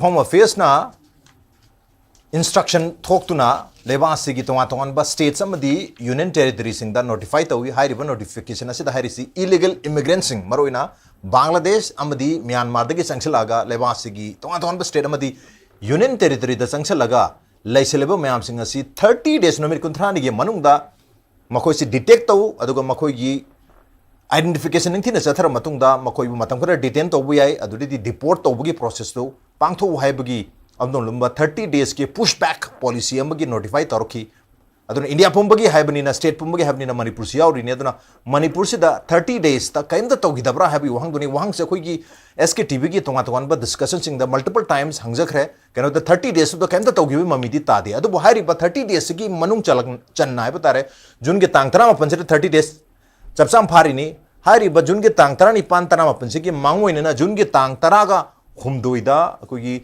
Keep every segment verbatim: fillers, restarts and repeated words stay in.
Home Affairsꯅ instruction ꯊꯣꯛꯇꯨꯅ ꯂꯩꯕꯥꯛ ꯑꯁꯤꯒꯤ ꯇꯣꯉꯥꯟ ꯇꯣꯉꯥꯟꯕ states ꯑꯃꯗꯤ union territoryꯁꯤꯡꯗ notify ꯇꯧꯏ꯫ ꯍꯥꯏꯔꯤꯕ notification ꯑꯁꯤꯗ ꯍꯥꯏꯔꯤꯁꯤ illegal immigrantꯁꯤꯡ, ꯃꯔꯨꯑꯣꯏꯅ ꯕꯪꯒ꯭ꯂꯥꯗꯦꯁ ꯑꯃꯗꯤ ꯃ꯭ꯌꯥꯟꯃꯥꯔꯗꯒꯤ ꯆꯪꯁꯤꯜꯂꯛꯑꯒ ꯂꯩꯕꯥꯛ ꯑꯁꯤꯒꯤ ꯇꯣꯉꯥꯟ ꯇꯣꯉꯥꯟꯕ state ꯑꯃꯗꯤ union territoryꯗ ꯆꯪꯁꯤꯜꯂꯒ ꯂꯩꯁꯜꯂꯤꯕ ꯃꯌꯥꯝꯁꯤꯡ ꯑꯁꯤ thirty days, ꯅꯨꯃꯤꯠ ꯀꯨꯟꯊ꯭ꯔꯥꯅꯤꯒꯤ ꯃꯅꯨꯡꯗ ꯃꯈꯣꯏꯁꯤ detect ꯇꯧ, ꯑꯗꯨꯒ ꯃꯈꯣꯏꯒꯤ identification ꯅꯤꯡꯊꯤꯅ ꯆꯠꯊꯔ ꯃꯇꯨꯡꯗ ꯃꯈꯣꯏꯕꯨ ꯃꯇꯝ ꯈꯔ detain ꯇꯧꯕ ꯌꯥꯏ, ꯑꯗꯨꯗꯒꯤꯗꯤ deport ꯇꯧꯕꯒꯤ processꯇꯨ ꯄꯥꯡꯊꯣꯛꯎ ꯍꯥꯏꯕꯒꯤ ꯑꯗꯨꯒꯨꯝꯂꯕ thirty daysꯀꯤ push back policy ꯑꯃꯒꯤ notify ꯇꯧꯔꯛꯈꯤ꯫ ꯑꯗꯨꯅ ꯏꯟꯗꯤꯌꯥ ꯄꯨꯝꯕꯒꯤ ꯍꯥꯏꯕꯅꯤꯅ, state ꯄꯨꯝꯕꯒꯤ ꯍꯥꯏꯕꯅꯤꯅ ꯃꯅꯤꯄꯨꯔꯁꯨ ꯌꯥꯎꯔꯤꯅꯤ꯫ ꯑꯗꯨꯅ ꯃꯅꯤꯄꯨꯔꯁꯤꯗ thirty daysꯇ ꯀꯔꯤꯝꯇ ꯇꯧꯈꯤꯗꯕ꯭ꯔꯥ ꯍꯥꯏꯕꯒꯤ ꯋꯥꯍꯪꯗꯨꯅꯤ꯫ ꯋꯥꯍꯪꯁꯦ ꯑꯩꯈꯣꯏꯒꯤ S K T Vꯒꯤ ꯇꯣꯉꯥꯟ ꯇꯣꯉꯥꯟꯕ discussionꯁꯤꯡꯗ multiple times ꯍꯪꯖꯈ꯭ꯔꯦ꯫ ꯀꯩꯅꯣꯗ thirty daysꯇꯨꯗ ꯀꯔꯤꯝꯇ ꯇꯧꯈꯤꯕꯒꯤ ꯃꯃꯤꯗꯤ ꯇꯥꯗꯦ꯫ ꯑꯗꯨꯕꯨ ꯍꯥꯏꯔꯤꯕ thirty daysꯁꯤꯒꯤ ꯃꯅꯨꯡ ꯆꯜꯂꯛ-, ꯆꯟꯅ ꯍꯥꯏꯕ ꯇꯥꯔꯦ, ꯖꯨꯟꯒꯤ ꯇꯥꯡ ꯇꯔꯥꯃꯥꯄꯟꯁꯤꯗ thirty days ꯆꯞ ꯆꯥꯅ ꯐꯥꯔꯤꯅꯤ꯫ ꯍꯥꯏꯔꯤꯕ ꯖꯨꯟꯒꯤ ꯇꯥꯡ ꯇꯔꯥꯅꯤꯄꯥꯟ, ꯇꯔꯥꯃꯥꯄꯟꯁꯤꯒꯤ ꯃꯥꯡꯑꯣꯏꯅꯅ ꯖꯨꯟꯒꯤ ꯇꯥꯡ ꯇꯔꯥꯒ ꯍꯨꯝꯗꯣꯏꯗ ꯑꯩꯈꯣꯏꯒꯤ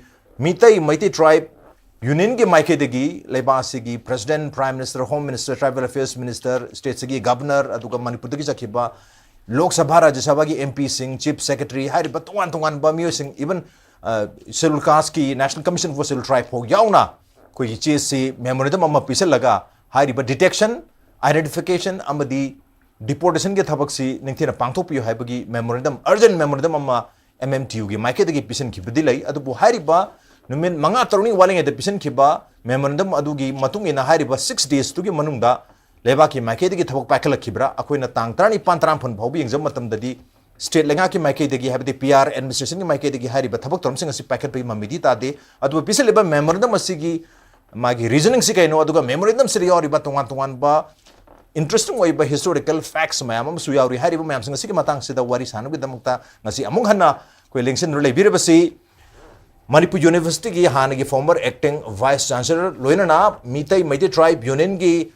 ꯃꯤꯇꯩ, ꯃꯩꯇꯩ tribe unionꯒꯤ ꯃꯥꯏꯀꯩꯗꯒꯤ ꯂꯩꯕꯥꯛ ꯑꯁꯤꯒꯤ President, Prime Minister, Home Minister, Tribal Affairs Minister, stateꯁꯤꯒꯤ Governor, ꯑꯗꯨꯒ ꯃꯅꯤꯄꯨꯔꯗꯒꯤ ꯆꯠꯈꯤꯕ ꯂꯣꯛ ꯁꯚꯥ, ꯔꯥꯖ꯭ꯌ ꯁꯚꯥꯒꯤ MPꯁꯤꯡ, Chief Secretary, ꯍꯥꯏꯔꯤꯕ ꯇꯣꯉꯥꯟ ꯇꯣꯉꯥꯟꯕ ꯃꯤꯑꯣꯏꯁꯤꯡ, even, ꯑ, Scheduled Casteꯀꯤ National Commission for Scheduled Tribe ꯐꯥꯎ ꯌꯥꯎꯅ ꯑꯩꯈꯣꯏꯒꯤ ꯆꯦꯁꯤ, memorandum ꯑꯃ ꯄꯤꯁꯜꯂꯒ ꯍꯥꯏꯔꯤꯕ detection, identification ꯑꯃꯗꯤ deportationꯒꯤ ꯊꯕꯛꯁꯤ ꯅꯤꯡꯊꯤꯅ ꯄꯥꯡꯊꯣꯛꯄꯤꯌꯨ ꯍꯥꯏꯕꯒꯤ memorandum, urgent memorandum ꯑꯃ MMTUꯒꯤ ꯃꯥꯏꯀꯩꯗꯒꯤ ꯄꯤꯁꯤꯟꯈꯤꯕꯗꯤ ꯂꯩ꯫ ꯑꯗꯨꯕꯨ ꯍꯥꯏꯔꯤꯕ ꯅꯨꯃꯤꯠ ꯃꯉꯥ ꯇꯔꯨꯛꯅꯤ ꯋꯥꯠꯂꯤꯉꯩꯗ ꯄꯤꯁꯤꯟꯈꯤꯕ memorandum ꯑꯗꯨꯒꯤ ꯃꯇꯨꯡ ꯏꯟꯅ ꯍꯥꯏꯔꯤꯕ six daysꯇꯨꯒꯤ ꯃꯅꯨꯡꯗ ꯂꯩꯕꯥꯛꯀꯤ ꯃꯥꯏꯀꯩꯗꯒꯤ ꯊꯕꯛ ꯄꯥꯏꯈꯠꯂꯛꯈꯤꯕ꯭ꯔꯥ? ꯑꯩꯈꯣꯏꯅ ꯇꯥꯡ ꯇꯔꯥꯅꯤꯄꯥꯟ, ꯇꯔꯥꯃꯥꯄꯟ ꯐꯥꯎꯕ ꯌꯦꯡꯖꯕ ꯃꯇꯝꯗꯗꯤ state ꯂꯩꯉꯥꯛꯀꯤ ꯃꯥꯏꯀꯩꯗꯒꯤ, ꯍꯥꯏꯕꯗꯤ PR administrationꯒꯤ ꯃꯥꯏꯀꯩꯗꯒꯤ ꯍꯥꯏꯔꯤꯕ ꯊꯕꯛ ꯊꯧꯔꯝꯁꯤꯡ ꯑꯁꯤ ꯄꯥꯏꯈꯠꯄꯒꯤ ꯃꯃꯤꯗꯤ ꯇꯥꯗꯦ꯫ ꯑꯗꯨꯕꯨ ꯄꯤꯁꯤꯜꯂꯤꯕ memorandum ꯑꯁꯤꯒꯤ ꯃꯥꯒꯤ reasoningꯁꯤ ꯀꯩꯅꯣ, ꯑꯗꯨꯒ memorandumꯁꯤꯗ ꯌꯥꯎꯔꯤꯕ ꯇꯣꯉꯥꯟ ꯇꯣꯉꯥꯟꯕ interesting ꯑꯣꯏꯕ historical facts ꯃꯌꯥꯝ ꯑꯃꯁꯨ ꯌꯥꯎꯔꯤ꯫ ꯍꯥꯏꯔꯤꯕ ꯃꯌꯥꯝꯁꯤꯡ ꯑꯁꯤꯒꯤ ꯃꯇꯥꯡꯁꯤꯗ ꯋꯥꯔꯤ ꯁꯥꯟꯅꯕꯒꯤꯗꯃꯛꯇ ꯉꯁꯤ ꯑꯃꯨꯛ ꯍꯟꯅ ꯑꯩꯈꯣꯏ ꯂꯦꯡꯁꯤꯟꯗꯨꯅ ꯂꯩꯕꯤꯔꯤꯕꯁꯤ ꯃꯅꯤꯄꯨꯔ Universityꯒꯤ ꯍꯥꯟꯅꯒꯤ former acting vice chancellor, ꯂꯣꯏꯅꯅ Meitei, Meitei tribe unionꯒꯤ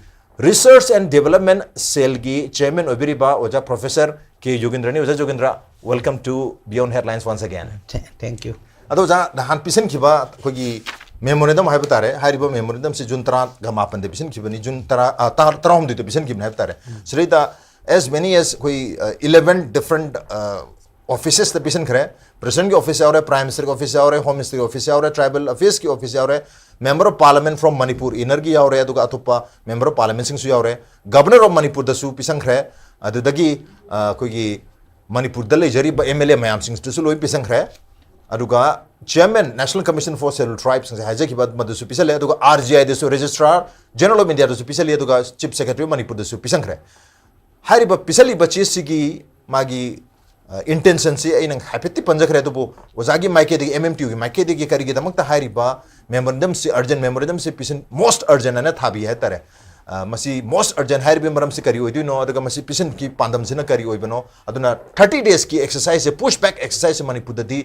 Research and Development cellꯒꯤ chairman ꯑꯣꯏꯕꯤꯔꯤꯕ ꯑꯣꯖꯥ Professor K ꯖꯣꯒꯤꯟꯗ꯭ꯔꯅꯤ꯫ ꯑꯣꯖꯥ ꯖꯣꯒꯤꯟꯗ꯭ꯔ, welcome to Beyond Headlines once again. Th- Thank you. ꯑꯗꯣ ꯑꯣꯖꯥ, ꯅꯍꯥꯟ ꯄꯤꯁꯤꯟꯈꯤꯕ ꯑꯩꯈꯣꯏꯒꯤ memorandum ꯍꯥꯏꯕ ꯇꯥꯔꯦ, ꯍꯥꯏꯔꯤꯕ memorandumꯁꯤ ꯖꯨꯟ ꯇꯔꯥꯒ ꯃꯥꯄꯟꯗ ꯄꯤꯁꯤꯟꯈꯤꯕꯅꯤ, ꯖꯨꯟ ꯇꯔꯥ, ꯑ, ꯇꯥ-, ꯇꯔꯥꯍꯨꯝꯗꯣꯏꯗ ꯄꯤꯁꯤꯟꯈꯤꯕꯅꯤ ꯍꯥꯏꯕ ꯇꯥꯔꯦ꯫ ꯁꯤꯗꯩꯗ as many as ꯑꯩꯈꯣꯏ, ꯑ, eleven different, ꯑ, officesꯇ ꯄꯤꯁꯤꯟꯈ꯭ꯔꯦ꯫ ꯄ꯭ꯔꯦꯁꯤꯗꯦꯟꯠꯀꯤ ꯑꯣꯐꯤꯁ ꯌꯥꯎꯔꯦ, ꯄ꯭ꯔꯥꯏꯝ ꯃꯤꯅꯤꯁꯇꯔꯒꯤ ꯑꯣꯐꯤꯁ ꯌꯥꯎꯔꯦ, ꯍꯣꯝ ꯃꯤꯅꯤꯁꯇꯔꯒꯤ ꯑꯣꯐꯤꯁ ꯌꯥꯎꯔꯦ, ꯇ꯭ꯔꯥꯏꯕꯦꯜ ꯑꯐꯦꯌꯔꯁꯀꯤ ꯑꯣꯐꯤꯁ ꯌꯥꯎꯔꯦ, member of parliament from Manipur ꯏꯟꯅꯔꯒꯤ ꯌꯥꯎꯔꯦ, ꯑꯗꯨꯒ ꯑꯇꯣꯞꯄ ꯃꯦꯝꯕꯔ ꯑꯣꯐ ꯄꯥꯔꯂꯤꯌꯥꯃꯦꯟꯠꯁꯤꯡꯁꯨ ꯌꯥꯎꯔꯦ꯫ ꯒꯕꯔꯅꯔ ꯑꯣꯐ ꯃꯅꯤꯄꯨꯔꯗꯁꯨ ꯄꯤꯁꯟꯈ꯭ꯔꯦ꯫ ꯑꯗꯨꯗꯒꯤ ꯑ, ꯑꯩꯈꯣꯏꯒꯤ ꯃꯅꯤꯄꯨꯔꯗ ꯂꯩꯖꯔꯤꯕ ꯑꯦꯝ ꯑꯦꯜ ꯑꯦ ꯃꯌꯥꯝꯁꯤꯡꯁꯤꯗꯁꯨ ꯂꯣꯏ ꯄꯤꯁꯟꯈ꯭ꯔꯦ꯫ ꯑꯗꯨꯒ chairman, national commission for scheduled ꯇ꯭ꯔꯥꯏꯕꯁꯤꯡꯁꯦ ꯍꯥꯏꯖꯈꯤꯕ ꯃꯗꯨꯁꯨ ꯄꯤꯁꯜꯂꯦ꯫ ꯑꯗꯨꯒ ꯑꯥꯔ ꯖꯤ ꯑꯥꯏꯗꯁꯨ, ꯔꯦꯖꯤꯁꯇ꯭ꯔꯥꯔ ꯖꯦꯅꯔꯦꯜ ꯑꯣꯐ ꯏꯟꯗꯤꯌꯥꯗꯁꯨ ꯄꯤꯁꯜꯂꯤ꯫ ꯑꯗꯨꯒ ꯆꯤꯐ ꯁꯦꯀ꯭ꯔꯦꯇꯔꯤ ꯑꯣꯐ ꯃꯅꯤꯄꯨꯔꯗꯁꯨ ꯄꯤꯁꯟꯈ꯭ꯔꯦ꯫ ꯍꯥꯏꯔꯤꯕ ꯄꯤꯁꯜꯂꯤꯕ ꯆꯦꯁꯤꯒꯤ ꯃꯥꯒꯤ ꯏꯟꯇꯦꯟꯁꯟꯁꯤ ꯑꯩꯅ ꯍꯥꯏꯐꯦꯠꯇꯤ ꯄꯟꯖꯈ꯭ꯔꯦ, ꯑꯗꯨꯕꯨ ꯑꯣꯖꯥꯒꯤ ꯃꯥꯏꯀꯩꯗꯒꯤ, ꯑꯦꯝ ꯑꯦꯝ ꯇꯤ ꯌꯨꯒꯤ ꯃꯥꯏꯀꯩꯗꯒꯤ ꯀꯔꯤꯒꯤꯗꯃꯛꯇ ꯍꯥꯏꯔꯤꯕ ꯃꯦꯃꯣꯔꯦꯟꯗꯝꯁꯤ, ꯑꯔꯖꯦꯟ ꯃꯦꯃꯣꯔꯦꯟꯗꯝꯁꯤ ꯄꯤꯁꯟ, ꯃꯣꯁ ꯑꯔꯖꯦꯟ ꯍꯥꯏꯅ ꯊꯥꯕꯤ ꯍꯥꯏꯇꯥꯔꯦ꯫ ꯑ, ꯃꯁꯤ ꯃꯣꯁ ꯑꯔꯖꯦꯟ ꯍꯥꯏꯔꯤꯕꯒꯤ ꯃꯔꯝꯁꯤ ꯀꯔꯤ ꯑꯣꯏꯗꯣꯏꯅꯣ, ꯑꯗꯨꯒ ꯃꯁꯤ ꯄꯤꯁꯟꯒꯤ ꯄꯥꯟꯗꯝꯁꯤꯅ ꯀꯔꯤ ꯑꯣꯏꯕꯅꯣ? ꯑꯗꯨꯅ ꯊꯥꯔꯇꯤ ꯗꯦꯖꯀꯤ ꯑꯦꯛꯁꯔꯁꯥꯏꯁꯁꯦ, ꯄꯨꯁ ꯕꯦꯛ ꯑꯦꯛꯁꯔꯁꯥꯏꯁꯁꯦ ꯃꯅꯤꯄꯨꯔꯗꯗꯤ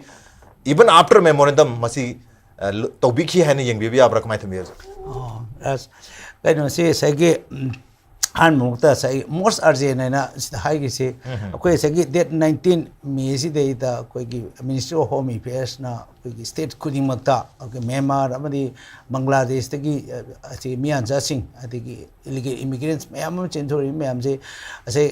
even after memorandum ꯃꯁꯤ, ꯑ, ꯂ-, ꯇꯧꯕꯤꯈꯤ ꯍꯥꯏꯅ ꯌꯦꯡꯕꯤꯕ ꯌꯥꯕ꯭ꯔꯥ? ꯀꯃꯥꯏꯅ ꯊꯝꯕꯤꯒꯦ, ꯑꯣꯖꯥ? ꯑꯣ, ꯑꯁ, ꯀꯩꯅꯣꯁꯤ ꯉꯁꯥꯏꯒꯤ, ꯎꯝ, ꯑꯍꯥꯟꯕꯃꯛꯇ ꯉꯁꯥꯏ ꯃꯣꯁ ꯑꯔꯖꯦꯟ ꯍꯥꯏꯅ ꯁꯤꯗ ꯍꯥꯏꯈꯤꯁꯤ, ꯎꯝ꯫ ꯑꯩꯈꯣꯏ ꯉꯁꯥꯏꯒꯤ ꯗꯦꯠ ꯅꯥꯏꯟꯇꯤꯟ ꯃꯦꯁꯤꯗꯩꯗ ꯑꯩꯈꯣꯏꯒꯤ ꯃꯤꯅꯤꯁꯇ꯭ꯔꯤ ꯑꯣꯐ ꯍꯣꯝ ꯑꯦꯐꯤꯌꯔꯁꯅ ꯑꯩꯈꯣꯏꯒꯤ ꯁ꯭ꯇꯦꯠ ꯈꯨꯗꯤꯡꯃꯛꯇ ꯑꯩꯈꯣꯏ ꯃ꯭ꯌꯥꯟꯃꯥꯔ ꯑꯃꯗꯤ ꯕꯪꯒ꯭ꯂꯥꯗꯦꯁꯇꯒꯤ, ꯑ, ꯑꯁꯤ ꯃꯤꯌꯥꯟꯆꯥꯁꯤꯡ, ꯑꯗꯒꯤ ꯏꯂꯤꯒꯦꯜ ꯏꯃꯤꯒ꯭ꯔꯦꯟꯠꯁ ꯃꯌꯥꯝ ꯑꯃ ꯆꯦꯟꯊꯣꯔꯛꯏꯕ ꯃꯌꯥꯝꯁꯦ, ꯑꯁꯦ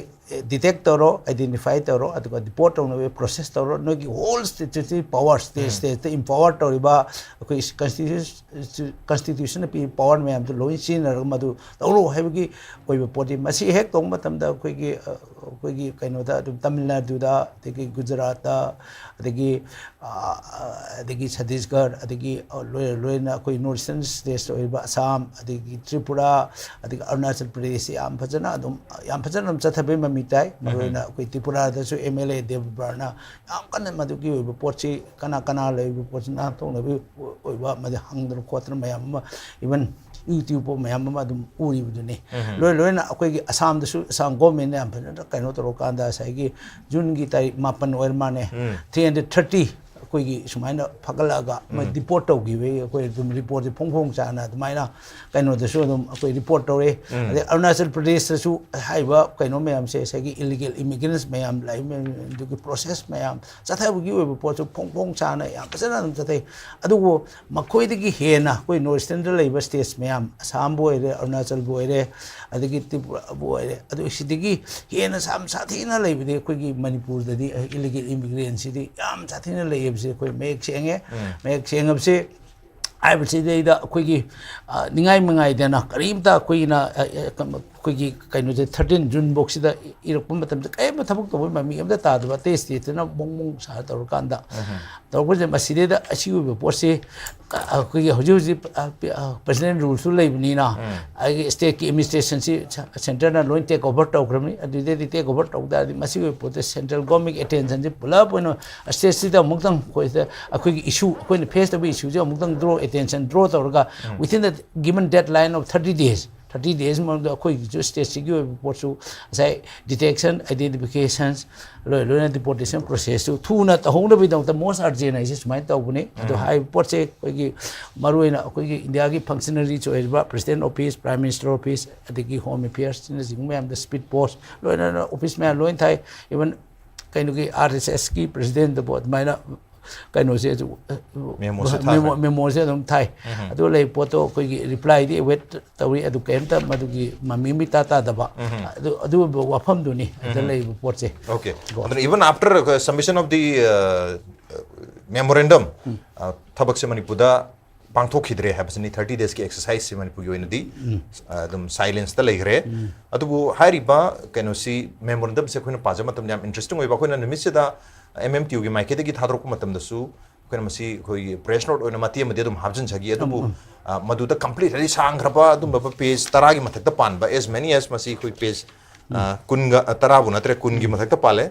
ꯗꯤꯇꯦꯛ ꯇꯧꯔꯣ, ꯑꯥꯏꯗꯦꯟꯇꯤꯐꯥꯏ ꯇꯧꯔꯣ, ꯑꯗꯨꯒ ꯗꯤꯄꯣꯔꯠ ꯇꯧꯅꯕꯒꯤ ꯄ꯭ꯔꯣꯁꯦꯁ ꯇꯧꯔꯣ꯫ ꯅꯣꯏꯒꯤ ꯍꯣꯜ ꯁ꯭ꯇꯦꯠꯇꯨꯒꯤ ꯄꯋꯥꯔ, ꯁ꯭ꯇꯦꯠ, ꯎꯝ꯫ ꯁ꯭ꯇꯦꯠꯇ ꯏꯝꯄꯥꯋꯔ ꯇꯧꯔꯤꯕ ꯑꯩꯈꯣꯏ ꯀꯟꯁꯇꯤꯇ꯭ꯌꯨꯁꯟ, ꯀꯟꯁꯇꯤꯇ꯭ꯌꯨꯁꯟꯅ ꯄꯤꯕ ꯄꯋꯥꯔ ꯃꯌꯥꯝꯗꯨ ꯂꯣꯏ ꯁꯤꯖꯤꯟꯅꯔꯒ ꯃꯗꯨ ꯇꯧꯔꯣ ꯍꯥꯏꯕꯒꯤ ꯑꯣꯏꯕ ꯄꯣꯠꯇꯤ꯫ ꯃꯁꯤ ꯍꯦꯛ ꯇꯧꯕ ꯃꯇꯝꯗ ꯑꯩꯈꯣꯏꯒꯤ, ꯑ, ꯑꯩꯈꯣꯏꯒꯤ ꯀꯩꯅꯣꯗ ꯑꯗꯨꯝ ꯇꯥꯃꯤꯜ ꯅꯥꯗꯨꯗ, ꯑꯗꯒꯤ ꯒꯨꯖꯔꯥꯠꯇ, ꯑꯗꯒꯤ, ꯑ, ꯑꯗꯒꯤ ꯁꯠꯇꯤꯁꯒꯔ, ꯑꯗꯒꯤ, ꯑ, ꯂꯣꯏ-, ꯂꯣꯏꯅ ꯑꯩꯈꯣꯏ ꯅꯣꯔꯠ ꯏꯁꯇꯔꯟ ꯁ꯭ꯇꯦꯠꯁ ꯑꯣꯏꯔꯤꯕ ꯑꯁꯥꯝ, ꯑꯗꯒꯤ ꯇ꯭ꯔꯤꯄꯨꯔꯥ, ꯑꯗꯒꯤ ꯑꯔꯨꯅꯥꯆꯜ ꯄ꯭ꯔꯗꯦꯁꯁꯤ ꯌꯥꯝ ꯐꯖꯅ ꯑꯗꯨꯝ, ꯌꯥꯝ ꯐꯖꯅ ꯑꯗꯨꯝ ꯆꯠꯊꯕꯒꯤ ꯃꯃꯤ ꯇꯥꯏ꯫ ꯃꯔꯨꯑꯣꯏꯅ ꯑꯩꯈꯣꯏ ꯇ꯭ꯔꯤꯄꯨꯔꯥꯗꯁꯨ ꯑꯦꯝ ꯑꯦꯜ ꯑꯦ ꯗꯦꯕꯕ꯭ꯔꯥꯅ ꯌꯥꯝ ꯀꯟꯅ ꯃꯗꯨꯒꯤ ꯑꯣꯏꯕ ꯄꯣꯠꯁꯤ, ꯀꯅꯥ ꯀꯅꯥ ꯂꯩꯔꯤꯕ ꯄꯣꯠꯁꯤ ꯅꯥꯟꯊꯣꯛꯅꯕꯒꯤ ꯑꯣꯏꯕ ꯑꯃꯗꯤ ꯍꯪꯗꯅ ꯈꯣꯠꯇꯅ ꯃꯌꯥꯝ ꯑꯃ, even YouTube ꯃꯌꯥꯝ ꯑꯃ ꯑꯗꯨꯝ ꯎꯔꯤꯕꯗꯨꯅꯤ꯫ ꯎꯝ꯫ ꯂꯣꯏ ꯂꯣꯏꯅ ꯑꯩꯈꯣꯏꯒꯤ ꯑꯁꯥꯝꯗꯁꯨ, ꯑꯁꯥꯝ ꯒꯣꯔꯃꯦꯟꯅ ꯌꯥꯝ ꯐꯖꯅ ꯀꯩꯅꯣ ꯇꯧꯔꯀꯥꯟꯗ ꯉꯁꯥꯏꯒꯤ ꯖꯨꯟꯒꯤ ꯇꯥꯔꯤꯛ ꯃꯥꯄꯟ ꯑꯣꯏꯔ ꯃꯥꯜꯂꯦ, ꯎꯝ꯫ ꯊ꯭ꯔꯤ ꯍꯟꯗ꯭ꯔꯦꯠ ꯊꯥꯔꯇꯤ ꯑꯩꯈꯣꯏꯒꯤ ꯁꯨꯃꯥꯏꯅ ꯐꯒꯠꯂꯛꯑꯒ ꯃꯣꯏ ꯗꯤꯄꯣꯔꯠ ꯇꯧꯈꯤꯕꯒꯤ ꯑꯩꯈꯣꯏ ꯑꯗꯨꯝ ꯔꯤꯄꯣꯔꯠꯁꯦ ꯐꯣꯡ ꯐꯣꯡ ꯁꯥꯅ ꯑꯗꯨꯃꯥꯏꯅ ꯀꯩꯅꯣꯗꯁꯨ ꯑꯗꯨꯝ ꯑꯩꯈꯣꯏ ꯔꯤꯄꯣꯔꯠ ꯇꯧꯔꯦ꯫ ꯑꯗꯩ ꯑꯔꯨꯅꯥꯆꯜ ꯄ꯭ꯔꯗꯦꯁꯇꯁꯨ ꯍꯥꯏꯔꯤꯕ ꯀꯩꯅꯣ ꯃꯌꯥꯝꯁꯦ, ꯉꯁꯥꯏꯒꯤ ꯏꯂꯤꯒꯦꯜ ꯏꯃꯤꯒ꯭ꯔꯦꯟꯁ ꯃꯌꯥꯝ ꯂꯥꯛꯏ ꯃꯌꯥꯝ, ꯑꯗꯨꯒꯤ ꯄ꯭ꯔꯣꯁꯦꯁ ꯃꯌꯥꯝ ꯆꯠꯊꯕꯒꯤ ꯑꯣꯏꯕ ꯄꯣꯠꯁꯨ ꯐꯣꯡ ꯐꯣꯡ ꯁꯥꯅ ꯌꯥꯝ ꯐꯖꯅ ꯑꯗꯨꯝ ꯆꯠꯊꯩ꯫ ꯑꯗꯨꯕꯨ ꯃꯈꯣꯏꯗꯒꯤ ꯍꯦꯟꯅ ꯑꯩꯈꯣꯏ ꯅꯣꯔꯠ ꯏꯁꯇꯔꯟꯗ ꯂꯩꯕ ꯁ꯭ꯇꯦꯠꯁ ꯃꯌꯥꯝ, ꯑꯁꯥꯝꯕꯨ ꯑꯣꯏꯔꯦ, ꯑꯔꯨꯅꯥꯆꯜꯕꯨ ꯑꯣꯏꯔꯦ, ꯑꯗꯒꯤ ꯇ꯭ꯔꯤꯄꯨꯔꯥꯕꯨ ꯑꯣꯏꯔꯦ, ꯑꯗꯨ ꯁꯤꯗꯒꯤ ꯍꯦꯟꯅ ꯌꯥꯝ ꯁꯥꯊꯤꯅ ꯂꯩꯕꯗꯤ ꯑꯩꯈꯣꯏꯒꯤ ꯃꯅꯤꯄꯨꯔꯗꯗꯤ ꯏꯂꯤꯒꯦꯜ ꯏꯃꯤꯒ꯭ꯔꯦꯟꯁꯤꯗꯤ ꯌꯥꯝ ꯁꯥꯊꯤꯅ ꯂꯩꯌꯦꯕꯁꯦ ꯑꯩꯈꯣꯏ ꯃꯌꯦꯛ ꯁꯦꯡꯉꯦ꯫ ꯃꯌꯦꯛ ꯁꯦꯡꯉꯕꯁꯦ ꯍꯥꯏꯕꯁꯤꯗꯩꯗ ꯑꯩꯈꯣꯏꯒꯤ, ꯑ, ꯅꯤꯡꯉꯥꯏ ꯃꯉꯥꯏꯗꯅ ꯀꯔꯤꯝꯇ ꯑꯩꯈꯣꯏꯅ, ꯑ, ꯑ, ꯀꯝ-, ꯑꯩꯈꯣꯏꯒꯤ ꯀꯩꯅꯣꯁꯦ, thirteen June ꯐꯥꯎꯁꯤꯗ ꯏꯔꯛꯄ ꯃꯇꯝꯗ ꯀꯔꯤꯝꯇ ꯊꯕꯛ ꯇꯧꯕꯒꯤ ꯃꯃꯤ ꯑꯝꯇ ꯇꯥꯗꯕ, ꯑꯇꯩ ꯁ꯭ꯇꯦꯠꯇꯅ ꯃꯣꯡ ꯃꯣꯡ ꯁꯥꯔ ꯇꯧꯔꯀꯥꯟꯗ ꯇꯧꯔꯛꯄꯁꯦ, ꯃꯁꯤꯗꯩꯗ ꯑꯁꯤ ꯑꯣꯏꯕ ꯄꯣꯠꯁꯤ, ꯑ, ꯑꯩꯈꯣꯏꯒꯤ ꯍꯧꯖꯤꯛ ꯍꯧꯖꯤꯛ, ꯑ, ꯄꯤ-, ꯑ, ꯄ꯭ꯔꯁꯤꯗꯦꯟ ꯔꯨꯜꯁꯨ ꯂꯩꯕꯅꯤꯅ, ꯑꯩꯒꯤ ꯁ꯭ꯇꯦꯠꯀꯤ ꯑꯦꯗꯃꯤꯅꯤꯁꯇ꯭ꯔꯦꯁꯟꯁꯤ ꯁꯦꯟꯇꯔꯅ ꯂꯣꯏ ꯇꯦꯛ ꯑꯣꯚꯔ ꯇꯧꯈ꯭ꯔꯕꯅꯤ꯫ ꯑꯗꯨꯗꯩꯗꯤ ꯇꯦꯛ ꯑꯣꯚꯔ ꯇꯧ ꯇꯥꯔꯗꯤ ꯃꯁꯤ ꯑꯣꯏꯕ ꯄꯣꯠꯁꯦ ꯁꯦꯟꯇ꯭ꯔꯦꯜ ꯒꯣꯔꯃꯦꯟꯒꯤ ꯑꯦꯇꯦꯟꯁꯟꯁꯤ ꯄꯨꯂꯞ ꯑꯣꯏꯅ ꯁ꯭ꯇꯦꯠꯁꯤꯗ ꯑꯃꯨꯛꯇꯪ ꯑꯩꯈꯣꯏꯁꯤꯗ ꯑꯩꯈꯣꯏꯒꯤ ꯏꯁꯨ, ꯑꯩꯈꯣꯏꯅ ꯐꯦꯁ ꯇꯧꯕ ꯏꯁꯨꯁꯦ ꯑꯃꯨꯛꯇꯪ ꯗ꯭ꯔꯣ, ꯑꯦꯇꯦꯟꯁꯟ ꯗ꯭ꯔꯣ ꯇꯧꯔꯒ, within the given deadline of thirty days, thirty days ꯃꯅꯨꯡꯗ ꯑꯩꯈꯣꯏꯒꯤꯁꯨ ꯁ꯭ꯇꯦꯠꯁꯤꯒꯤ ꯑꯣꯏꯕ ꯄꯣꯠꯁꯨ ꯉꯁꯥꯏ ꯗꯤꯇꯦꯛꯁꯟ, ꯑꯥꯏꯗꯦꯟꯇꯤꯐꯤꯀꯦꯁꯟ, ꯂꯣꯏ ꯂꯣꯏꯅ ꯗꯤꯄꯣꯔꯇꯦꯁꯟ ꯄ꯭ꯔꯣꯁꯦꯁꯇꯨ ꯊꯨꯅ ꯇꯧꯍꯧꯅꯕꯒꯤꯗꯃꯛꯇ most urgent ꯍꯥꯏꯁꯦ ꯁꯨꯃꯥꯏꯅ ꯇꯧꯕꯅꯤ꯫ ꯑꯗꯣ ꯍꯥꯏꯔꯤꯕ ꯄꯣꯠꯁꯦ ꯑꯩꯈꯣꯏꯒꯤ ꯃꯔꯨꯑꯣꯏꯅ ꯑꯩꯈꯣꯏꯒꯤ ꯏꯟꯗꯤꯌꯥꯒꯤ ꯐꯪꯁꯅꯔꯤꯁ ꯑꯣꯏꯔꯤꯕ president office, prime minister office, ꯑꯗꯒꯤ ꯍꯣꯝ ꯑꯦꯐꯤꯌꯔꯁꯅꯆꯤꯡꯕ ꯃꯌꯥꯝꯗ ꯁ꯭ꯄꯤꯠ ꯄꯣꯁ, ꯂꯣꯏꯅꯅ ꯑꯣꯐꯤꯁ ꯃꯌꯥꯝ ꯂꯣꯏꯅ ꯊꯥꯏ꯫ ꯏꯚꯟ ꯀꯩꯅꯣꯒꯤ ꯑꯥꯔ ꯑꯦꯁ ꯑꯦꯁꯀꯤ ꯄ꯭ꯔꯁꯤꯗꯦꯟꯗꯕꯨ ꯑꯗꯨꯃꯥꯏꯅ ꯀꯩꯅꯣꯁꯦ ꯑꯗꯨ, Memo ꯁꯦ ꯊꯥꯈ꯭ꯔꯦ꯫ ꯃꯦꯃꯣꯁꯦ ꯑꯗꯨꯝ ꯊꯥꯏ꯫ ꯑꯗꯨ ꯂꯩꯕ ꯄꯣꯠꯇꯣ ꯑꯩꯈꯣꯏꯒꯤ ꯔꯤꯄ꯭ꯂꯥꯏꯗꯤ ꯑꯦꯋꯦꯠ ꯇꯧꯔꯤ, ꯑꯗꯨ ꯀꯔꯤꯝꯇ ꯃꯗꯨꯒꯤ ꯃꯃꯤ ꯑꯃ ꯏꯇꯥ ꯇꯥꯗꯕ, ꯑꯗꯨ ꯑꯗꯨꯒꯨꯝꯕ ꯋꯥꯐꯝꯗꯨꯅꯤ ꯑꯗ ꯂꯩꯔꯤꯕ ꯄꯣꯠꯁꯦ꯫ Okay. ꯑꯗꯨꯅ even after submission of the memorandum, ꯊꯕꯛꯁꯦ ꯃꯅꯤꯄꯨꯔꯗ ꯄꯥꯡꯊꯣꯛꯈꯤꯗ꯭ꯔꯦ ꯍꯥꯏꯕꯁꯤꯅꯤ, thirty days ꯀꯤ exercise ꯁꯤ ꯃꯅꯤꯄꯨꯔꯒꯤ ꯑꯣꯏꯅꯗꯤ ꯑꯗꯨꯝ ꯁꯥꯏꯂꯦꯟꯁꯇ ꯂꯩꯈ꯭ꯔꯦ꯫ ꯑꯗꯨꯕꯨ ꯍꯥꯏꯔꯤꯕ ꯀꯩꯅꯣꯁꯤ, ꯃꯦꯃꯣꯔꯦꯟꯗꯝꯁꯦ ꯑꯩꯈꯣꯏꯅ ꯄꯥꯖꯕ ꯃꯇꯝꯗ ꯌꯥꯝ ꯏꯟꯇꯔꯦꯁꯇꯤꯡ ꯑꯣꯏꯕ, ꯑꯩꯈꯣꯏꯅ ꯅꯨꯃꯤꯠꯁꯤꯗ ꯑꯦꯝ ꯑꯦꯝ ꯇꯤ ꯌꯨꯒꯤ ꯃꯥꯏꯀꯩꯗꯒꯤ ꯊꯥꯗꯣꯔꯛꯄ ꯃꯇꯝꯗꯁꯨ ꯑꯩꯈꯣꯏꯅ ꯃꯁꯤ ꯑꯩꯈꯣꯏꯒꯤ ꯄ꯭ꯔꯦꯁ ꯅꯣꯠ ꯑꯣꯏꯅ ꯃꯇꯦꯛ ꯑꯃꯗꯤ ꯑꯗꯨꯝ ꯍꯥꯞꯆꯤꯟꯖꯈꯤ꯫ ꯑꯗꯨꯕꯨ ꯑ, ꯃꯗꯨꯗ ꯀꯝꯄ꯭ꯂꯤꯠꯂꯤ ꯁꯥꯡꯈ꯭ꯔꯕ ꯑꯗꯨꯝꯕ ꯄꯦꯖ ꯇꯔꯥꯒꯤ ꯃꯊꯛꯇ ꯄꯥꯟꯕ, as many as ꯃꯁꯤ ꯑꯩꯈꯣꯏ ꯄꯦꯖ ꯀꯨꯟꯒ, ꯑ, ꯇꯔꯥꯕꯨ ꯅꯠꯇ꯭ꯔꯦ, ꯀꯨꯟꯒꯤ ꯃꯊꯛꯇ ꯄꯥꯜꯂꯦ꯫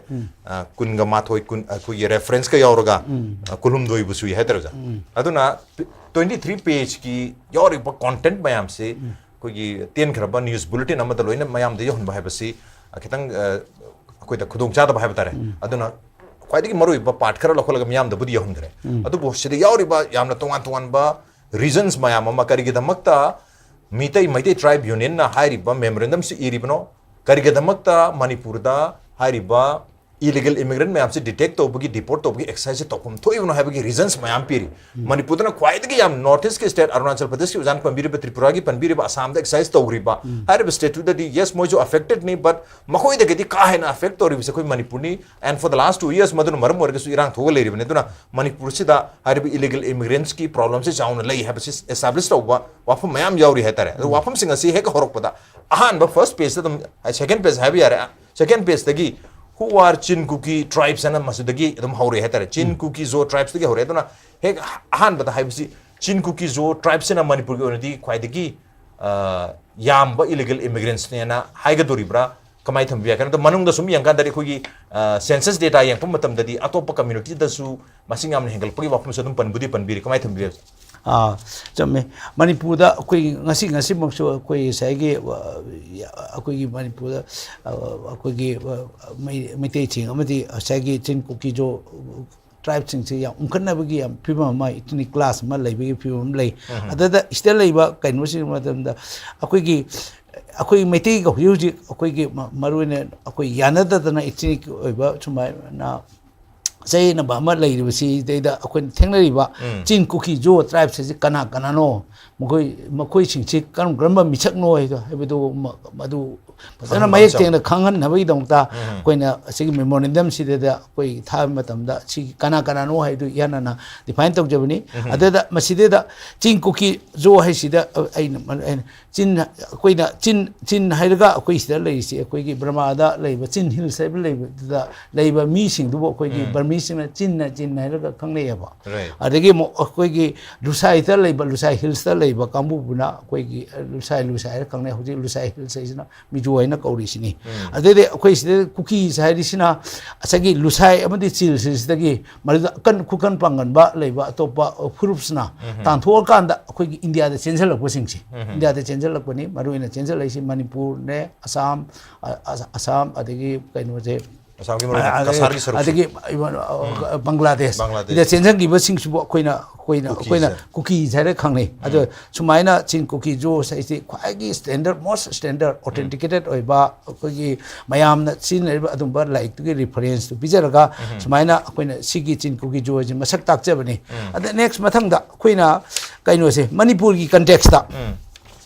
ꯑ, ꯀꯨꯟꯒ ꯃꯥꯊꯣꯏ, ꯀꯨꯟ, ꯑꯩꯈꯣꯏꯒꯤ ꯔꯦꯐꯔꯦꯟꯁꯀ ꯌꯥꯎꯔꯒ ꯑ, ꯀꯨꯟꯍꯨꯝꯗꯣꯏꯕꯨ ꯁꯨꯏ ꯍꯥꯏꯇꯥꯔꯦ ꯑꯣꯖꯥ꯫ ꯑꯗꯨꯅ twenty three ꯄꯦꯖꯀꯤ ꯌꯥꯎꯔꯤꯕ ꯀꯣꯟꯇꯦꯟꯠ ꯃꯌꯥꯝꯁꯤ ꯑꯩꯈꯣꯏꯒꯤ ꯇꯦꯟꯈ꯭ꯔꯕ ꯅ꯭ꯌꯨꯁ ꯕꯨꯂꯦꯇꯤꯟ ꯑꯃꯗ ꯂꯣꯏꯅ ꯃꯌꯥꯝꯗ ꯌꯧꯍꯟꯕ ꯍꯥꯏꯕꯁꯤ, ꯑ, ꯈꯤꯇꯪ, ꯑ, ꯑꯩꯈꯣꯏꯗ ꯈꯨꯗꯣꯡꯆꯥꯗꯕ ꯍꯥꯏꯕ ꯇꯥꯔꯦ꯫ ꯑꯗꯨꯅ ꯈ꯭ꯋꯥꯏꯗꯒꯤ ꯃꯔꯨꯑꯣꯏꯕ ꯄꯥꯔꯠ ꯈꯔ ꯂꯧꯈꯠꯂꯒ ꯃꯤꯌꯥꯝꯗꯕꯨꯗꯤ ꯌꯧꯍꯟꯈ꯭ꯔꯦ꯫ ꯑꯗꯨꯕꯨ ꯁꯤꯗ ꯌꯥꯎꯔꯤꯕ ꯌꯥꯝꯅ ꯇꯣꯉꯥꯟ ꯇꯣꯉꯥꯟꯕ ꯔꯤꯖꯟꯁ ꯃꯌꯥꯝ ꯑꯃ, ꯀꯔꯤꯒꯤꯗꯃꯛꯇ ꯃꯤꯇꯩ ꯃꯩꯇꯩ ꯇ꯭ꯔꯥꯏꯕ ꯌꯨꯅꯤꯌꯟꯅ ꯍꯥꯏꯔꯤꯕ ꯃꯦꯃꯣꯔꯦꯟꯗꯝꯁꯤ ꯏꯔꯤꯕꯅꯣ, ꯀꯔꯤꯒꯤꯗꯃꯛꯇ ꯃꯅꯤꯄꯨꯔꯗ ꯍꯥꯏꯔꯤꯕ ꯏꯂꯤꯒꯦꯜ ꯏꯃꯤꯒ꯭ꯔꯦꯟꯠ ꯃꯌꯥꯝꯁꯤ ꯗꯤꯇꯦꯛ ꯇꯧꯕꯒꯤ, ꯗꯤꯄꯣꯔꯠ ꯇꯧꯕꯒꯤ ꯑꯦꯛꯁꯔꯁꯥꯏꯁꯁꯤ ꯇꯧꯐꯝ ꯊꯣꯛꯏꯕꯅꯣ ꯍꯥꯏꯕꯒꯤ ꯔꯤꯖꯟꯁ ꯃꯌꯥꯝ ꯄꯤꯔꯤ꯫ ꯃꯅꯤꯄꯨꯔꯗꯅ ꯈ꯭ꯋꯥꯏꯗꯒꯤ ꯌꯥꯝ ꯅꯣꯔꯠ ꯏꯁꯀꯤ ꯁ꯭ꯇꯦꯠ, ꯑꯔꯨꯅꯥꯆꯜ ꯄ꯭ꯔꯗꯦꯁꯀꯤ ꯑꯣꯖꯥꯅ ꯄꯟꯕꯤꯔꯤꯕ, ꯇ꯭ꯔꯤꯄꯨꯔꯥꯒꯤ ꯄꯟꯕꯤꯔꯤꯕ, ꯑꯁꯥꯝꯗ ꯑꯦꯛꯁꯔꯁꯥꯏꯁ ꯇꯧꯔꯤꯕ ꯍꯥꯏꯔꯤꯕ ꯁ꯭ꯇꯦꯠꯇꯨꯗꯗꯤ, ꯌꯦꯁ, ꯃꯣꯏꯁꯨ ꯑꯦꯐꯦꯛꯇꯦꯗꯅꯤ, ꯕꯠ ꯃꯈꯣꯏꯗꯒꯤꯗꯤ ꯀꯥ ꯍꯦꯟꯅ ꯑꯦꯐꯦꯛ ꯇꯧꯔꯤꯕꯁꯦ ꯑꯩꯈꯣꯏ ꯃꯅꯤꯄꯨꯔꯅꯤ꯫ And for the last two years ꯃꯗꯨꯅ ꯃꯔꯝ ꯑꯣꯏꯔꯒꯁꯨ ꯏꯔꯥꯡ ꯊꯣꯛꯑꯒ ꯂꯩꯔꯤꯕꯅꯤ꯫ ꯑꯗꯨꯅ ꯃꯅꯤꯄꯨꯔꯁꯤꯗ ꯍꯥꯏꯔꯤꯕ ꯏꯂꯤꯒꯦꯜ ꯏꯃꯤꯒ꯭ꯔꯦꯟꯠꯁꯀꯤ ꯄ꯭ꯔꯣꯕ꯭ꯂꯦꯝꯁꯤ ꯆꯥꯎꯅ ꯂꯩ ꯍꯥꯏꯕꯁꯤ ꯑꯦꯁꯇꯥꯕ꯭ꯂꯤꯁ ꯇꯧꯕ ꯋꯥꯐꯝ ꯃꯌꯥꯝ ꯌꯥꯎꯔꯤ ꯍꯥꯏꯇꯥꯔꯦ꯫ ꯑꯗꯣ ꯋꯥꯐꯝꯁꯤꯡ ꯑꯁꯤ ꯍꯦꯛ ꯍꯧꯔꯛꯄꯗ ꯑꯍꯥꯟꯕ ꯐꯥꯔꯁ ꯄꯦꯖꯇ ꯑꯗꯨꯝ, ꯁꯦꯀꯦꯟ ꯄꯦꯖ ꯍꯥꯏꯕ ꯌꯥꯔꯦ, ꯁꯦꯀꯦꯟ ꯄꯦꯖꯇꯒꯤ "Who are Chin Kuki tribes?" ꯍꯥꯏꯅ ꯃꯁꯤꯗꯒꯤ ꯑꯗꯨꯝ ꯍꯧꯔꯛꯑꯦ ꯍꯥꯏꯇꯥꯔꯦ꯫ ꯆꯤꯟ ꯀꯨꯀꯤ ꯖꯣ ꯇ꯭ꯔꯥꯏꯕꯁꯇꯒꯤ ꯍꯧꯔꯛꯑꯦ꯫ ꯑꯗꯨꯅ ꯍꯦꯛ ꯑꯍꯥꯟꯕꯗ ꯍꯥꯏꯕꯁꯤ ꯆꯤꯟ ꯀꯨꯀꯤ ꯖꯣ ꯇ꯭ꯔꯥꯏꯕꯁꯤꯅ ꯃꯅꯤꯄꯨꯔꯒꯤ ꯑꯣꯏꯅꯗꯤ ꯈ꯭ꯋꯥꯏꯗꯒꯤ, ꯑ, ꯌꯥꯝꯕ ꯏꯂꯤꯒꯦꯜ ꯏꯃꯤꯒ꯭ꯔꯦꯟꯠꯁꯅꯦꯅ ꯍꯥꯏꯒꯗꯣꯔꯤꯕ꯭ꯔꯥ? ꯀꯃꯥꯏꯅ ꯊꯝꯕ ꯌꯥꯏ? ꯀꯩꯅꯣꯗ ꯃꯅꯨꯡꯗ ꯁꯨꯝ ꯌꯦꯡꯀꯥꯟꯗꯗꯤ ꯑꯩꯈꯣꯏꯒꯤ, ꯑ, ꯁꯦꯟꯁꯁ ꯗꯦꯇꯥ ꯌꯦꯡꯉꯛꯄ ꯃꯇꯝꯗꯗꯤ ꯑꯇꯣꯞꯄ ꯀꯝꯃ꯭ꯌꯨꯅꯤꯇꯤꯗꯁꯨ ꯃꯁꯤꯡ ꯌꯥꯝꯅ ꯍꯦꯟꯒꯠꯂꯛꯄꯒꯤ ꯋꯥꯐꯝꯁꯨ ꯑꯗꯨꯝ ꯄꯟꯕꯨꯗꯤ ꯄꯟꯕꯤꯔꯤ꯫ ꯀꯃꯥꯏꯅ ꯊꯝꯕꯤꯔꯤ? ꯑꯥ, ꯆꯨꯝꯃꯦ꯫ ꯃꯅꯤꯄꯨꯔꯗ ꯑꯩꯈꯣꯏ ꯉꯁꯤ, ꯉꯁꯤꯃꯛꯁꯨ ꯑꯩꯈꯣꯏ ꯉꯁꯥꯏꯒꯤ, ꯑ, ꯑꯩꯈꯣꯏꯒꯤ ꯃꯅꯤꯄꯨꯔꯗ, ꯑ, ꯑꯩꯈꯣꯏꯒꯤ, ꯑ, ꯃꯩ-, ꯃꯩꯇꯩꯁꯤꯡ ꯑꯃꯗꯤ ꯉꯁꯥꯏꯒꯤ ꯆꯤꯟ ꯀꯨꯀꯤꯖꯣ ꯇ꯭ꯔꯥꯏꯕꯁꯤꯡꯁꯤ ꯌꯥꯝ ꯎꯪꯈꯠꯅꯕꯒꯤ ꯌꯥꯝ ꯐꯤꯕꯝ ꯑꯃ, ꯏꯊꯅꯤꯛ ꯀ꯭ꯂꯥꯁ ꯑꯃ ꯂꯩꯕꯒꯤ ꯐꯤꯕꯝ ꯑꯃ ꯂꯩ꯫ ꯑꯗꯨꯗ ꯁꯤꯗ ꯂꯩꯕ ꯀꯩꯅꯣꯁꯤꯡ ꯃꯇꯝꯗ ꯑꯩꯈꯣꯏꯒꯤ, ꯑꯩꯈꯣꯏ ꯃꯩꯇꯩꯒ ꯍꯧꯖꯤꯛ ꯍꯧꯖꯤꯛ ꯑꯩꯈꯣꯏꯒꯤ ꯃ-, ꯃꯔꯨꯑꯣꯏꯅ ꯑꯩꯈꯣꯏ ꯌꯥꯅꯗꯗꯅ ꯏꯊꯅꯤꯛ ꯑꯣꯏꯕ ꯁꯨꯃꯥꯏꯅ ꯆꯌꯦꯠꯅꯕ ꯑꯃ ꯂꯩꯔꯤꯕꯁꯤꯗꯩꯗ ꯑꯩꯈꯣꯏꯅ ꯊꯦꯡꯅꯔꯤꯕ ꯆꯤꯟ ꯀꯨꯀꯤ ꯖꯣ ꯇ꯭ꯔꯥꯏꯕꯁ ꯑꯁꯤ ꯀꯅꯥ ꯀꯅꯥꯅꯣ, ꯃꯈꯣꯏ, ꯃꯈꯣꯏꯁꯤꯡꯁꯤ ꯀꯔꯝ ꯀꯔꯝꯕ ꯃꯤꯁꯛꯅꯣ ꯍꯥꯏꯗꯣ, ꯍꯥꯏꯕꯗꯨ ꯃ-, ꯃꯗꯨ ꯐꯖꯅ ꯈꯪꯍꯟꯕ ꯃꯌꯦꯛ ꯑꯃ ꯁꯦꯡꯅ ꯈꯪꯍꯟꯅꯕꯒꯤꯗꯃꯛꯇ ꯑꯩꯈꯣꯏꯅ ꯑꯁꯤꯒꯤ ꯃꯦꯃꯣꯔꯦꯟꯗꯝꯁꯤꯗꯩꯗ ꯑꯩꯈꯣꯏ ꯊꯥꯕ ꯃꯇꯝꯗ ꯁꯤ ꯀꯅꯥ ꯀꯅꯥꯅꯣ ꯍꯥꯏꯗꯨ ꯏꯍꯥꯟ ꯍꯥꯟꯅ ꯗꯤꯐꯥꯏꯟ ꯇꯧꯖꯕꯅꯤ꯫ ꯑꯗꯨꯗ ꯃꯁꯤꯗꯩꯗ ꯆꯤꯡ ꯀꯨꯀꯤ ꯖꯣ ꯍꯥꯏꯁꯤꯗ, ꯑ, ꯑꯩꯅ, ꯑꯩꯅ ꯆꯤꯟ, ꯑꯩꯈꯣꯏꯅ ꯆꯤꯟ, ꯆꯤꯟ ꯍꯥꯏꯔꯒ ꯑꯩꯈꯣꯏ ꯁꯤꯗ ꯂꯩꯔꯤꯁꯤ, ꯑꯩꯈꯣꯏꯒꯤ ꯕꯔꯃꯥꯗ ꯂꯩꯕ ꯆꯤꯟ ꯍꯤꯜꯁ ꯍꯥꯏꯕ ꯂꯩꯕꯗꯨꯗ ꯂꯩꯕ ꯃꯤꯁꯤꯡꯗꯨꯕꯨ ꯑꯩꯈꯣꯏꯒꯤ ꯕꯔꯃꯤꯁꯤꯡꯅ ꯆꯤꯟꯅ ꯆꯤꯟ ꯍꯥꯏꯔꯒ ꯈꯪꯅꯩꯑꯕ꯫ Right. ꯑꯗꯒꯤ ꯑꯃꯨꯛ ꯑꯩꯈꯣꯏꯒꯤ ꯂꯨꯁꯥꯏꯗ ꯂꯩꯕ, ꯂꯨꯁꯥꯏ ꯍꯤꯜꯁꯇ ꯂꯩꯕ ꯀꯥꯡꯕꯨꯕꯨꯅ ꯑꯩꯈꯣꯏꯒꯤ, ꯑ, ꯂꯨꯁꯥꯏ, ꯂꯨꯁꯥꯏ ꯍꯥꯏꯔ ꯈꯪꯅꯩ꯫ ꯍꯧꯖꯤꯛ ꯂꯨꯁꯥꯏ ꯍꯤꯜꯁ ꯍꯥꯏꯁꯤꯅ ꯃꯤꯖꯣ ꯍꯥꯏꯅ ꯀꯧꯔꯤꯁꯤꯅꯤ꯫ ꯑꯗꯩꯗꯤ ꯑꯩꯈꯣꯏ ꯁꯤꯗ ꯀꯨꯀꯤꯁ ꯍꯥꯏꯔꯤꯁꯤꯅ ꯉꯁꯥꯏꯒꯤ ꯂꯨꯁꯥꯏ ꯑꯃꯗꯤ ꯆꯤꯜꯁꯤꯗꯒꯤ ꯃꯗꯨꯗ ꯑꯀꯟ ꯈꯨꯀꯟ ꯄꯥꯡꯒꯟꯕ ꯂꯩꯕ ꯑꯇꯣꯞꯄ ꯐꯨꯔꯨꯞꯁꯤꯅ ꯇꯥꯟꯊꯣꯛꯑꯀꯥꯟꯗ ꯑꯩꯈꯣꯏꯒꯤ ꯏꯟꯗꯤꯌꯥꯗ ꯆꯦꯟꯁꯤꯜꯂꯛꯄꯁꯤꯡꯁꯦ, ꯏꯟꯗꯤꯌꯥꯗ ꯆꯦꯟꯁꯤꯜꯂꯛꯄꯅꯤ꯫ ꯃꯔꯨꯑꯣꯏꯅ ꯆꯦꯟꯁꯤꯜꯂꯛꯏꯁꯤ ꯃꯅꯤꯄꯨꯔꯅꯦ, ꯑꯁꯥꯝ, ꯑ-, ꯑ-, ꯑꯁꯥꯝ, ꯑꯗꯒꯤ ꯀꯩꯅꯣꯁꯦ, ꯑꯁꯥꯝꯒꯤ ꯃꯔꯨ ꯑꯣꯏꯅ ꯑꯗꯒꯤ ꯀꯁꯥꯔꯒꯤ ꯁꯔꯨꯛꯁꯦ꯫ ꯑꯗꯒꯤ ꯏꯚꯟ, ꯑ, ꯕꯪꯒ꯭ꯂꯥꯗꯦꯁ꯫ ꯕꯪꯒ꯭ꯂꯥꯗꯦꯁ꯫ ꯁꯤꯗ ꯆꯦꯟꯁꯤꯟꯈꯤꯕꯁꯤꯡꯁꯤꯕꯨ ꯑꯩꯈꯣꯏꯅ, ꯑꯩꯈꯣꯏꯅ, ꯑꯩꯈꯣꯏꯅ ꯀꯨꯀꯤꯁꯦ꯫ ꯀꯨꯀꯤꯁ ꯍꯥꯏꯔ ꯈꯪꯅꯩ꯫ ꯑꯗꯣ ꯁꯨꯃꯥꯏꯅ ꯆꯤꯟ ꯀꯨꯀꯤ ꯖꯣꯁ ꯍꯥꯏꯁꯤ ꯈ꯭ꯋꯥꯏꯒꯤ standard, most standard, authenticated ꯑꯣꯏꯕ, ꯑꯩꯈꯣꯏꯒꯤ ꯃꯌꯥꯝꯅ ꯁꯤꯖꯤꯟꯅꯔꯤꯕ ꯑꯗꯨꯝꯕ ꯂꯥꯏꯔꯤꯛꯇꯨꯒꯤ referenceꯇꯨ ꯄꯤꯖꯔꯒ ꯁꯨꯃꯥꯏꯅ ꯑꯩꯈꯣꯏꯅ ꯁꯤꯒꯤ ꯆꯤꯟ ꯀꯨꯀꯤ ꯖꯣꯁꯤ ꯃꯁꯛ ꯇꯥꯛꯆꯕꯅꯤ꯫ ꯑꯗ next ꯃꯊꯪꯗ ꯑꯩꯈꯣꯏꯅ ꯀꯩꯅꯣꯁꯦ, ꯃꯅꯤꯄꯨꯔꯒꯤ contextꯇ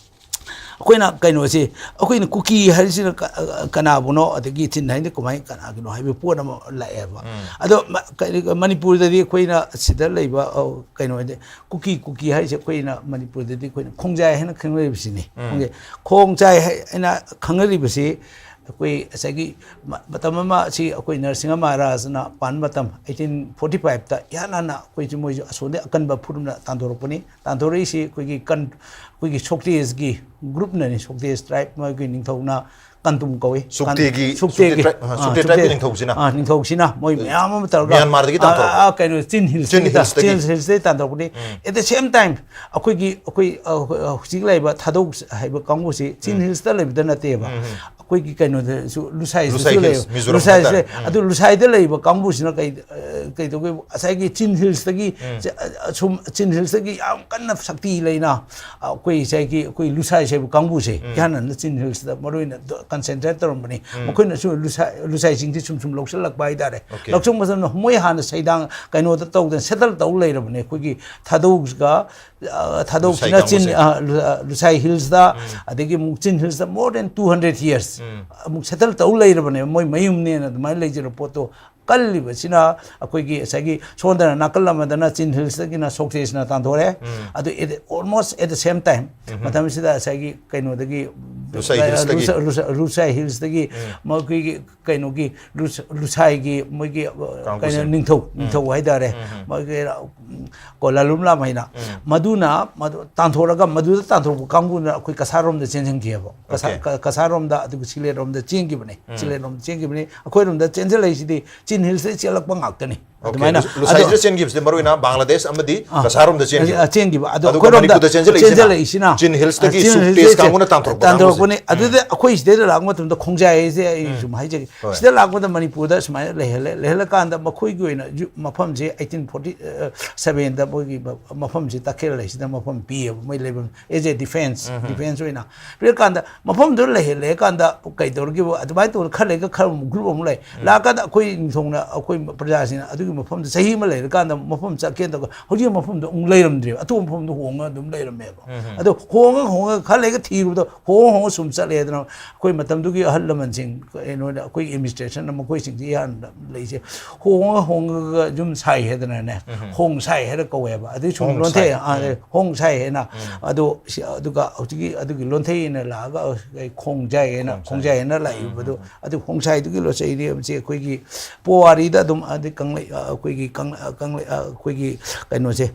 ꯑꯩꯈꯣꯏꯅ ꯀꯩꯅꯣꯁꯤ, ꯑꯩꯈꯣꯏꯅ ꯀꯨꯀꯤ ꯍꯥꯏꯔꯤꯁꯤꯅ ꯀ-, ꯀꯅꯥꯕꯨꯅꯣ, ꯑꯗꯒꯤ ꯆꯤꯟ ꯍꯥꯏꯅ ꯀꯃꯥꯏꯅ ꯀꯅꯥꯒꯤꯅꯣ ꯍꯥꯏꯕ ꯄꯣꯠ ꯑꯃ ꯂꯥꯛꯑꯦꯕ꯫ ꯑꯗꯣ ꯃ-, ꯀꯔꯤ-, ꯃꯅꯤꯄꯨꯔꯗꯗꯤ ꯑꯩꯈꯣꯏꯅ ꯁꯤꯗ ꯂꯩꯕ, ꯑ, ꯀꯩꯅꯣ ꯍꯥꯏꯗꯤ ꯀꯨꯀꯤ, ꯀꯨꯀꯤ ꯍꯥꯏꯔꯤꯁꯦ ꯑꯩꯈꯣꯏꯅ ꯃꯅꯤꯄꯨꯔꯗꯗꯤ ꯑꯩꯈꯣꯏꯅ ꯈꯣꯡꯖꯥꯏ ꯍꯥꯏꯅ ꯈꯪꯅꯔꯤꯕꯁꯤꯅꯤ꯫ ꯈꯣꯡꯖꯥꯏ, ꯈꯣꯡꯖꯥꯏ ꯍꯥꯏꯅ ꯈꯪꯅꯔꯤꯕꯁꯤ ꯑꯩꯈꯣꯏ ꯉꯁꯥꯏꯒꯤ ꯃ-, ꯃꯇꯝ ꯑꯃ ꯁꯤ ꯑꯩꯈꯣꯏ ꯅꯔꯁꯤꯡꯍ ꯃꯍꯥꯔꯥꯖꯅ ꯄꯥꯟꯕ ꯃꯇꯝ, eighteen forty fiveꯇ ꯏꯍꯥꯟ ꯍꯥꯟꯅ ꯑꯩꯈꯣꯏꯁꯨ ꯃꯣꯏꯁꯨ ꯑꯁꯣꯝꯗꯒꯤ ꯑꯀꯟꯕ ꯐꯨꯔꯨꯞꯅ ꯇꯥꯟꯊꯣꯔꯛꯄꯅꯤ꯫ ꯇꯥꯟꯊꯣꯔꯛꯏꯁꯤ ꯑꯩꯈꯣꯏꯒꯤ ꯀꯟ-, ꯑꯩꯈꯣꯏꯒꯤ ꯁꯣꯛꯇꯦꯖꯀꯤ groupꯅꯅꯤ꯫ ꯁꯣꯛꯇꯦꯖ tribe ꯃꯣꯏꯒꯤ ꯅꯤꯡꯊꯧꯅ ꯀꯟꯇꯨꯝ ꯀꯧꯏ꯫ ꯁꯨꯛꯇꯦꯒꯤ, ꯀꯟ-, ꯁꯨꯛꯇꯦꯒꯤ, ꯁꯨꯛꯇꯦ tribe, ꯑ, ꯑ, ꯁꯨꯛꯇꯦ ꯁꯨꯛꯇꯦ tribeꯀꯤ ꯅꯤꯡꯊꯧꯁꯤꯅ꯫ ꯑ, ꯅꯤꯡꯊꯧꯁꯤꯅ ꯃꯣꯏ ꯃꯌꯥꯝ ꯑꯃ ꯇꯧꯔꯒ ꯃ꯭ꯌꯥꯟꯃꯥꯔꯗꯒꯤ ꯑ, ꯇꯥꯟꯊꯣꯔꯛꯄ꯫ ꯑ, ꯀꯩꯅꯣ, ꯆꯤꯟ ꯍꯤꯜꯁꯇꯒꯤ ꯆꯤꯟ ꯇꯥ-, ꯍꯤꯜꯁꯇꯒꯤ꯫ ꯆꯤꯟ ꯍꯤꯜꯁꯇꯒꯤ ꯇꯥꯟꯊꯣꯔꯛꯄꯅꯤ꯫ At the same time, ꯑꯩꯈꯣꯏꯒꯤ, ꯑꯩꯈꯣꯏ, ꯑ, ꯍꯧꯖꯤꯛ ꯂꯩꯔꯤꯕ ꯊꯥꯗꯧ ꯍꯥꯏꯕ ꯀꯥꯡꯕꯨꯁꯤ ꯆꯤꯟ ꯍꯤꯜꯁꯇ ꯂꯩꯕꯗ ꯅꯠꯇꯦꯕ꯫ ꯑꯩꯈꯣꯏꯒꯤ ꯀꯩꯅꯣꯗꯁꯨ ꯂꯨꯁꯥꯏꯁꯤꯁꯨ ꯂꯨꯁꯥꯏ ꯂꯩ-, ꯍꯤꯜꯁ, ꯃꯤꯖꯣꯔꯥꯝ ꯂꯨꯁꯥꯏꯁꯤꯁꯨ ꯍꯥꯏꯇꯥꯔꯦ꯫ ꯂꯩ꯫ ꯑꯗꯨ ꯂꯨꯁꯥꯏꯗ ꯂꯩꯕ ꯀꯥꯡꯕꯨꯁꯤꯅ ꯀꯩ, ꯑ, ꯀꯩꯗꯧꯒꯦ? ꯉꯁꯥꯏꯒꯤ ꯆꯤꯟ ꯍꯤꯜꯁꯇꯒꯤ ꯆ-, ꯑ, ꯁꯨꯝ ꯆꯤꯟ ꯍꯤꯜꯁꯇꯒꯤ ꯌꯥꯝ ꯀꯟꯅ ꯁꯛꯇꯤ ꯂꯩꯅ, ꯑ, ꯑꯩꯈꯣꯏ ꯉꯁꯥꯏꯒꯤ ꯑꯩꯈꯣꯏ ꯂꯨꯁꯥꯏꯁ ꯍꯥꯏꯕ ꯀꯥꯡꯕꯨꯁꯦ ꯏꯍꯥꯟ ꯍꯥꯟꯅ ꯆꯤꯟ ꯍꯤꯜꯁꯇ ꯃꯔꯨ ꯑꯣꯏꯅ ꯗ-, concentrate ꯇꯧꯔꯝꯕꯅꯤ꯫ ꯃꯈꯣꯏꯅꯁꯨ ꯂꯨꯁꯥꯏ-, ꯂꯨꯁꯥꯏꯁꯤꯡꯁꯤ ꯁꯨꯝ ꯁꯨꯝ ꯂꯧꯁꯤꯜꯂꯛꯄ ꯍꯥꯏꯇꯥꯔꯦ꯫ Okay. ꯂꯧꯁꯤꯜꯂꯛꯄ ꯃꯇꯝꯗ ꯃꯣꯏ ꯍꯥꯟꯅ ꯁꯩꯗꯥꯡ ꯀꯩꯅꯣꯗ ꯇꯧꯗꯅ settle ꯇꯧ ꯂꯩꯔꯕꯅꯦ꯫ ꯑꯩꯈꯣꯏꯒꯤ ꯊꯥꯗꯧꯒ ꯑ, ꯊꯥꯗꯧꯁꯤꯅ ꯂꯨꯁꯥꯏ ꯆꯤꯟ-, ꯀꯥꯡꯕꯨꯁꯦ꯫ ꯑ, ꯂꯨ-, ꯑ, ꯂꯨꯁꯥꯏ ꯍꯤꯜꯁꯇ, ꯑꯗꯒꯤ ꯑꯃꯨꯛ ꯆꯤꯟ ꯍꯤꯜꯁꯇ more than two hundred years ꯑꯃꯨꯛ settle ꯇꯧ ꯂꯩꯔꯕꯅꯦꯕ, ꯃꯣꯏ ꯃꯌꯨꯝꯅꯦꯅ ꯑꯗꯨꯃꯥꯏꯅ ꯂꯩꯖꯔꯕ ꯄꯣꯠꯇꯣ꯫ ꯀꯜꯂꯤꯕꯁꯤꯅ ꯑꯩꯈꯣꯏꯒꯤ ꯉꯁꯥꯏꯒꯤ ꯁꯣꯝꯗꯅ ꯅꯥꯀꯜ ꯑꯃꯗꯅ ꯆꯤꯟ ꯍꯤꯜꯁꯇꯒꯤꯅ ꯁꯣꯛꯇꯦꯁꯅ ꯇꯥꯟꯊꯣꯔꯛꯑꯦ꯫ ꯑꯗꯨ at, almost at the same time, ꯃꯇꯝꯁꯤꯗ ꯉꯁꯥꯏꯒꯤ ꯀꯩꯅꯣꯗꯒꯤ, ꯂꯨꯁꯥꯏ ꯑ, ꯍꯤꯜꯁꯇꯒꯤ꯫ ꯂꯨꯁꯥ-, ꯂꯨꯁꯥ-, ꯂꯨꯁꯥꯏ ꯍꯤꯜꯁꯇꯒꯤ ꯃꯈꯣꯏꯒꯤ ꯀꯩꯅꯣꯒꯤ ꯂꯨꯁ-, ꯂꯨꯁꯥꯏꯒꯤ ꯃꯣꯏꯒꯤ, ꯑ, ꯀꯥꯡꯕꯨꯁꯤꯡ꯫ ꯀꯩꯅꯣ ꯅꯤꯡꯊꯧ, ꯅꯤꯡꯊꯧ ꯍꯥꯏꯇꯥꯔꯦ꯫ ꯃꯣꯏꯒꯤ, ꯎꯝ, ꯀꯣꯂꯥꯂꯨꯝꯂꯥꯝ ꯍꯥꯏꯅ꯫ ꯃꯗꯨꯅ ꯃꯗꯨ ꯇꯥꯟꯊꯣꯔꯒ, ꯃꯗꯨꯗ ꯇꯥꯟꯊꯣꯔꯛꯄ ꯀꯥꯡꯕꯨꯅ ꯑꯩꯈꯣꯏ ꯀꯁꯥꯔꯣꯝꯗ ꯆꯦꯟꯁꯤꯟꯈꯤꯑꯕ꯫ ꯀꯁꯥ-, Okay. ꯀ-, ꯀꯁꯥꯔꯣꯝꯗ, ꯑꯗꯨꯒ ꯁꯤꯂꯦꯠꯔꯣꯝꯗ ꯆꯦꯟꯈꯤꯕꯅꯦ꯫ ꯎꯝ꯫ ꯁꯤꯂꯦꯠꯔꯣꯝꯗ ꯆꯦꯟꯈꯤꯕꯅꯤ꯫ ꯑꯩꯈꯣꯏꯔꯣꯝꯗ ꯆꯦꯟꯁꯤꯜꯂꯛꯏꯁꯤꯗꯤ ꯆꯤꯟ ꯍꯤꯜꯁꯇ ꯆꯦꯜꯂꯛꯄ ꯉꯥꯛꯇꯅꯤ꯫ Okay, ꯑꯗꯨꯃꯥꯏꯅ ꯂꯨ-, ꯂꯨꯁꯥꯏꯁꯤꯗ ꯑꯗꯣ ꯆꯦꯟꯈꯤꯕꯁꯦ ꯃꯔꯨ ꯑꯣꯏꯅ ꯕꯪꯒ꯭ꯂꯥꯗꯦꯁ ꯑꯃꯗꯤ ꯑꯥ, ꯀꯁꯥꯔꯣꯝꯗ ꯆꯦꯟꯈꯤꯕ꯫ ꯑ, ꯆꯦꯟꯈꯤꯕ꯫ ꯑꯗꯣ ꯑꯗꯨꯒ ꯑꯩꯈꯣꯏꯔꯣꯝꯗ ꯃꯅꯤꯄꯨꯔꯗ ꯆꯦꯟꯁꯤꯜꯂꯛꯏꯁꯤꯅ ꯆꯦꯟꯁꯤꯜꯂꯛꯏꯁꯤꯅ ꯆꯤꯟ ꯍꯤꯜꯁꯇꯒꯤ ꯑ, ꯆꯤꯟ ꯁꯨꯛꯇꯦꯖ ꯍꯤꯜꯁꯇꯒꯤ ꯀꯥꯡꯕꯨꯅ ꯇꯥꯟꯊꯣꯔꯛꯄ ꯀꯥꯡꯕꯨꯁꯦ꯫ ꯇꯥꯟꯊꯣꯔꯛꯄꯅꯤ꯫ ꯎꯝ꯫ ꯑꯗꯨꯗ ꯑꯩꯈꯣꯏ ꯁꯤꯗꯩꯗ ꯂꯥꯛꯄ ꯃꯇꯝꯗ ꯈꯣꯡꯖꯥꯏ ꯍꯥꯏꯁꯦ ꯑꯩ ꯎꯝ꯫ ꯁꯨꯝ ꯍꯥꯏꯖꯒꯦ꯫ ꯍꯣꯏ꯫ ꯁꯤꯗ ꯂꯥꯛꯄꯗ ꯃꯅꯤꯄꯨꯔꯗ ꯁꯨꯃꯥꯏꯅ ꯂꯩꯍꯜꯂꯦ꯫ ꯂꯩꯍꯜꯂꯀꯥꯟꯗ ꯃꯈꯣꯏꯒꯤ ꯑꯣꯏꯅ ꯌꯨ-, ꯃꯐꯝꯁꯦ ꯑꯩꯠꯇꯤꯟ ꯐꯣꯔꯇꯤ ꯁꯚꯦꯟꯗ ꯃꯣꯏꯒꯤ ꯃ-, ꯃꯐꯝꯁꯦ ꯇꯈꯦꯜ ꯂꯩꯁꯤꯗ ꯃꯐꯝ ꯄꯤꯌꯦꯕ, ꯃꯣꯏ ꯂꯩꯐꯝ as a defense, um. Defense ꯑꯣꯏꯅ꯫ ꯄꯤꯔꯀꯥꯟꯗ ꯃꯐꯝꯗꯨꯗ ꯂꯩꯍꯜꯂꯦ ꯀꯥꯟꯗ ꯀꯩꯗꯧꯔꯒꯦꯕꯨ ꯑꯗꯨꯃꯥꯏꯅ ꯇꯧꯗꯅ ꯈꯔ ꯂꯩꯔꯒ ꯈꯔ ꯑꯃꯨꯛ group ꯑꯃꯨꯛ ꯂꯩ꯫ ꯎꯝ꯫ ꯂꯥꯛꯑꯀꯥꯟꯗ ꯑꯩꯈꯣꯏ ꯅꯤꯡꯊꯧꯅ, ꯑꯩꯈꯣꯏ ꯄ꯭ꯔꯖꯥꯁꯤꯡꯅ ꯑꯗꯨꯒꯤ ꯃꯐꯝꯗ ꯆꯍꯤ ꯑꯃ ꯂꯩꯔꯀꯥꯟꯗ ꯃꯐꯝ ꯆꯠꯀꯦꯅ ꯇꯧꯔꯒ ꯍꯧꯖꯤꯛ ꯃꯐꯝꯗꯣ ꯑꯃꯨꯛ ꯂꯩꯔꯝꯗ꯭ꯔꯦꯕ꯫ ꯑꯇꯣꯞꯄ ꯃꯐꯝꯗ ꯍꯣꯡꯉꯒ ꯑꯗꯨꯝ ꯂꯩꯔꯝꯃꯦꯕ꯫ ꯎꯝ꯫ ꯑꯗꯣ ꯍꯣꯡꯉ ꯍꯣꯡꯉꯒ ꯈꯔ ꯂꯩꯔꯒ ꯊꯤꯔꯨꯕꯗꯣ ꯍꯣꯡꯉ ꯍꯣꯡꯉ ꯁꯨꯝ ꯆꯠꯂꯦ꯫ ꯑꯗꯨꯅ ꯑꯩꯈꯣꯏ ꯃꯇꯝꯗꯨꯒꯤ ꯑꯍꯜ ꯂꯃꯟꯁꯤꯡ, ꯀꯩꯅꯣꯅ, ꯑꯩꯈꯣꯏꯒꯤ administrationꯅ ꯃꯈꯣꯏꯁꯤꯡꯁꯤ ꯌꯥꯝꯅ ꯂꯩꯁꯦ ꯍꯣꯡꯉ ꯍꯣꯡꯉꯒ ꯌꯨꯝ ꯁꯥꯏ ꯍꯥꯏꯗꯅꯅꯦ, ꯎꯝ꯫ ꯍꯣꯡ ꯁꯥꯏ ꯍꯥꯏꯅ ꯀꯧꯋꯦꯕ꯫ ꯑꯗꯨꯏ ꯁꯨꯝ ꯍꯣꯡ ꯂꯣꯟꯊꯩ, ꯁꯥꯏ꯫ ꯑꯥ, ꯎꯝ꯫ ꯍꯣꯡ ꯁꯥꯏ ꯍꯥꯏꯅ꯫ ꯎꯝ꯫ ꯑꯗꯣ ꯁꯤ, ꯑꯗꯨꯒ ꯍꯧꯖꯤꯛꯀꯤ ꯑꯗꯨꯒꯤ ꯂꯣꯟꯊꯩ ꯍꯥꯏꯅ ꯂꯥꯛꯑꯒ, ꯑꯩ ꯈꯣꯡꯖꯥꯏ ꯍꯥꯏꯅ, ꯈꯣꯡꯖꯥꯏ꯫ ꯈꯣꯡꯖꯥꯏ ꯍꯥꯏꯅ ꯂꯥꯛꯏꯕꯗꯣ꯫ ꯎꯝ, ꯎꯝ, ꯎꯝ꯫ ꯑꯗꯨ ꯈꯣꯡꯁꯥꯏꯗꯨꯒꯤ ꯂꯣꯠꯆꯩꯅꯦꯕꯁꯦ ꯑꯩꯈꯣꯏꯒꯤ ꯄꯣꯋꯥꯔꯤꯗ ꯑꯗꯨꯝ, ꯑꯗꯩ ꯀꯪꯂꯩ-, ꯑ, ꯑꯩꯈꯣꯏꯒꯤ ꯀꯪ-, ꯑ, ꯀꯪꯂꯩ-, ꯑ, ꯑꯩꯈꯣꯏꯒꯤ ꯀꯩꯅꯣꯁꯦ,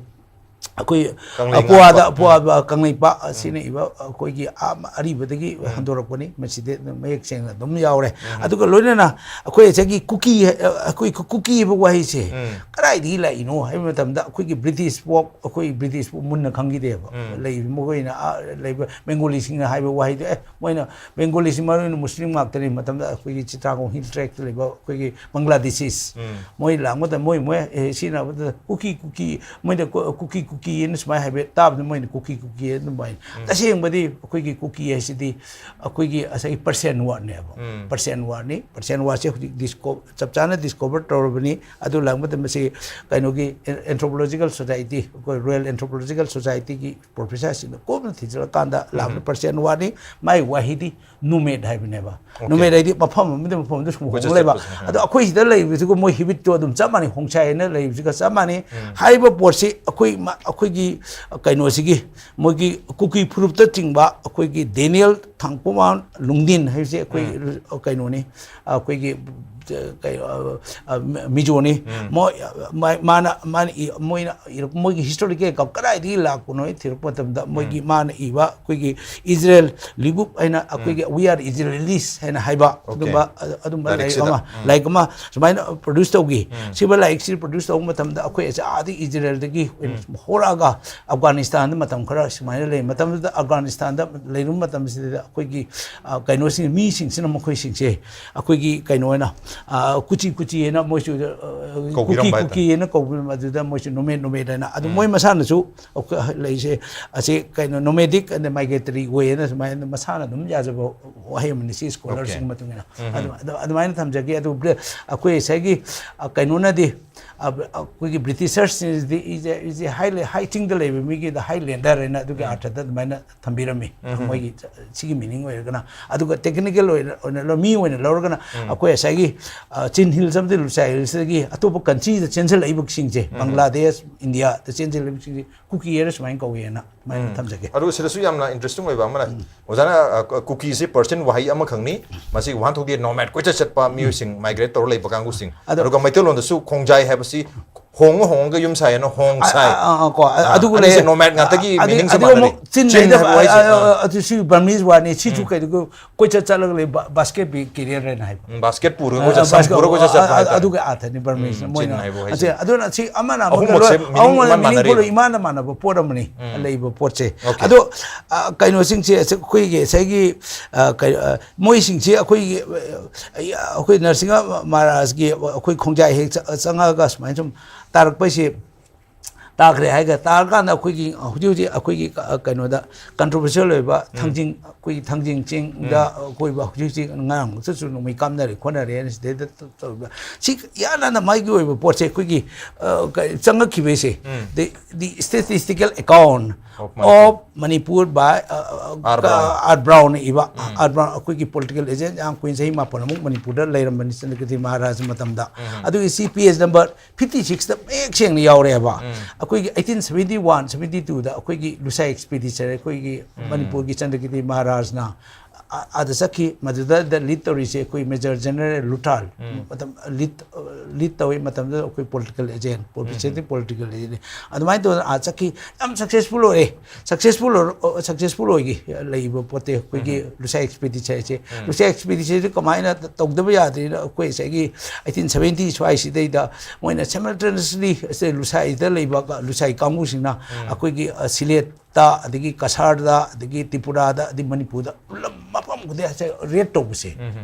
ꯑꯩꯈꯣꯏ ꯀꯪꯂꯩ ꯑ, ꯄꯣꯋꯥꯗ, ꯉꯥꯛꯄ꯫ ꯄꯣꯋꯥ-, ꯎꯝ꯫ ꯀꯪꯂꯩꯄꯥꯛ ꯎꯝ꯫ ꯁꯤꯅ ꯏꯕ ꯑꯩꯈꯣꯏꯒꯤ ꯑ-, ꯑꯔꯤꯕꯗꯒꯤ ꯎꯝ꯫ ꯍꯟꯗꯣꯔꯛꯄꯅꯤ꯫ ꯃꯁꯤꯗꯤ ꯑꯗꯨꯝ ꯃꯌꯦꯛ ꯁꯦꯡꯅ ꯑꯗꯨꯝ ꯌꯥꯎꯔꯦ꯫ ꯎꯝ꯫ ꯑꯗꯨꯒ ꯂꯣꯏꯅꯅ ꯑꯩꯈꯣꯏ ꯉꯁꯥꯏꯒꯤ ꯀꯨꯀꯤ, ꯑ, ꯑꯩꯈꯣꯏ ꯀꯨ-, ꯀꯨꯀꯤ ꯍꯥꯏꯕ ꯋꯥꯍꯩꯁꯦ ꯎꯝ꯫ ꯀꯗꯥꯏꯗꯒꯤ ꯂꯥꯛꯏꯅꯣ ꯍꯥꯏꯕ ꯃꯇꯝꯗ ꯑꯩꯈꯣꯏꯒꯤ ꯕ꯭ꯔꯤꯇꯤꯁ ꯐꯥꯎ, ꯑꯩꯈꯣꯏ ꯕ꯭ꯔꯤꯇꯤꯁ ꯐꯥꯎ ꯃꯨꯟꯅ ꯈꯪꯈꯤꯗꯦꯕ꯫ ꯎꯝ꯫ ꯂꯩꯔꯤꯕ ꯃꯈꯣꯏꯅ, ꯑ, ꯂꯩꯕ ꯕꯦꯡꯒꯣꯂꯤꯁꯤꯡꯅ ꯍꯥꯏꯕ ꯋꯥꯍꯩꯗꯣ, ꯑꯦ, ꯃꯣꯏꯅ ꯕꯦꯡꯒꯣꯂꯤꯁꯤ ꯃꯔꯨ ꯑꯣꯏꯅ ꯃꯨꯁꯂꯤꯝ ꯉꯥꯛꯇꯅꯤ꯫ ꯃꯇꯝꯗ ꯑꯩꯈꯣꯏꯒꯤ ꯆꯤꯇꯥꯒꯣꯡ ꯍꯤꯜ ꯇ꯭ꯔꯦꯛꯇ ꯂꯩꯕ ꯑꯩꯈꯣꯏꯒꯤ ꯕꯪꯒ꯭ꯂꯥꯗꯦꯁꯤꯁ, ꯎꯝ꯫ ꯃꯣꯏ ꯂꯥꯛꯄꯗ ꯃꯣꯏ, ꯃꯣꯏ, ꯑꯦ, ꯁꯤꯖꯤꯟꯅꯕꯗ ꯀꯨꯀꯤ, ꯀꯨꯀꯤ, ꯃꯣꯏꯅ ꯀꯨ-, ꯀꯨꯀꯤ, ꯀꯨꯀꯤ ꯍꯥꯏꯅ ꯁꯨꯃꯥꯏꯅ ꯍꯥꯏꯐꯦꯠ ꯇꯥꯕꯗ ꯃꯣꯏꯅ ꯀꯨꯀꯤ, ꯀꯨꯀꯤ ꯑꯗꯨꯃꯥꯏꯅ꯫ ꯎꯝ꯫ ꯇꯁꯦꯡꯕꯗꯤ ꯑꯩꯈꯣꯏꯒꯤ ꯀꯨꯀꯤ ꯍꯥꯏꯁꯤꯗꯤ ꯑꯩꯈꯣꯏꯒꯤ ꯉꯁꯥꯏꯒꯤ Persian wordꯅꯦꯕ꯫ ꯎꯝ꯫ Persian wordꯅꯤ꯫ Persian wordꯁꯦ ꯍꯧꯖꯤꯛ disco-, ꯆꯞ ꯆꯥꯅ discover ꯇꯧꯔꯕꯅꯤ꯫ ꯑꯗꯨ ꯂꯥꯛꯄꯗ ꯃꯁꯤ ꯀꯩꯅꯣꯒꯤ Anthropological Society, ꯑꯩꯈꯣꯏ Royal Anthropological Societyꯒꯤ professorꯁꯤꯡꯅ ꯀꯨꯞꯅ ꯊꯤꯖꯤꯜꯂꯀꯥꯟꯗ ꯂꯥꯛꯄꯗ ꯎꯝ꯫ Persian wordꯅꯤ꯫ ꯃꯥꯏ ꯋꯥꯍꯩꯗꯤ nomad ꯍꯥꯏꯕꯅꯦꯕ꯫ Okay꯫ Nomad ꯍꯥꯏꯗꯤ ꯃꯐꯝ ꯑꯃꯗ ꯃꯐꯝ ꯑꯃꯗ ꯁꯨꯝ ꯀꯣꯏꯆꯠ ꯍꯣꯡ ꯂꯩꯕ꯫ ꯆꯠꯄꯁꯦ꯫ ꯑꯗꯣ ꯑꯩꯈꯣꯏ ꯁꯤꯗ ꯂꯩꯕꯁꯤꯒ ꯃꯣꯏ habitꯇꯣ ꯑꯗꯨꯝ ꯆꯞ ꯃꯥꯟꯅꯩ, ꯍꯣꯡꯁꯥꯏ ꯍꯥꯏꯅ ꯂꯩꯕꯁꯤꯒ ꯆꯞ ꯃꯥꯟꯅꯩ꯫ ꯎꯝ꯫ ꯍꯥꯏꯔꯤꯕ ꯄꯣꯠꯁꯤ ꯑꯩꯈꯣꯏ ꯃ-, ꯑꯩꯈꯣꯏꯒꯤ ꯀꯩꯅꯣꯁꯤꯒꯤ, ꯃꯣꯏꯒꯤ ꯀꯨꯀꯤ ꯐꯨꯔꯨꯞꯇ ꯆꯤꯡꯕ ꯑꯩꯈꯣꯏꯒꯤ ꯗꯦꯅꯤꯌꯦꯜ ꯊꯥꯡꯄꯨꯃꯥꯟ ꯂꯨꯡꯗꯤꯟ ꯍꯥꯏꯕꯁꯦ ꯑꯩꯈꯣꯏ ꯎꯝ꯫ ꯀꯩꯅꯣꯅꯤ, ꯑꯩꯈꯣꯏꯒꯤ ꯀꯩꯅꯣ, ꯑ, ꯑ, ꯃꯤꯖꯣꯅꯤ꯫ ꯃꯣꯏ, ꯑ, ꯃꯥ-, ꯃꯥꯅ, ꯃꯥꯅ ꯏ-, ꯃꯣꯏꯅ ꯏꯔꯛ-, ꯃꯣꯏꯒꯤ ꯍꯤꯁꯇꯣꯔꯤꯀꯦꯜ ꯀꯗꯥꯏꯗꯒꯤ ꯂꯥꯛꯄꯅꯣ ꯍꯥꯏ ꯊꯤꯔꯛꯄ ꯃꯇꯝꯗ, ꯃꯣꯏꯒꯤ ꯃꯥꯅ ꯏꯕ ꯑꯩꯈꯣꯏꯒꯤ ꯏꯖꯔꯦꯜ ꯂꯤꯕꯨꯞ ꯍꯥꯏꯅ, ꯑꯩꯈꯣꯏꯒꯤ We Are Israelis ꯍꯥꯏꯅ ꯍꯥꯏꯕ, ꯑꯗꯨꯝꯕ, ꯑ-, ꯑꯗꯨꯝꯕ ꯂꯥꯏꯔꯤꯛ ꯂꯥꯏꯔꯤꯛꯁꯤꯗ꯫ ꯑꯃ, ꯂꯥꯏꯔꯤꯛ ꯑꯃ ꯁꯨꯃꯥꯏꯅ ꯄ꯭ꯔꯣꯗ꯭ꯌꯨꯁ ꯇꯧꯈꯤ꯫ ꯁꯤꯕ ꯂꯥꯏꯔꯤꯛꯁꯤ ꯄ꯭ꯔꯣꯗ꯭ꯌꯨꯁ ꯇꯧꯕ ꯃꯇꯝꯗ ꯑꯩꯈꯣꯏ ꯑꯁꯤ ꯑꯥꯗ ꯏꯖꯔꯦꯜꯗꯒꯤ ꯑꯣꯏꯅ ꯁꯨꯝ ꯍꯧꯔꯛꯑꯒ ꯑꯐꯒꯥꯅꯤꯁꯇꯥꯟꯗ ꯃꯇꯝ ꯈꯔ ꯁꯨꯃꯥꯏꯅ ꯂꯩ꯫ ꯃꯇꯝꯗꯨꯗ ꯑꯐꯒꯥꯅꯤꯁꯇꯥꯟꯗ ꯂꯩꯔꯨꯕ ꯃꯇꯝꯁꯤꯗ ꯑꯩꯈꯣꯏꯒꯤ, ꯑ, ꯀꯩꯅꯣꯁꯤꯡ, ꯃꯤꯁꯤꯡꯁꯤꯅ ꯃꯈꯣꯏꯁꯤꯡꯁꯦ ꯑꯩꯈꯣꯏꯒꯤ ꯀꯩꯅꯣ ꯑꯣꯏꯅ, ꯑ, ꯀꯨꯆꯤ ꯀꯨꯆꯤ ꯍꯥꯏꯅ ꯃꯣꯏꯁꯨ, ꯑ, ꯀꯨꯀꯤ ꯀꯨꯀꯤ ꯍꯥꯏꯅ ꯀꯨꯀꯤ ꯍꯥꯏꯅ ꯀꯧꯕꯤꯔꯝꯕ, ꯑꯗꯨꯗ ꯃꯣꯏꯁꯨ ꯅꯣꯃꯦꯗ ꯅꯣꯃꯦꯗ ꯍꯥꯏꯅ꯫ ꯑꯗꯨ ꯃꯣꯏ ꯃꯁꯥꯅꯁꯨ ꯑꯩꯈꯣꯏ ꯂꯩꯁꯦ ꯑꯁꯤ ꯀꯩꯅꯣ, nomadic and migratory way ꯍꯥꯏꯅ ꯁꯨꯃꯥꯏꯅ ꯃꯁꯥꯅ ꯑꯗꯨꯝ ꯌꯥꯖꯕ ꯋꯥꯍꯩ ꯑꯃꯅꯤ, ꯁꯤ ꯁ꯭ꯀꯣꯂꯔꯁꯤꯡꯒꯤ ꯃꯇꯨꯡ ꯏꯟꯅ꯫ ꯑꯗꯨ, ꯑꯗꯨ, ꯑꯗꯨꯃꯥꯏꯅ ꯊꯝꯖꯒꯦ꯫ ꯑꯗꯨ ꯕ꯭ꯔꯤ-, ꯑꯩꯈꯣꯏ ꯉꯁꯥꯏꯒꯤ, ꯑ, ꯀꯩꯅꯣꯅꯗꯤ, ꯑ, ꯑꯩꯈꯣꯏꯒꯤ ꯕ꯭ꯔꯤꯇꯤꯁꯔꯁꯤꯡꯁꯤꯗꯤ ꯏꯁꯦ, ꯏꯁꯦ ꯍꯥꯏ ꯂꯦ-, ꯍꯥꯏ ꯆꯤꯡꯗ ꯂꯩꯕ ꯃꯤꯒꯤꯗ ꯍꯥꯏꯂꯦꯟꯗꯔ ꯍꯥꯏꯅ ꯑꯗꯨꯒꯤ ꯑꯥꯔꯊꯗ ꯑꯗꯨꯃꯥꯏꯅ ꯊꯝꯕꯤꯔꯝꯃꯤ꯫ ꯃꯣꯏꯒꯤ ꯁꯤꯒꯤ ꯃꯤꯅꯤꯡ ꯑꯣꯏꯔꯒꯅ꯫ ꯑꯗꯨꯒ ꯇꯦꯛꯅꯤꯀꯦꯜ ꯑꯣꯏꯅ, ꯑꯣꯏꯅ ꯂꯧ-, ꯃꯤ ꯑꯣꯏꯅ ꯂꯧꯔꯒꯅ ꯑꯩꯈꯣꯏ ꯉꯁꯥꯏꯒꯤ, ꯑ, ꯆꯤꯟ ꯍꯤꯜꯁ ꯑꯃꯗꯤ ꯂꯨꯁꯥꯏ ꯍꯤꯜꯁꯇꯒꯤ ꯑꯇꯣꯞꯄ ꯀꯟꯇ꯭ꯔꯤꯗ ꯆꯦꯟꯁꯤꯜꯂꯛꯏꯕꯁꯤꯡꯁꯦ, ꯕꯪꯒ꯭ꯂꯥꯗꯦꯁ, ꯏꯟꯗꯤꯌꯥꯗ ꯆꯦꯟꯁꯤꯜꯂꯛꯏꯕꯁꯤꯡꯁꯦ ꯀꯨꯀꯤ ꯍꯥꯏꯅ ꯁꯨꯃꯥꯏꯅ ꯀꯧꯋꯦꯅ ꯑꯗꯨꯃꯥꯏꯅ ꯊꯝꯖꯒꯦ꯫ ꯑꯗꯨ ꯁꯤꯗꯁꯨ ꯌꯥꯝꯅ ꯏꯟꯇꯔꯦꯁꯇꯤꯡ ꯑꯣꯏꯕ ꯑꯃꯅ, ꯑꯣꯖꯥꯅ, ꯑ, ꯀ-, ꯀꯨꯀꯤꯁꯤ ꯄꯔꯁꯤꯌꯟ ꯋꯥꯍꯩ ꯑꯃꯈꯛꯅꯤ꯫ ꯃꯁꯤꯒꯤ ꯋꯥꯍꯟꯊꯣꯛꯇꯤ ꯅꯣꯃꯦꯗ, ꯀꯣꯏꯆꯠ ꯆꯠꯄ ꯃꯤꯑꯣꯏꯁꯤꯡ, ꯃꯥꯏꯒ꯭ꯔꯦꯠ ꯇꯧꯔ ꯂꯩꯕ ꯀꯥꯡꯕꯨꯁꯤꯡ꯫ ꯑꯗꯣ ꯑꯗꯨꯒ ꯃꯩꯇꯩꯂꯣꯟꯗꯁꯨ ꯈꯣꯡꯖꯥꯏ ꯍꯥꯏꯕꯁꯤ ꯍꯣꯡꯉ ꯍꯣꯡꯉꯒ ꯌꯨꯝ ꯁꯥꯏ ꯍꯥꯏꯅ ꯍꯣꯡ ꯑ, ꯁꯥꯏ꯫ ꯑ, ꯑ, ꯀꯣ, ꯑ, ꯑ, ꯑꯗꯨꯒ ꯑꯗꯨꯁꯦ ꯂꯩ꯫ ꯅꯣꯃꯦꯗ ꯉꯥꯛꯇꯒꯤ ꯑꯗꯩ, ꯃꯤꯅꯤꯡꯁꯦ ꯑꯗꯨꯒ ꯃꯥꯟꯅꯔꯤ꯫ ꯑꯃꯨꯛ ꯆꯤꯟ ꯆꯤꯟ ꯍꯥꯏꯕ ꯍꯥꯏꯕ ꯋꯥꯍꯩꯁꯦ, ꯑ, ꯑ, ꯑ, ꯑ, ꯑꯗꯨ ꯁꯤ ꯕꯔꯃꯤꯁ ꯋꯥꯔꯗꯅꯤ, ꯁꯤꯁꯨ ꯀꯩꯗꯧꯒꯦ, ꯀꯣꯏꯆꯠ ꯆꯠꯂꯒ ꯂꯩ, ꯕꯥ-, ꯕꯥꯁꯀꯦꯠ ꯕꯤ ꯀꯦꯔꯤꯌꯔ ꯍꯥꯏꯅ ꯍꯥꯏꯕ꯫ ꯎꯝ, ꯕꯥꯁꯀꯦꯠ ꯄꯨꯔꯒ ꯑ, ꯀꯣꯏꯆꯠ, ꯁꯝ ꯕꯥꯁꯀꯦꯠ, ꯄꯨꯔꯒ ꯀꯣꯏꯆꯠ ꯑ, ꯆꯠꯄ ꯑ, ꯍꯥꯏꯇꯥꯔꯦ꯫ ꯑꯗꯨꯒ ꯑꯥꯔꯊꯅꯤ ꯕꯔꯃꯤꯁꯅ ꯎꯝ, ꯃꯣꯏꯅ꯫ ꯆꯤꯟ ꯍꯥꯏꯕ ꯋꯥꯍꯩꯁꯦ꯫ ꯑꯁꯤ, ꯑꯗꯨꯅ ꯁꯤ ꯑꯃꯅ ꯑꯃꯒ ꯑꯍꯨꯝꯃꯛꯁꯦ ꯂꯣꯏ, ꯃꯤꯅꯤꯡ ꯑꯍꯨꯝꯃꯛ ꯏꯃꯥꯟ ꯃꯤꯅꯤꯡ ꯃꯥꯟꯅꯔꯦ꯫ ꯄꯨꯜꯂ ꯏꯃꯥꯟꯗ ꯃꯥꯟꯅꯕ ꯄꯣꯠ ꯑꯃꯅꯤ, ꯎꯝ꯫ ꯂꯩꯕ ꯄꯣꯠꯁꯦ꯫ ꯑꯣꯀꯦ꯫ ꯑꯗꯣ, ꯑ, ꯀꯩꯅꯣꯁꯤꯡꯁꯦ, ꯑꯩꯈꯣꯏꯒꯤ ꯉꯁꯥꯏꯒꯤ, ꯑ, ꯀꯩ-, ꯑ, ꯃꯣꯏꯁꯤꯡꯁꯦ ꯑꯩꯈꯣꯏꯒꯤ, ꯑ, ꯑꯩꯈꯣꯏ ꯅꯔꯁꯤꯡꯍ ꯃꯍꯥꯔꯥꯖꯀꯤ ꯑꯩꯈꯣꯏ ꯈꯣꯡꯖꯥꯏ ꯍꯦꯛ ꯆ-, ꯆꯪꯉꯛꯑꯒ ꯁꯨꯃꯥꯏꯅ ꯁꯨꯝ ꯇꯥꯔꯛꯄꯩꯁꯦ, ꯇꯥꯈ꯭ꯔꯦ ꯍꯥꯏꯒ ꯇꯥꯔꯀꯥꯟꯗ ꯑꯩꯈꯣꯏꯒꯤ ꯍꯧꯖꯤꯛ ꯍꯧꯖꯤꯛ ꯑꯩꯈꯣꯏꯒꯤ ꯀ-, ꯀꯩꯅꯣꯗ ꯀꯟꯇ꯭ꯔꯣꯚꯔꯁꯤꯌꯦꯜ ꯑꯣꯏꯕ ꯎꯝ꯫ ꯊꯥꯡꯖꯤꯡ, ꯑꯩꯈꯣꯏꯒꯤ ꯊꯥꯡꯖꯤꯡ ꯆꯤꯡꯗ ꯎꯝ꯫ ꯑꯀꯣꯏꯕ ꯍꯧꯖꯤꯛ ꯍꯧꯖꯤꯛ ꯉꯔꯥꯡꯃꯛꯇꯁꯨ ꯅꯣꯡꯃꯩ ꯀꯥꯞꯅꯔꯦ ꯈꯣꯠꯅꯔꯦꯅ ꯁꯤꯗꯩꯗ ꯇ-, ꯇꯧꯔꯤꯕ꯫ ꯁꯤ ꯏꯍꯥꯟ ꯍꯥꯟꯅ ꯃꯥꯒꯤ ꯑꯣꯏꯕ ꯄꯣꯠꯁꯦ ꯑꯩꯈꯣꯏꯒꯤ, ꯑ, ꯀ-, ꯆꯪꯉꯛꯈꯤꯕꯩꯁꯦ, ꯎꯝ꯫ The, the statistical account Of Manipur꯫ Of Manipur by, ꯑ, ꯑ, R. Brown꯫ ꯑ, R. Brown ꯏꯕ, ꯎꯝ꯫ R. Brown ꯑꯩꯈꯣꯏꯒꯤ ꯄꯣꯂꯤꯇꯤꯀꯦꯜ ꯑꯦꯖꯦꯟ ꯌꯥꯝ ꯀꯨꯏꯅ ꯆꯍꯤ ꯃꯥꯄꯟꯃꯨꯛ ꯃꯅꯤꯄꯨꯔꯗ ꯂꯩꯔꯝꯕꯅꯤ ꯆꯟꯗ꯭ꯔꯀꯤꯔꯇꯤ ꯃꯍꯥꯔꯥꯖ ꯃꯇꯝꯗ꯫ ꯎꯝ꯫ ꯑꯗꯨꯒꯤ ꯁꯤ ꯄꯦꯖ ꯅꯝꯕꯔ fifty sixꯇ ꯃꯌꯦꯛ ꯁꯦꯡꯅ ꯌꯥꯎꯔꯦꯕ꯫ ꯎꯝ꯫ ꯑꯩꯈꯣꯏꯒꯤ eighteen seventy one seventy twoꯗ ꯑꯩꯈꯣꯏꯒꯤ ꯂꯨꯁꯥꯏ ꯑꯦꯛꯁꯄꯤꯗꯤꯆꯔ, ꯑꯩꯈꯣꯏꯒꯤ ꯎꯝ꯫ ꯃꯅꯤꯄꯨꯔꯒꯤ ꯆꯟꯗ꯭ꯔꯀꯤꯔꯇꯤ ꯃꯍꯥꯔꯥꯖꯅ ꯑꯥꯗ ꯆꯠꯈꯤ꯫ ꯃꯗꯨꯗ ꯂꯤꯗ ꯇꯧꯔꯤꯁꯦ ꯑꯩꯈꯣꯏ ꯃꯦꯖꯔ ꯖꯦꯅꯔꯦꯜ ꯂꯨꯊꯥꯜ꯫ ꯃꯇꯝ ꯂꯤꯗ ꯂꯤꯗ ꯇꯧꯏ꯫ ꯃꯇꯝꯗꯨꯗ ꯑꯩꯈꯣꯏ political agent, politician, political agent ꯑꯗꯨꯃꯥꯏꯅ ꯇꯧꯗꯅ ꯑꯥ ꯆꯠꯈꯤ꯫ ꯌꯥꯝ ꯁꯛꯁꯦꯁꯐꯨꯜ ꯑꯣꯏꯔꯦ꯫ ꯁꯛꯁꯦꯁꯐꯨꯜ ꯁꯛꯁꯦꯁꯐꯨꯜ ꯑꯣꯏꯈꯤ꯫ ꯂꯩꯔꯤꯕ ꯄꯣꯠꯇꯦ ꯑꯩꯈꯣꯏꯒꯤ ꯂꯨꯁꯥꯏ ꯑꯦꯛꯁꯄꯤꯗꯤꯁꯟ ꯍꯥꯏꯁꯦ꯫ ꯂꯨꯁꯥꯏ ꯑꯦꯛꯁꯄꯤꯗꯤꯁꯟꯁꯦ ꯀꯃꯥꯏꯅ ꯇꯧꯗꯕ ꯌꯥꯗ꯭ꯔꯤꯅꯣ? ꯑꯩꯈꯣꯏ ꯉꯁꯥꯏꯒꯤ ꯑꯩꯇꯤꯟ ꯁꯚꯦꯟꯇꯤ ꯁ꯭ꯋꯥꯏꯁꯤꯗꯩꯗ ꯃꯣꯏꯅ ꯁꯦꯃꯜꯇꯦꯅꯁꯂꯤ ꯂꯨꯁꯥꯏꯗ ꯂꯩꯕ ꯂꯨꯁꯥꯏ ꯀꯥꯡꯕꯨꯁꯤꯡꯅ ꯑꯩꯈꯣꯏꯒꯤ ꯁꯤꯂꯦꯠ ꯇ, ꯑꯗꯒꯤ ꯀꯁꯥꯔꯗ, ꯑꯗꯒꯤ ꯇ꯭ꯔꯤꯄꯨꯔꯥꯗ, ꯑꯗꯒꯤ ꯃꯅꯤꯄꯨꯔꯗ ꯄꯨꯂꯞ ꯃꯐꯝ ꯈꯨꯗꯤꯡ ꯔꯦꯠ ꯇꯧꯕꯁꯦ꯫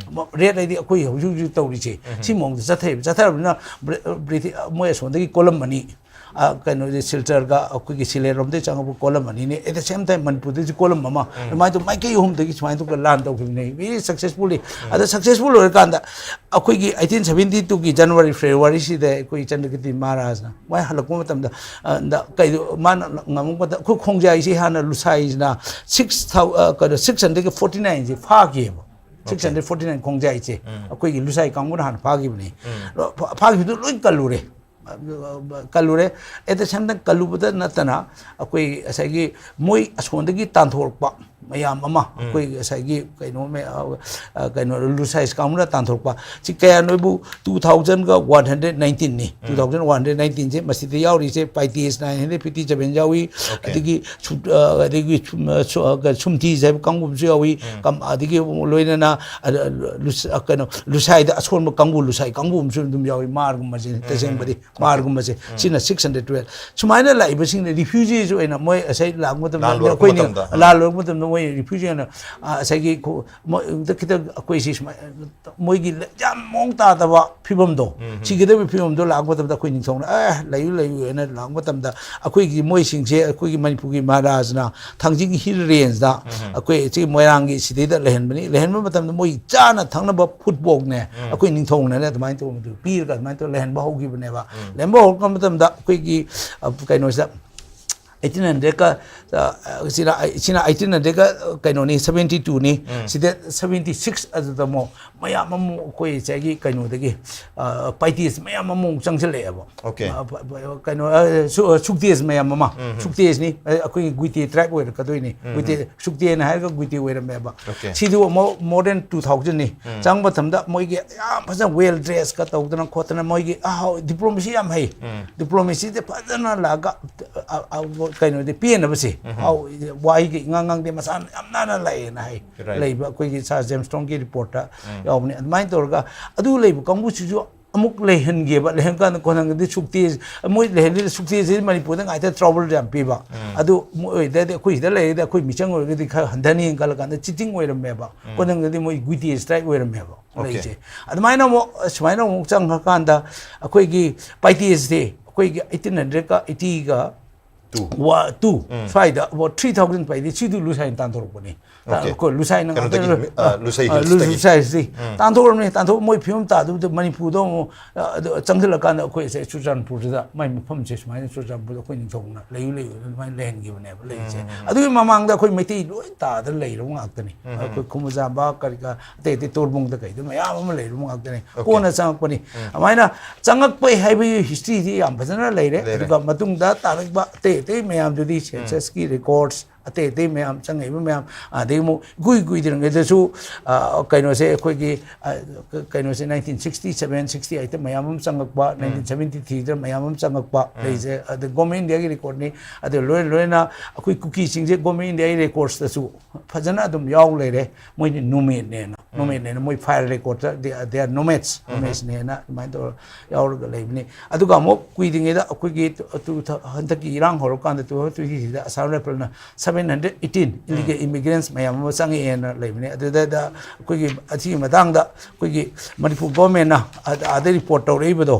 ꯔꯦꯠ ꯍꯥꯏꯗꯤ ꯑꯩꯈꯣꯏ ꯍꯧꯖꯤꯛ ꯍꯧꯖꯤꯛ ꯇꯧꯔꯤꯁꯦ ꯁꯤ ꯃꯑꯣꯡꯗ ꯆꯠꯊꯩꯕ꯫ ꯆꯠꯊꯔꯕꯅꯤꯅ ꯕ꯭ꯔꯤ- ꯕ꯭ꯔꯤꯇꯤ- ꯃꯣꯏ ꯑꯁꯣꯝꯗꯒꯤ ꯀꯣꯂꯝ ꯑꯅꯤ, ꯑ, ꯀꯩꯅꯣꯁꯦ, ꯁꯤꯜꯆꯔꯒ ꯑꯩꯈꯣꯏꯒꯤ ꯁꯤꯂꯦꯔꯣꯝꯗꯒꯤ ꯆꯪꯉꯛꯄ ꯀꯣꯂꯝ ꯑꯅꯤꯅꯦ꯫ At the same time ꯃꯅꯤꯄꯨꯔꯗꯁꯨ ꯀꯣꯂꯝ ꯑꯃ, ꯑꯗꯨꯃꯥꯏꯅ ꯇꯧ ꯃꯥꯏꯀꯩ ꯑꯍꯨꯝꯗꯒꯤ ꯁꯨꯃꯥꯏꯅ ꯇꯧꯗꯅ ꯂꯥꯟ ꯇꯧꯈꯤꯕꯅꯦ, ꯚꯦꯔꯤ ꯁꯛꯁꯦꯁꯐꯨꯜꯂꯤ꯫ ꯑꯗ ꯁꯛꯁꯦꯁꯐꯨꯜ ꯑꯣꯏꯔꯀꯥꯟꯗ ꯑꯩꯈꯣꯏꯒꯤ ꯑꯩꯇꯤꯟ ꯁꯚꯦꯟꯇꯤ ꯇꯨꯒꯤ ꯖꯅꯋꯥꯔꯤ ꯐꯦꯕ꯭ꯔꯨꯋꯥꯔꯤꯁꯤꯗ ꯑꯩꯈꯣꯏ ꯆꯟꯗ꯭ꯔꯀꯤꯔꯇꯤ ꯃꯍꯥꯔꯥꯖꯅ ꯃꯣꯏ ꯍꯜꯂꯛꯄ ꯃꯇꯝꯗ, ꯑ, ꯗ, ꯀꯩꯗꯣ, ꯃꯥꯅ ꯉꯝꯃꯛꯄꯗ ꯑꯩꯈꯣꯏ ꯈꯣꯡꯖꯥꯏꯁꯤ ꯍꯥꯟꯅ ꯂꯨꯁꯥꯏꯁꯤꯅ ꯁꯤꯛꯁ ꯊꯥꯎ-, ꯑ, ꯀꯩꯅꯣ, ꯁꯤꯛꯁ ꯍꯟꯗ꯭ꯔꯦꯠꯀ ꯐꯣꯔꯇꯤ ꯅꯥꯏꯟꯁꯤ ꯐꯥꯈꯤꯑꯕ꯫ ꯁꯤꯛꯁ ꯍꯟꯗ꯭ꯔꯦꯠ ꯐꯣꯔꯇꯤ ꯅꯥꯏꯟ ꯈꯣꯡꯖꯥꯏꯁꯦ ꯑꯩꯈꯣꯏꯒꯤ ꯂꯨꯁꯥꯏ ꯀꯥꯡꯕꯨꯅ ꯍꯥꯟꯅ ꯐꯥꯈꯤꯕꯅꯤ꯫ ꯐꯥ-, ꯐꯥꯈꯤꯕꯗꯨ ꯂꯣꯏ ꯀꯜꯂꯨꯔꯦ꯫ ꯀꯜꯂꯨꯔꯦ꯫ At the same time ꯀꯜꯂꯨꯕꯗ ꯅꯠꯇꯅ ꯑꯩꯈꯣꯏ ꯉꯁꯥꯏꯒꯤ ꯃꯣꯏ ꯑꯁꯣꯝꯗꯒꯤ ꯇꯥꯟꯊꯣꯔꯛꯄ ꯃꯌꯥꯝ ꯑꯃ, ꯑꯩꯈꯣꯏ ꯉꯁꯥꯏꯒꯤ ꯀꯩꯅꯣ ꯃꯌꯥ-, ꯑ, ꯀꯩꯅꯣ ꯂꯨꯁꯥꯏꯁ ꯀꯥꯡꯕꯨꯅ ꯇꯥꯟꯊꯣꯔꯛꯄ ꯁꯤ ꯀꯌꯥ ꯅꯣꯏꯕꯨ ꯇꯨ ꯊꯥꯎꯖꯟꯒ ꯋꯥꯟ ꯍꯟꯗ꯭ꯔꯦꯠ ꯅꯥꯏꯟꯇꯤꯟꯅꯤ꯫ ꯇꯨ ꯊꯥꯎꯖꯟ ꯋꯥꯟ ꯍꯟꯗ꯭ꯔꯦꯠ ꯅꯥꯏꯟꯇꯤꯟꯁꯦ ꯃꯁꯤꯗ ꯌꯥꯎꯔꯤꯁꯦ Paites nine hundred fifty seven ꯌꯥꯎꯏ꯫ ꯑꯗꯒꯤ ꯁꯨꯝ-, ꯑ, ꯑꯗꯒꯤ ꯁꯨꯝ-, ꯑ, ꯁꯨ-, ꯑ, ꯁꯨꯝꯊꯤꯁ ꯍꯥꯏꯕ ꯀꯥꯡꯕꯨ ꯑꯃꯁꯨ ꯌꯥꯎꯏ꯫ ꯀꯝ-, ꯑꯗꯒꯤ ꯑꯃꯨꯛ ꯂꯣꯏꯅꯅ, ꯑ, ꯂꯨꯁ-, ꯑ, ꯀꯩꯅꯣ, ꯂꯨꯁꯥꯏꯗ ꯑꯁꯣꯟꯕ ꯀꯥꯡꯕꯨ, ꯂꯨꯁꯥꯏ ꯀꯥꯡꯕꯨ ꯑꯃꯁꯨ ꯑꯗꯨꯝ ꯌꯥꯎꯏ꯫ ꯃꯥꯔꯒꯨꯝꯕꯁꯦ, ꯇꯁꯦꯡꯕꯗꯤ ꯃꯥꯔꯒꯨꯝꯕꯁꯦ꯫ ꯁꯤꯅ ꯁꯤꯛꯁ ꯍꯟꯗ꯭ꯔꯦꯠ ꯇꯨꯋꯦꯜꯐ꯫ ꯁꯨꯃꯥꯏꯅ ꯂꯥꯛꯏꯕꯁꯤꯡꯅ ꯔꯤꯐ꯭ꯌꯨꯖꯤꯁ ꯑꯣꯏꯅ ꯃꯣꯏ ꯉꯁꯥꯏ ꯂꯥꯛꯄ ꯃꯇꯝꯗ ꯂꯥꯟ ꯂꯣꯏꯔꯛꯄ ꯑꯩꯈꯣꯏꯅ ꯃꯇꯝꯗ꯫ ꯂꯥꯟ ꯂꯣꯏꯔꯛꯄ ꯃꯇꯝꯗ ꯃꯣꯏ ꯔꯤꯐ꯭ꯌꯨꯖꯤ ꯑꯣꯏꯅ, ꯑ, ꯉꯁꯥꯏꯒꯤ ꯈꯨ-, ꯃꯣꯏꯗ ꯈꯤꯇꯪ ꯑꯩꯈꯣꯏꯁꯤ ꯁꯨꯃꯥꯏꯅ ꯃꯣꯏꯒꯤ ꯌꯥꯝ ꯃꯑꯣꯡ ꯇꯥꯗꯕ ꯐꯤꯕꯝꯗꯣ, ꯁꯤꯒꯗꯕ ꯐꯤꯕꯝꯗꯣ ꯂꯥꯛꯄ ꯃꯇꯝꯗ ꯑꯩꯈꯣꯏ ꯅꯤꯡꯊꯧꯅ, "ꯑꯦ, ꯂꯩꯌꯨ, ꯂꯩꯌꯨ" ꯍꯥꯏꯅ ꯂꯥꯛꯄ ꯃꯇꯝꯗ ꯑꯩꯈꯣꯏꯒꯤ ꯃꯣꯏꯁꯤꯡꯁꯦ ꯑꯩꯈꯣꯏꯒꯤ ꯃꯅꯤꯄꯨꯔꯒꯤ ꯃꯍꯥꯔꯥꯖꯅ ꯊꯥꯡꯖꯤꯡ ꯍꯤꯜ ꯔꯦꯟꯖꯇ ꯑꯩꯈꯣꯏ ꯁꯤ ꯃꯣꯏꯔꯥꯡꯒꯤ ꯁꯤꯗꯩꯗ ꯂꯩꯍꯟꯕꯅꯤ꯫ ꯂꯩꯍꯟꯕ ꯃꯇꯝꯗ ꯃꯣꯏ ꯆꯥꯅ ꯊꯛꯅꯕ ꯐꯨꯠꯕꯣꯛꯅꯦ ꯑꯩꯈꯣꯏ ꯅꯤꯡꯊꯧꯅꯅꯦ ꯑꯗꯨꯃꯥꯏꯅ ꯇꯧꯕꯗꯨ ꯄꯤꯔꯒ ꯑꯗꯨꯃꯥꯏꯅ ꯇꯧꯔ ꯂꯩꯍꯟꯕ ꯍꯧꯈꯤꯕꯅꯦꯕ꯫ ꯂꯩꯍꯟꯕ ꯍꯧꯔꯛꯄ ꯃꯇꯝꯗ ꯑꯩꯈꯣꯏꯒꯤ, ꯑ, ꯀꯩꯅꯣꯁꯤꯗ ꯑꯩꯠꯇꯤꯟ ꯍꯟꯗ꯭ꯔꯦꯗꯀ, ꯁꯤꯅ ꯁꯤꯅ ꯑꯩꯠꯇꯤꯟ ꯍꯟꯗ꯭ꯔꯦꯗꯀ ꯀꯩꯅꯣꯅꯤ, ꯁꯕꯦꯟꯇꯤ ꯇꯨꯅꯤ꯫ ꯁꯤꯗ ꯁꯕꯦꯟꯇꯤ ꯁꯤꯛꯁ ꯑꯗꯨꯗ ꯑꯃꯨꯛ ꯃꯌꯥꯝ ꯑꯃꯨꯛ ꯑꯩꯈꯣꯏ ꯉꯁꯥꯏꯒꯤ ꯀꯩꯅꯣꯗꯒꯤ, ꯄꯥꯏꯇꯦꯁ ꯃꯌꯥꯝ ꯑꯃꯨꯛ ꯆꯪꯁꯤꯜꯂꯛꯑꯦꯕ꯫ Okay. ꯀꯩꯅꯣ, ꯁꯨꯛꯇꯦꯁ ꯃꯌꯥꯝ ꯑꯃ, ꯁꯨꯛꯇꯦꯁꯅꯤ, ꯑꯩꯈꯣꯏꯒꯤ ꯒꯨꯏꯇꯦ ꯇ꯭ꯔꯥꯏꯕ ꯑꯣꯏꯔꯛꯀꯗꯣꯏꯅꯤ꯫ ꯒꯨꯏꯇꯦ, ꯁꯨꯛꯇꯦꯅ ꯍꯥꯏꯔꯒ ꯒꯨꯏꯇꯦ ꯑꯣꯏꯔꯝꯃꯦꯕ꯫ Okay. ꯁꯤꯗꯨ ꯑꯃꯨꯛ more than two thousandꯅꯤ꯫ ꯆꯪꯕ ꯃꯇꯝꯗ ꯃꯣꯏꯒꯤ ꯌꯥꯝ ꯐꯖꯅ well dressedꯀ ꯇꯧꯗꯅ ꯈꯣꯠꯇꯅ, ꯃꯣꯏꯒꯤ ꯑꯍꯥꯎ diplomacy ꯌꯥꯝ ꯍꯩ꯫ Diplomacyꯁꯦ ꯐꯖꯅ ꯂꯥꯛꯑꯒ, ꯑ, ꯑ, ꯀꯩꯅꯣꯗꯤ ꯄꯦꯟꯅꯕꯁꯦ꯫ ꯑꯍꯥꯎ, ꯋꯥꯍꯩꯒ ꯏꯉꯥꯡ ꯉꯥꯡꯗꯦ, ꯃꯁꯥꯅ ꯌꯥꯝ ꯅꯥꯟꯅ ꯂꯥꯛꯑꯦꯅ ꯍꯥꯏ꯫ Right. ꯂꯩꯕ ꯑꯩꯈꯣꯏꯒꯤ ꯁꯥꯔ ꯖꯦꯝꯁ ꯇꯣꯡꯒꯤ ꯔꯤꯄꯣꯔꯠꯇ ꯌꯥꯎꯕꯅꯤ꯫ ꯑꯗꯨꯃꯥꯏꯅ ꯇꯧꯔꯒ ꯑꯗꯨ ꯂꯩꯕ ꯀꯥꯡꯕꯨꯁꯤꯁꯨ ꯑꯃꯨꯛ ꯂꯩꯍꯟꯒꯦꯕ꯫ ꯂꯩꯍꯟ ꯀꯥꯟꯗ ꯀꯣꯟꯅꯒꯗꯤ ꯁꯨꯛꯇꯦ, ꯃꯣꯏ ꯂꯩꯍꯟꯗꯣꯏꯗ ꯁꯨꯛꯇꯦꯁꯤ ꯃꯅꯤꯄꯨꯔꯗ ꯉꯥꯏꯇ trouble ꯌꯥꯝ ꯄꯤꯕ꯫ ꯑꯗꯨ ꯃꯣꯏ ꯑꯣꯏꯗꯗꯤ ꯑꯩꯈꯣꯏ ꯁꯤꯗ ꯂꯩꯔꯒꯗꯤ ꯑꯩꯈꯣꯏ ꯃꯤꯆꯪ ꯑꯣꯏꯔꯒꯗꯤ ꯈꯔ ꯍꯟꯊꯅꯤ ꯈꯜꯂ ꯀꯥꯟꯗ cheating ꯑꯣꯏꯔꯝꯃꯦꯕ꯫ ꯀꯣꯟꯅꯒꯗꯤ ꯃꯣꯏ ꯒꯨꯏꯇꯦ ꯇ꯭ꯔꯥꯏꯕ ꯑꯣꯏꯔꯝꯃꯦꯕ꯫ Okay. ꯂꯩꯁꯦ꯫ ꯑꯗꯨꯃꯥꯏꯅ ꯑꯃꯨꯛ, ꯁꯨꯃꯥꯏꯅ ꯑꯃꯨꯛ ꯆꯪꯉꯀꯥꯟꯗ ꯑꯩꯈꯣꯏꯒꯤ ꯄꯥꯏꯇꯦꯁꯁꯦ ꯑꯩꯈꯣꯏꯒꯤ eighteen hundredꯀ eightyꯒ Two. ꯋꯥ-, two, ꯁ꯭ꯋꯥꯏꯗ about three thousand ꯄꯥꯏꯗꯤ ꯁꯤꯗꯨ ꯂꯨꯁꯥꯏꯅ ꯇꯥꯟꯊꯣꯔꯛꯄꯅꯤ꯫ Okay. ꯑꯩꯈꯣꯏ ꯂꯨꯁꯥꯏꯅ ꯀꯩꯅꯣꯗꯒꯤ, ꯉꯥꯛꯇ-, ꯑ, ꯂꯨꯁꯥꯏ ꯑ, Hillsꯇꯒꯤ. ꯂꯨꯁꯥꯏꯁꯤ ꯇꯥꯟꯊꯣꯛꯑꯕꯅꯤ꯫ ꯇꯥꯟꯊꯣꯛ, ꯃꯣꯏ ꯐꯤꯕꯝ ꯇꯥꯗꯕꯗ ꯃꯅꯤꯄꯨꯔꯗ ꯑꯃꯨꯛ, ꯑ, ꯑꯗꯨ ꯆꯪꯁꯤꯜꯂꯀꯥꯟꯗ ꯑꯩꯈꯣꯏꯁꯦ ꯆꯨꯔꯆꯥꯟꯄꯨꯔꯁꯤꯗ ꯃꯥꯏ ꯃꯐꯝꯁꯦ ꯁꯨꯃꯥꯏꯅ ꯆꯨꯔꯆꯥꯟꯄꯨꯔꯗ ꯑꯩꯈꯣꯏ ꯅꯤꯡꯊꯧꯅ ꯂꯩꯌꯨ ꯂꯩꯌꯨ ꯑꯗꯨꯃꯥꯏꯅ ꯂꯩꯍꯟꯈꯤꯕꯅꯦꯕ ꯂꯩꯁꯦ꯫ ꯑꯗꯨꯒꯤ ꯃꯃꯥꯡꯗ ꯑꯩꯈꯣꯏ ꯃꯩꯇꯩ ꯂꯣꯏ ꯇꯥꯗꯅ ꯂꯩꯔꯕ ꯉꯥꯛꯇꯅꯤ꯫ ꯑꯩꯈꯣꯏ ꯈꯨꯃꯨꯖꯥꯝꯕ ꯀꯔꯤ ꯀꯔꯥ ꯑꯇꯩ ꯑꯇꯩ ꯇꯣꯔꯕꯨꯡꯗ ꯀꯩꯗ ꯃꯌꯥꯝ ꯑꯃ ꯂꯩꯔꯕ ꯉꯥꯛꯇꯅꯤ꯫ Okay. ꯀꯣꯟꯅ ꯆꯪꯉꯛꯄꯅꯤ꯫ ꯑꯗꯨꯃꯥꯏꯅ ꯆꯪꯉꯛꯄꯩ ꯍꯥꯏꯕꯒꯤ historyꯗꯤ ꯌꯥꯝ ꯐꯖꯅ ꯂꯩꯔꯦ꯫ ꯂꯩꯔꯦ. ꯑꯗꯨꯒ ꯃꯇꯨꯡꯗ ꯇꯥꯔꯛꯄ ꯑꯇꯩ ꯑꯇꯩ ꯃꯌꯥꯝꯗꯨꯗꯤ censusꯀꯤ records, ꯑꯇꯩ ꯑꯇꯩ ꯃꯌꯥꯝ ꯆꯪꯉꯛꯏꯕ ꯃꯌꯥꯝ, ꯑꯗꯩ ꯑꯃꯨꯛ ꯏꯀꯨꯏ ꯀꯨꯏꯗ꯭ꯔꯤꯉꯩꯗꯁꯨ, ꯑ, ꯀꯩꯅꯣꯁꯦ ꯑꯩꯈꯣꯏꯒꯤ, ꯑ, ꯀ-, ꯀꯩꯅꯣꯁꯦ nineteen sixty seven, sixty eightꯇ ꯃꯌꯥꯝ ꯑꯃ ꯆꯪꯉꯛꯄ, nineteen seventy threeꯗ ꯃꯌꯥꯝ ꯑꯃ ꯆꯪꯉꯛꯄ ꯂꯩꯁꯦ꯫ ꯑꯗ Government of Indiaꯒꯤ recordꯅꯤ꯫ ꯑꯗꯨ ꯂꯣꯏ ꯂꯣꯏꯅ ꯑꯩꯈꯣꯏ ꯀꯨꯀꯤꯁꯤꯡꯁꯦ Government of Indiaꯒꯤ recordsꯇꯁꯨ ꯐꯖꯅ ꯑꯗꯨꯝ ꯌꯥꯎ ꯂꯩꯔꯦ꯫ ꯃꯣꯏꯅ nomadꯅꯦꯅ, nomadꯅꯦꯅ ꯃꯣꯏ file recordꯇ they are, they are nomads, nomadsꯅꯦꯅ ꯑꯗꯨꯃꯥꯏꯅ ꯇꯧꯔ ꯌꯥꯎꯔꯒ ꯂꯩꯕꯅꯤ꯫ ꯑꯗꯨꯒ ꯑꯃꯨꯛ ꯀꯨꯏꯗ꯭ꯔꯤꯉꯩꯗ ꯑꯩꯈꯣꯏꯒꯤ ꯇꯨ-, ꯇꯨ ꯊꯥ-, ꯍꯟꯗꯛꯀꯤ ꯏꯔꯥꯡ ꯍꯧꯔꯀꯥꯟꯗ two thousand twenty threeꯗ Assam Riflesꯅ seven hundred eighteen illegal immigrants ꯃꯌꯥꯝ ꯑꯃ ꯆꯪꯉꯛꯑꯦꯅ ꯂꯩꯕꯅꯤ꯫ ꯑꯗꯨꯗ ꯑꯩꯈꯣꯏꯒꯤ ꯑꯁꯤꯒꯤ ꯃꯇꯥꯡꯗ ꯑꯩꯈꯣꯏꯒꯤ ꯃꯅꯤꯄꯨꯔ governmentꯅ ꯑꯥ-, ꯑꯥꯗꯩ report ꯇꯧꯔꯛꯏꯕꯗꯣ,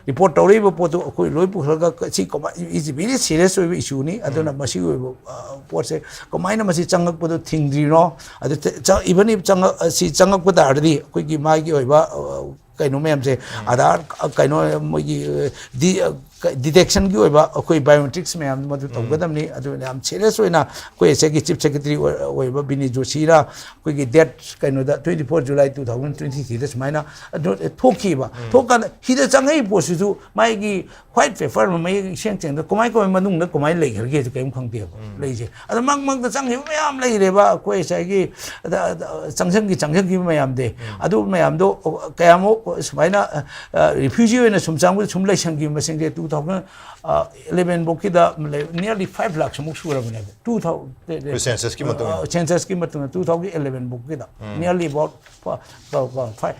report ꯇꯧꯔꯛꯏꯕ ꯄꯣꯠꯇꯨ ꯑꯩꯈꯣꯏ ꯂꯣꯏ ꯄꯨꯈꯠꯂꯒ ꯁꯤ ꯀꯃꯥꯏ-, is a very serious ꯑꯣꯏꯕ issueꯅꯤ꯫ ꯑꯗꯨꯅ ꯃꯁꯤꯒꯤ ꯑꯣꯏꯕ, ꯑ, ꯄꯣꯠꯁꯦ ꯀꯃꯥꯏꯅ ꯃꯁꯤ ꯆꯪꯉꯛꯄꯗꯣ ꯊꯤꯡꯗ꯭ꯔꯤꯅꯣ? ꯑꯗꯨ ꯆ-, ꯆ-, even if ꯆꯪꯉꯛ-, ꯑ, ꯁꯤ ꯆꯪꯉꯛꯄ ꯇꯥꯔꯗꯤ ꯑꯩꯈꯣꯏꯒꯤ ꯃꯥꯒꯤ ꯑꯣꯏꯕ, ꯑ, ꯀꯩꯅꯣ ꯃꯌꯥꯝꯁꯦ, ꯑꯙꯥꯔ, ꯑ, ꯀꯩꯅꯣ ꯃꯣꯏꯒꯤ, ꯑ, ꯗꯤ-, ꯑ, ꯗꯤꯇꯦꯛꯁꯟꯒꯤ ꯑꯣꯏꯕ ꯑꯩꯈꯣꯏ ꯕꯥꯏꯑꯣꯃꯦꯇ꯭ꯔꯤꯛꯁ ꯃꯌꯥꯝꯗꯣ ꯃꯗꯨ ꯇꯧꯒꯗꯕꯅꯤ꯫ ꯑꯗꯨꯅ ꯌꯥꯝ ꯁꯤꯔꯤꯌꯁ ꯑꯣꯏꯅ ꯑꯩꯈꯣꯏ ꯉꯁꯥꯏꯒꯤ ꯆꯤꯐ ꯁꯦꯀ꯭ꯔꯦꯇꯔꯤ ꯑꯣꯏꯕ ꯕꯤꯅꯤ ꯖꯣꯁꯤꯔ ꯑꯩꯈꯣꯏꯒꯤ ꯗꯦꯠ ꯀꯩꯅꯣꯗ, twenty four July two thousand twenty threeꯗ ꯁꯨꯃꯥꯏꯅ ꯑꯗꯨ ꯊꯣꯛꯈꯤꯕ꯫ ꯊꯣꯛꯀꯥꯟꯗ ꯁꯤꯗ ꯆꯪꯉꯛꯏ ꯄꯣꯠꯁꯤꯁꯨ ꯃꯥꯒꯤ ꯋꯥꯏꯠ ꯄꯦꯄꯔ ꯑꯃ ꯃꯌꯦꯛ ꯁꯦꯡ ꯁꯦꯡꯗ ꯀꯃꯥꯏ ꯀꯃꯥꯏ ꯃꯅꯨꯡꯗ ꯀꯃꯥꯏꯅ ꯂꯩꯈ꯭ꯔꯒꯦꯁꯨ ꯀꯔꯤꯝ ꯈꯪꯗꯦꯕ ꯂꯩꯁꯦ꯫ ꯑꯗꯣ ꯃꯔꯛ ꯃꯔꯛꯇ ꯆꯪꯈꯤꯕ ꯃꯌꯥꯝ ꯂꯩꯔꯦꯕ ꯑꯩꯈꯣꯏ ꯉꯁꯥꯏꯒꯤ ꯑꯗ, ꯑꯗ, ꯆꯪꯁꯤꯟꯈꯤ ꯆꯪꯁꯤꯟꯈꯤꯕ ꯃꯌꯥꯝꯗꯤ꯫ ꯑꯗꯨ ꯃꯌꯥꯝꯗꯣ ꯀꯌꯥꯃꯨꯛ ꯁꯨꯃꯥꯏꯅ ꯔꯤꯐ꯭ꯌꯨꯖꯤ ꯑꯣꯏꯅ ꯁꯨꯝ ꯆꯪꯕꯗ ꯁꯨꯝ ꯂꯩꯁꯟꯈꯤꯕ ꯃꯁꯤꯡꯁꯦ two thousand eleven ꯐꯥꯎꯀꯤꯗ nearly five lakh ꯃꯨꯛ ꯁꯨꯔꯕꯅꯦꯕ꯫ Two thousand ꯑꯩꯈꯣꯏ censusꯀꯤ ꯃꯇꯨꯡ ꯏꯟꯅ꯫ Censusꯀꯤ ꯃꯇꯨꯡ ꯏꯟꯅ two thousand eleven ꯐꯥꯎꯀꯤꯗ nearly about five꯫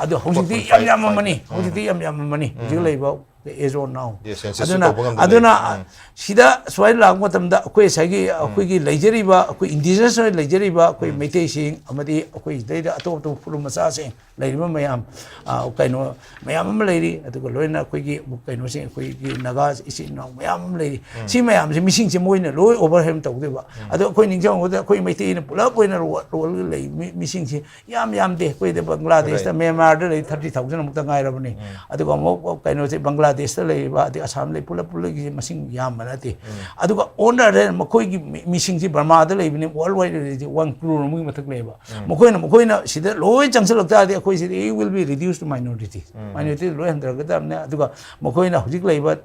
ꯑꯗꯣ ꯍꯧꯖꯤꯛꯇꯤ ꯌꯥꯝ ꯌꯥꯝꯃꯝꯃꯅꯤ꯫ ꯍꯧꯖꯤꯛꯇꯤ ꯌꯥꯝ ꯌꯥꯝꯃꯝꯃꯅꯤ ꯍꯧꯖꯤꯛ ꯂꯩꯕ, as on now꯫ Yes, census ꯑꯗꯨꯅ ꯇꯧꯕ ꯉꯝꯗꯅ ꯑꯗꯨꯅ ꯂꯩ꯫ ꯁꯤꯗ ꯁꯨꯃꯥꯏꯅ ꯂꯥꯛꯄ ꯃꯇꯝꯗ ꯑꯩꯈꯣꯏ ꯉꯁꯥꯏꯒꯤ ꯑꯩꯈꯣꯏꯒꯤ ꯂꯩꯖꯔꯤꯕ, ꯑꯩꯈꯣꯏ ꯏꯟꯗꯤꯖꯤꯅꯁ ꯑꯣꯏꯅ ꯂꯩꯖꯔꯤꯕ ꯑꯩꯈꯣꯏ ꯃꯩꯇꯩꯁꯤꯡ ꯑꯃꯗꯤ ꯑꯩꯈꯣꯏ ꯁꯤꯗꯩꯗ ꯑꯇꯣꯞ ꯑꯇꯣꯞꯄ ꯐꯨꯔꯨꯞ ꯃꯆꯥꯁꯤꯡ ꯂꯩꯔꯤꯕ ꯃꯌꯥꯝ, ꯑ, ꯀꯩꯅꯣ ꯃꯌꯥꯝ ꯑꯃ ꯂꯩꯔꯤ꯫ ꯑꯗꯨꯒ ꯂꯣꯏꯅ ꯑꯩꯈꯣꯏꯒꯤ ꯀꯩꯅꯣꯁꯤꯡ, ꯑꯩꯈꯣꯏꯒꯤ ꯅꯥꯒꯥ ꯏꯆꯤꯟ ꯏꯅꯥꯎ ꯃꯌꯥꯝ ꯑꯃ ꯂꯩꯔꯤ꯫ ꯁꯤ ꯃꯌꯥꯝꯁꯦ, ꯃꯤꯁꯤꯡꯁꯦ ꯃꯣꯏꯅ ꯂꯣꯏ overwhelm ꯇꯧꯗꯣꯏꯕ꯫ ꯑꯗꯣ ꯑꯩꯈꯣꯏ ꯅꯤꯡꯁꯤꯡꯍꯧꯒꯗꯕ, ꯑꯩꯈꯣꯏ ꯃꯩꯇꯩꯅ ꯄꯨꯂꯞ ꯑꯣꯏꯅ ꯔꯣ-, ꯔꯣꯜꯂꯒ ꯂꯩ ꯃꯤ-, ꯃꯤꯁꯤꯡꯁꯤ ꯌꯥꯝ ꯌꯥꯝꯗꯦ꯫ ꯑꯩꯈꯣꯏꯗ ꯕꯪꯒ꯭ꯂꯥꯗꯦꯁꯇ, ꯃ꯭ꯌꯥꯟꯃꯥꯔꯗ ꯂꯩ thirty thousand ꯑꯃꯨꯛꯇ ꯉꯥꯏꯔꯕꯅꯤ꯫ ꯑꯗꯨꯒ ꯑꯃꯨꯛ ꯀꯩꯅꯣꯁꯦ, ꯕꯪꯒ꯭ꯂꯥꯗꯦꯁꯇ ꯂꯩꯔꯤꯕ, ꯑꯗꯩ ꯑꯁꯥꯝ ꯂꯩ, ꯄꯨꯂꯞ ꯄꯨꯂꯞꯒꯤ ꯃꯁꯤꯡ ꯌꯥꯝꯕ ꯅꯠꯇꯦ꯫ ꯑꯗꯨꯒ on the other hand, ꯃꯈꯣꯏꯒꯤ ꯃꯤ-, ꯃꯤꯁꯤꯡꯁꯤ ꯕꯔꯃꯥꯗ ꯂꯩꯕꯅꯤ, world wide ꯂꯩꯔꯤꯁꯦ one crore ꯑꯃꯒꯤ ꯃꯊꯛ ꯂꯩꯌꯦꯕ꯫ ꯃꯈꯣꯏꯅ, ꯃꯈꯣꯏꯅ ꯁꯤꯗ ꯂꯣꯏ ꯆꯪꯁꯤꯜꯂꯛ ꯇꯥꯔꯗꯤ ꯑꯩꯈꯣꯏ ꯁꯤꯗꯤ it will be reduced to minority꯫ Minority ꯂꯣꯏ ꯍꯟꯊꯔꯛꯀꯗꯕꯅꯦ꯫ ꯑꯗꯨꯒ ꯃꯈꯣꯏꯅ ꯍꯧꯖꯤꯛ ꯂꯩꯕ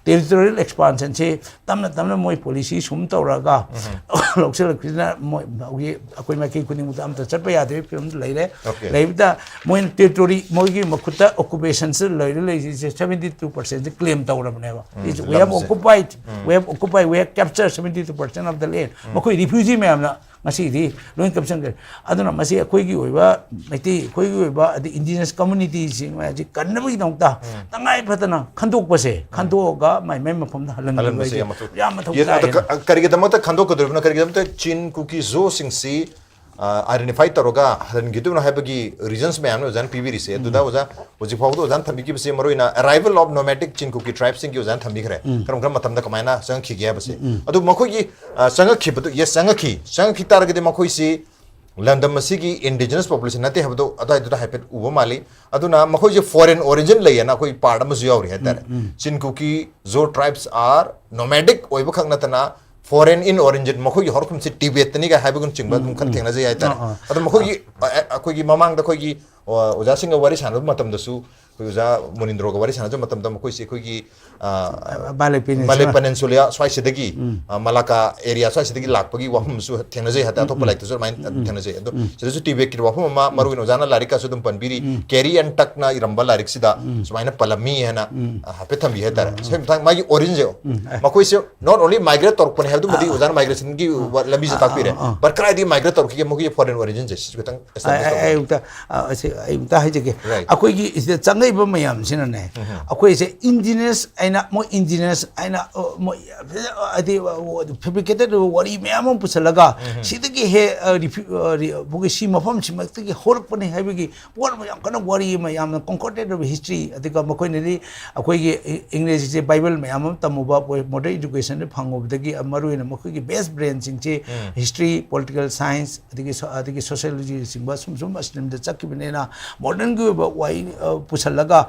territorial expansionꯁꯤ ꯇꯞꯅ ꯇꯞꯅ ꯃꯣꯏ policy ꯁꯨꯝ ꯇꯧꯔꯒ ꯂꯧꯁꯤꯜꯂꯛꯄꯁꯤꯅ ꯃꯣꯏ ꯍꯧꯖꯤꯛ ꯑꯩꯈꯣꯏ ꯃꯥꯏꯀꯩ ꯈꯨꯗꯤꯡꯃꯛꯇ ꯑꯝꯇ ꯆꯠꯄ ꯌꯥꯗꯕꯒꯤ ꯐꯤꯕꯝꯗ ꯂꯩꯔꯦ꯫ Okay꯫ ꯂꯩꯕꯗ ꯃꯣꯏꯅ territory, ꯃꯣꯏꯒꯤ ꯃꯈꯨꯠꯇ occupationꯁꯤ ꯂꯩꯔ ꯂꯩꯔꯤꯁꯦ seventy two percentꯁꯤ claim ꯇꯧꯔꯕꯅꯦꯕ꯫ It's, "We have ꯂꯝꯁꯦ꯫ Occupied, we have occupied, we have captured seventy two percent of the land." ꯃꯈꯣꯏ refugee ꯃꯌꯥꯝꯅ ꯉꯁꯤꯗꯤ ꯂꯣꯏ ꯀꯞꯁꯟꯈ꯭ꯔꯦ꯫ ꯑꯗꯨꯅ ꯃꯁꯤ ꯑꯩꯈꯣꯏꯒꯤ ꯑꯣꯏꯕ, ꯃꯩꯇꯩ ꯑꯩꯈꯣꯏꯒꯤ ꯑꯣꯏꯕ, ꯑꯗꯩ indigenous communityꯁꯤꯡ ꯃꯌꯥꯝꯁꯤ ꯀꯟꯅꯕꯒꯤꯗꯃꯛꯇ ꯇꯉꯥꯏ ꯐꯗꯅ ꯈꯟꯗꯣꯛꯄꯁꯦ, ꯈꯟꯗꯣꯛꯑꯒ ꯃꯥꯏ ꯃꯥꯏ ꯃꯐꯝꯗ ꯍꯜꯍꯟꯕꯁꯦ ꯍꯜꯍꯟꯕꯁꯦ ꯌꯥꯝ ꯃꯊꯧ ꯌꯥꯝ ꯃꯊꯧ ꯌꯦ-, ꯇꯥꯏ ꯑꯗꯣ ꯍꯥꯏꯅ꯫ ꯀ-, ꯀꯔꯤꯒꯤꯗꯃꯛꯇ ꯈꯟꯗꯣꯛꯀꯗꯧꯔꯤꯕꯅꯣ? ꯀꯔꯤꯒꯤꯗꯃꯛꯇ ꯆꯤꯟ, ꯀꯨꯀꯤ, ꯖꯣꯁꯤꯡꯁꯤ, ꯑ, identify ꯇꯧꯔꯒ ꯍꯜꯍꯟꯈꯤꯗꯣꯏꯅꯣ ꯍꯥꯏꯕꯒꯤ reasons ꯃꯌꯥꯝꯅ ꯑꯣꯖꯥꯅ ꯄꯤꯕꯤꯔꯤꯁꯦ꯫ ꯑꯗꯨꯗ ꯑꯣꯖꯥ, ꯍꯧꯖꯤꯛ ꯐꯥꯎꯕꯗ ꯑꯣꯖꯥꯅ ꯊꯝꯕꯤꯈꯤꯕꯁꯦ ꯃꯔꯨꯑꯣꯏꯅ arrival of nomadic Chin Kuki tribesꯁꯤꯡꯒꯤ ꯑꯣꯖꯥꯅ ꯊꯝꯕꯤꯈ꯭ꯔꯦ꯫ ꯀꯔꯝ ꯀꯔꯝꯕ ꯃꯇꯝꯗ ꯀꯃꯥꯏꯅ ꯆꯪꯉꯛꯈꯤꯒꯦ ꯍꯥꯏꯕꯁꯦ꯫ ꯑꯗꯨ ꯃꯈꯣꯏꯒꯤ, ꯑ, ꯆꯪꯉꯛꯈꯤꯕꯗꯨ, yes, ꯆꯪꯉꯛꯈꯤ꯫ ꯆꯪꯉꯛꯈꯤ ꯇꯥꯔꯒꯗꯤ ꯃꯈꯣꯏꯁꯤ ꯂꯝꯗꯝ ꯑꯁꯤꯒꯤ indigenous population ꯅꯠꯇꯦ ꯍꯥꯏꯕꯗꯣ ꯑꯗꯨꯋꯥꯏꯗꯨꯗ ꯍꯥꯏꯐꯦꯠ ꯎꯕ ꯃꯥꯜꯂꯤ꯫ ꯑꯗꯨꯅ ꯃꯈꯣꯏꯁꯦ foreign origin ꯂꯩꯌꯦꯅ ꯑꯩꯈꯣꯏ part ꯑꯃꯁꯨ ꯌꯥꯎꯔꯤ ꯍꯥꯏꯇꯥꯔꯦ꯫ Chin Kuki Zo tribes are nomadic ꯑꯣꯏꯕꯈꯛ ꯅꯠꯇꯅ foreign in origin, ꯃꯈꯣꯏꯒꯤ ꯍꯧꯔꯛꯐꯝꯁꯤ ꯇꯤꯕꯦꯠꯇꯅꯤꯒ ꯍꯥꯏꯕꯒꯨꯝꯕ ꯈꯔ ꯊꯦꯡꯅꯖꯩ ꯍꯥꯏꯇꯥꯔꯦ꯫ ꯑꯗꯣ ꯃꯈꯣꯏꯒꯤ ꯑ, ꯑ, ꯑꯩꯈꯣꯏꯒꯤ ꯃꯃꯥꯡꯗ ꯑꯩꯈꯣꯏꯒꯤ ꯑ, ꯑꯣꯖꯥꯁꯤꯡꯒ ꯋꯥꯔꯤ ꯁꯥꯟꯅꯕ ꯃꯇꯝꯗꯁꯨ ꯑꯩꯈꯣꯏ ꯑꯣꯖꯥ ꯃꯨꯅꯤꯟꯗ꯭ꯔꯣꯒ ꯋꯥꯔꯤ ꯁꯥꯟꯅꯖꯕ ꯃꯇꯝꯗ ꯃꯈꯣꯏꯁꯤ ꯑꯩꯈꯣꯏꯒꯤ ꯑ, Malay Peninsula꯫ Malay Peninsula ꯁ꯭ꯋꯥꯏꯁꯤꯗꯒꯤ, ꯑ, Malacca area ꯁ꯭ꯋꯥꯏꯁꯤꯗꯒꯤ ꯂꯥꯛꯄꯒꯤ ꯋꯥꯐꯝ ꯑꯃꯁꯨ ꯊꯦꯡꯅꯖꯩ ꯍꯥꯏꯇꯥꯔꯦ꯫ ꯑꯇꯣꯞꯄ ꯂꯥꯏꯔꯤꯛꯇꯁꯨ ꯑꯗꯨꯃꯥꯏꯅ ꯑꯗꯨꯝ ꯊꯦꯡꯅꯖꯩ꯫ ꯑꯗꯣ ꯁꯤꯗꯁꯨ ꯇꯤꯕꯦꯠꯀꯤ ꯋꯥꯐꯝ ꯑꯃ ꯃꯔꯨ ꯑꯣꯏꯅ ꯑꯣꯖꯥꯅ ꯂꯥꯏꯔꯤꯛꯀꯁꯨ ꯑꯗꯨꯝ ꯄꯟꯕꯤꯔꯤ꯫ Carrie Ann Tuck ꯅ ꯏꯔꯝꯕ ꯂꯥꯏꯔꯤꯛꯁꯤꯗ ꯁꯨꯃꯥꯏꯅ ꯄꯜꯂꯝꯃꯤ ꯍꯥꯏꯅ, ꯑ, ꯍꯥꯏꯐꯦꯠ ꯊꯝꯕꯤ ꯍꯥꯏꯇꯥꯔꯦ꯫ ꯁꯤ ꯃꯇꯥꯡ ꯃꯥꯒꯤ origin ꯁꯦ ꯃꯈꯣꯏꯁꯦ not only migrate ꯇꯧꯔꯛꯄꯅꯦ ꯍꯥꯏꯕꯗꯨꯃꯗꯤ ꯑꯣꯖꯥꯅ migration ꯒꯤ ꯂꯝꯕꯤꯁꯦ ꯇꯥꯛꯄꯤꯔꯦ꯫ But ꯀꯗꯥꯏꯗꯒꯤ migrate ꯇꯧꯔꯛꯈꯤꯒꯦ, ꯃꯈꯣꯏꯒꯤ foreign origin ꯁꯦ ꯁꯤꯁꯨ ꯈꯤꯇꯪ establish ꯑꯩ, ꯇꯧꯕꯤꯌꯨ꯫ ꯑꯩ ꯑꯃꯨꯛꯇ, ꯑ, ꯑꯁꯤ ꯑꯩ ꯑꯃꯨꯛꯇ ꯍꯥꯏꯖꯒꯦ꯫ Right. ꯑꯩꯈꯣꯏꯒꯤ ꯁꯤꯗ ꯆꯪꯉꯛꯏꯕ ꯃꯌꯥꯝꯁꯤꯅꯅꯦ, ꯑꯩꯈꯣꯏꯁꯦ indigenous ꯍꯥꯏꯅ, ꯃꯣꯏ indigenous ꯍꯥꯏꯅ, ꯑ, ꯃꯣꯏ, ꯑ, ꯍꯥꯏꯗꯤ, ꯑ, fabricated ꯑꯣꯏꯕ ꯋꯥꯔꯤ ꯃꯌꯥꯝ ꯑꯃ ꯄꯨꯁꯜꯂꯒ, ꯁꯤꯗꯒꯤ ꯍꯦ, ꯑ, refu-, ꯑ, ꯔꯤ-, ꯑ, ꯑꯩꯈꯣꯏꯒꯤ ꯁꯤ ꯃꯐꯝꯁꯤꯃꯛꯇꯒꯤ ꯍꯧꯔꯛꯄꯅꯤ ꯍꯥꯏꯕꯒꯤ ꯄꯣꯠ ꯑꯃ ꯌꯥꯝ ꯀꯟꯅ ꯋꯥꯔꯤ ꯑꯃ, ꯌꯥꯝꯅ concocted ꯑꯣꯏꯕ history, ꯑꯗꯨꯒ ꯃꯈꯣꯏꯅꯗꯤ ꯑꯩꯈꯣꯏꯒꯤ ꯏ-, ꯏꯪꯔꯦꯖꯤꯁꯦ Bible ꯃꯌꯥꯝ ꯑꯃ ꯇꯝꯃꯨꯕ, ꯃꯣꯏ modern education ꯗ ꯐꯪꯉꯨꯕꯗꯒꯤ, ꯑ, ꯃꯔꯨꯑꯣꯏꯅ ꯃꯈꯣꯏꯒꯤ best brain ꯁꯤꯡꯁꯦ history, political science, ꯑꯗꯒꯤ ꯁꯣ-, ꯑꯗꯒꯤ sociology ꯅꯆꯤꯡꯕ ꯁꯨꯝ ꯁꯨꯝ ꯑꯁꯤꯂꯣꯝꯗ ꯆꯠꯈꯤꯕꯅꯤꯅ, modern ꯒꯤ ꯑꯣꯏꯕ ꯋꯥꯍꯩ, ꯑ, ꯄꯨꯁꯜꯂꯒ,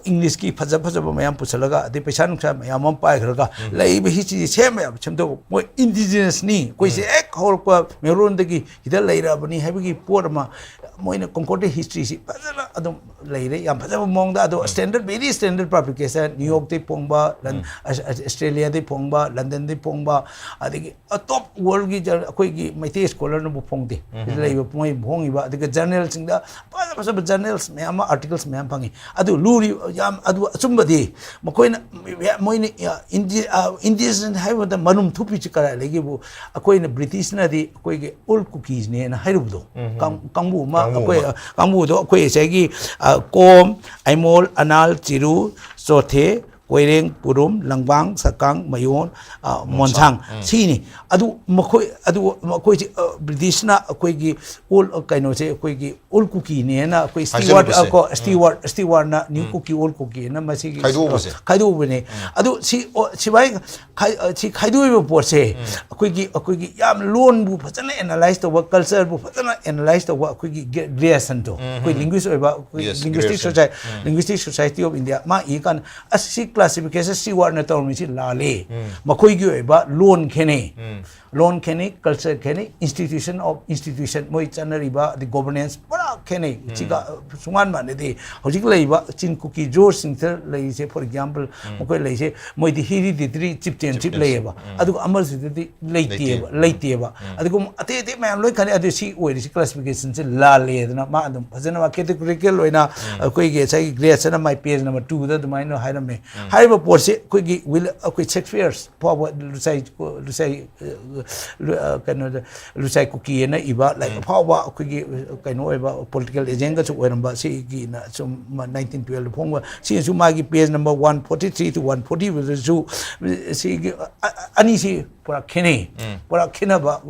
English ꯀꯤ ꯐꯖ ꯐꯖꯕ ꯃꯌꯥꯝ ꯄꯨꯁꯜꯂꯒ, ꯑꯗꯩ ꯄꯩꯁꯥ ꯅꯨꯡꯁꯥ ꯃꯌꯥꯝ ꯑꯃ ꯄꯥꯏꯈ꯭ꯔꯒ, ꯂꯩꯔꯤꯕ history ꯁꯦꯝꯕ ꯌꯥꯕ ꯁꯦꯝꯗꯣꯛꯄ꯫ ꯃꯣꯏ indigenous ꯅꯤ, ꯑꯩꯈꯣꯏꯁꯦ ꯍꯦꯛ ꯍꯧꯔꯛꯄ ꯃꯩꯔꯣꯟꯗꯒꯤ ꯁꯤꯗ ꯂꯩꯔꯛꯑꯕꯅꯤ ꯍꯥꯏꯕꯒꯤ ꯄꯣꯠ ꯑꯃ, ꯃꯣꯏꯅ concocted history ꯁꯤ ꯐꯖꯅ ꯑꯗꯨꯝ ꯂꯩꯔꯦ, ꯌꯥꯝ ꯐꯖꯕ ꯃꯑꯣꯡꯗ꯫ ꯑꯗꯣ standard, very standard publication, New York ꯇꯩ ꯐꯣꯡꯕ, ꯂꯟ-, ꯑꯁ-, ꯑꯁ-, Australia ꯗꯩ ꯐꯣꯡꯕ, London ꯗꯩ ꯐꯣꯡꯕ, ꯑꯗꯒꯤ ꯑ, top world ꯒꯤ ꯖꯔ-, ꯑꯩꯈꯣꯏꯒꯤ ꯃꯩꯇꯩ scholar ꯅꯕꯨ ꯐꯣꯡꯗꯦ꯫ ꯁꯤꯗ ꯂꯩꯕ ꯃꯣꯏ ꯐꯣꯡꯉꯤꯕ, ꯑꯗꯨꯒ journal ꯁꯤꯡꯗ ꯐꯖ ꯐꯖꯕ journals ꯃꯌꯥꯝ ꯑꯃ, articles ꯃꯌꯥꯝ ꯐꯪꯉꯤ꯫ ꯑꯗꯨ ꯂꯨꯔꯤ, ꯌꯥꯝ, ꯑꯗꯨ ꯑꯆꯨꯝꯕꯗꯤ ꯃꯈꯣꯏꯅ, ꯃꯣꯏꯅ, ꯑ, ꯏꯟꯗꯤ-, ꯑ, indigenous ꯍꯥꯏꯕ ꯃꯇꯝꯗ ꯃꯅꯨꯡ ꯊꯨꯞꯄꯤꯁꯤ ꯀꯗꯥꯏ ꯂꯩꯒꯦꯕꯨ, ꯑꯩꯈꯣꯏꯅ British ꯅꯗꯤ ꯑꯩꯈꯣꯏꯒꯤ old Kuki ꯅꯦꯅ ꯍꯥꯏꯔꯨꯕꯗꯣ, ꯀꯥꯡ-, ꯀꯥꯡꯕꯨ ꯑꯃ, ꯀꯥꯡꯕꯨ ꯑꯩꯈꯣꯏ, ꯑꯃ꯫ ꯑ, ꯀꯥꯡꯕꯨꯗꯣ ꯑꯩꯈꯣꯏ ꯉꯁꯥꯏꯒꯤ, ꯑ, ꯀꯣꯝ, ꯑꯩꯃꯣꯜ, ꯑꯅꯥꯜ, ꯆꯤꯔꯨ, ꯆꯣꯊꯦ, ꯄꯣꯏꯔꯦꯡ, ꯄꯨꯔꯨꯝ, ꯂꯪꯕꯥꯡ, ꯁꯛꯀꯥꯡ, ꯃꯌꯣꯟ, ꯑ, ꯃꯣꯟꯁꯥꯡ, ꯁꯤꯅꯤ꯫ ꯑꯗꯨ ꯃꯈꯣꯏ, ꯑꯗꯨ ꯃꯈꯣꯏꯁꯤ, ꯑ, ꯕ꯭ꯔꯤꯇꯤꯁꯅ ꯑꯩꯈꯣꯏꯒꯤ ꯑꯣꯜ, ꯑ, ꯀꯩꯅꯣꯁꯦ, ꯑꯩꯈꯣꯏꯒꯤ ꯑꯣꯜ ꯀꯨꯀꯤꯅꯦꯅ ꯑꯩꯈꯣꯏ ꯁ꯭ꯇꯤꯋꯥꯔꯠ, ꯍꯥꯏꯖꯤꯜꯂꯨꯕꯁꯦ꯫ ꯑ, ꯀꯣ, ꯎꯝ꯫ ꯁ꯭ꯇꯤꯋꯥꯔꯠ, ꯁ꯭ꯇꯤꯋꯥꯔꯠꯅ ꯅ꯭ꯌꯨ ꯎꯝ꯫ ꯀꯨꯀꯤ, ꯑꯣꯜ ꯀꯨꯀꯤꯅ ꯃꯁꯤꯒꯤ, ꯈꯥꯏꯗꯣꯛꯎꯕꯁꯦ꯫ ꯑ, ꯈꯥꯏꯗꯣꯛꯎꯕꯅꯦ꯫ ꯎꯝ꯫ ꯑꯗꯨ ꯁꯤ, ꯑꯣ, ꯁꯤꯐꯥꯏ ꯈꯥꯏ-, ꯑ, ꯁꯤ ꯈꯥꯏꯗꯣꯛꯏꯕ ꯄꯣꯠꯁꯦ ꯎꯝ꯫ ꯑꯩꯈꯣꯏꯒꯤ, ꯑꯩꯈꯣꯏꯒꯤ ꯌꯥꯝ ꯂꯣꯟꯕꯨ ꯐꯖꯅ ꯑꯦꯅꯥꯂꯥꯏꯁ ꯇꯧꯕ, ꯀꯜꯆꯔꯕꯨ ꯐꯖꯅ ꯑꯦꯅꯥꯂꯥꯏꯁ ꯇꯧꯕ ꯑꯩꯈꯣꯏꯒꯤ ꯒ꯭ꯔꯦ-, ꯒ꯭ꯔꯦꯌꯔꯁꯟꯗꯣ, ꯎꯝ, ꯑꯩꯈꯣꯏ ꯎꯝ꯫ ꯂꯤꯡꯒ꯭ꯋꯤꯁ ꯑꯣꯏꯕ, ꯑꯩꯈꯣꯏ ꯌꯦꯁ, ꯂꯤꯡꯒ꯭ꯋꯤꯁꯇꯤꯛ ꯒ꯭ꯔꯦꯌꯔꯁꯟ꯫ ꯁꯣꯁꯥꯏ-, um. Linguistic society of India, ꯃꯥ ꯏꯀꯥꯟꯗ ꯑꯁ, ꯁꯤ ꯀ꯭ꯂꯥꯁꯤꯐꯤꯀꯦꯁꯟ ꯁ꯭ꯇꯤꯋꯥꯔꯠꯅ ꯇꯧꯔꯝꯃꯤꯁꯤ ꯂꯥꯜꯂꯦ꯫ ꯎꯝ꯫ ꯃꯈꯣꯏꯒꯤ ꯑꯣꯏꯕ ꯂꯣꯟ ꯈꯦꯠꯅꯩ꯫ ꯎꯝ꯫ ꯂꯣꯟ ꯈꯦꯠꯅꯩ, ꯀꯜꯆꯔ ꯈꯦꯠꯅꯩ, ꯏꯟꯁꯇꯤꯇ꯭ꯌꯨꯁꯟ ꯑꯣꯐ ꯏꯟꯁꯇꯤꯇ꯭ꯌꯨꯁꯟ, ꯃꯣꯏ ꯆꯠꯅꯔꯤꯕ, ꯑꯗꯩ ꯒꯣꯕꯔꯅꯦꯟꯁ ꯄꯨꯔꯥ ꯈꯦꯠꯅꯩ꯫ ꯎꯝ꯫ ꯁꯤꯒ ꯁꯨꯡꯃꯥꯟ ꯃꯥꯟꯅꯗꯦ꯫ ꯍꯧꯖꯤꯛ ꯂꯩꯔꯤꯕ ꯆꯤꯟ ꯀꯨꯀꯤ ꯖꯣꯔꯖ ꯁꯤꯡꯊꯔ ꯂꯩꯔꯤꯁꯦ, ꯐꯣꯔ ꯑꯦꯛꯖꯥꯝꯄꯜ, ꯎꯝ꯫ ꯃꯈꯣꯏ ꯂꯩꯔꯤꯁꯦ, ꯃꯣꯏꯗꯤ ꯍꯤꯔꯤꯗꯤꯇꯔꯤ ꯆꯤꯞꯇꯦꯟꯁꯤꯞ ꯆꯤꯞꯇꯦꯟꯁꯤꯞ꯫ ꯂꯩꯌꯦꯕ꯫ ꯎꯝ꯫ ꯑꯗꯨꯒ ꯑꯃꯁꯤꯗꯗꯤ ꯂꯩꯇꯦꯕ, ꯂꯩꯇꯦꯕ꯫ ꯂꯩꯇꯦꯕ꯫ ꯎꯝ꯫ ꯑꯗꯨꯒꯨꯝꯕ ꯑꯇꯩ ꯑꯇꯩ ꯃꯌꯥꯝ ꯂꯣꯏ ꯈꯜꯂꯦ, ꯑꯗꯨ ꯁꯤ ꯑꯣꯏꯔꯤꯁꯤ ꯀ꯭ꯂꯥꯁꯤꯐꯤꯀꯦꯁꯟꯁꯦ ꯂꯥꯜꯂꯦꯗꯅ ꯃꯥ ꯑꯗꯨꯝ ꯐꯖꯅ ꯃꯥ ꯀꯦꯇꯦꯒꯣꯔꯤꯀꯦꯜ ꯑꯣꯏꯅ ꯎꯝ꯫ ꯑꯩꯈꯣꯏꯒꯤ ꯉꯁꯥꯏꯒꯤ ꯒ꯭ꯔꯦꯗꯁꯤꯅ ꯃꯥꯏ ꯄꯦꯖ ꯅꯝꯕꯔ ꯇꯨꯗ ꯑꯗꯨꯃꯥꯏꯅ ꯍꯥꯏꯔꯝꯃꯦ꯫ ꯎꯝ꯫ ꯍꯥꯏꯔꯤꯕ ꯄꯣꯠꯁꯤ ꯑꯩꯈꯣꯏꯒꯤ ꯋꯤꯜ-, ꯑꯩꯈꯣꯏ ꯁꯦꯛꯁꯄꯤꯌꯔꯁ ꯐꯥꯎꯕ ꯂꯨꯁꯥꯏ, ꯂꯨꯁꯥꯏ, ꯑ, ꯂꯨ-, ꯑ, ꯀꯩꯅꯣꯗ, ꯂꯨꯁꯥꯏ ꯀꯨꯀꯤꯑꯅ ꯏꯕ ꯂꯥꯏꯔꯤꯛ ꯎꯝ꯫ ꯑꯐꯥꯎꯕ ꯑꯩꯈꯣꯏꯒꯤ, ꯑ, ꯀꯩꯅꯣ ꯑꯣꯏꯕ ꯄꯣꯂꯤꯇꯤꯀꯦꯜ ꯑꯦꯖꯦꯟꯒꯁꯨ ꯑꯣꯏꯔꯝꯕ ꯁꯤꯒꯤꯅ ꯁꯨꯝ ꯃ-, ꯅꯥꯏꯟꯇꯤꯟ ꯇꯨꯌꯦꯜꯞꯇ ꯐꯣꯡꯕ ꯁꯤꯅꯁꯨ ꯃꯥꯒꯤ page number one forty three two one forty ꯁꯤꯒꯤ, ꯑ, ꯑ, ꯑꯅꯤꯁꯤ ꯄꯨꯔꯥ ꯈꯦꯠꯅꯩ꯫ ꯎꯝ꯫ ꯄꯨꯔꯥ ꯈꯦꯠꯅꯕ,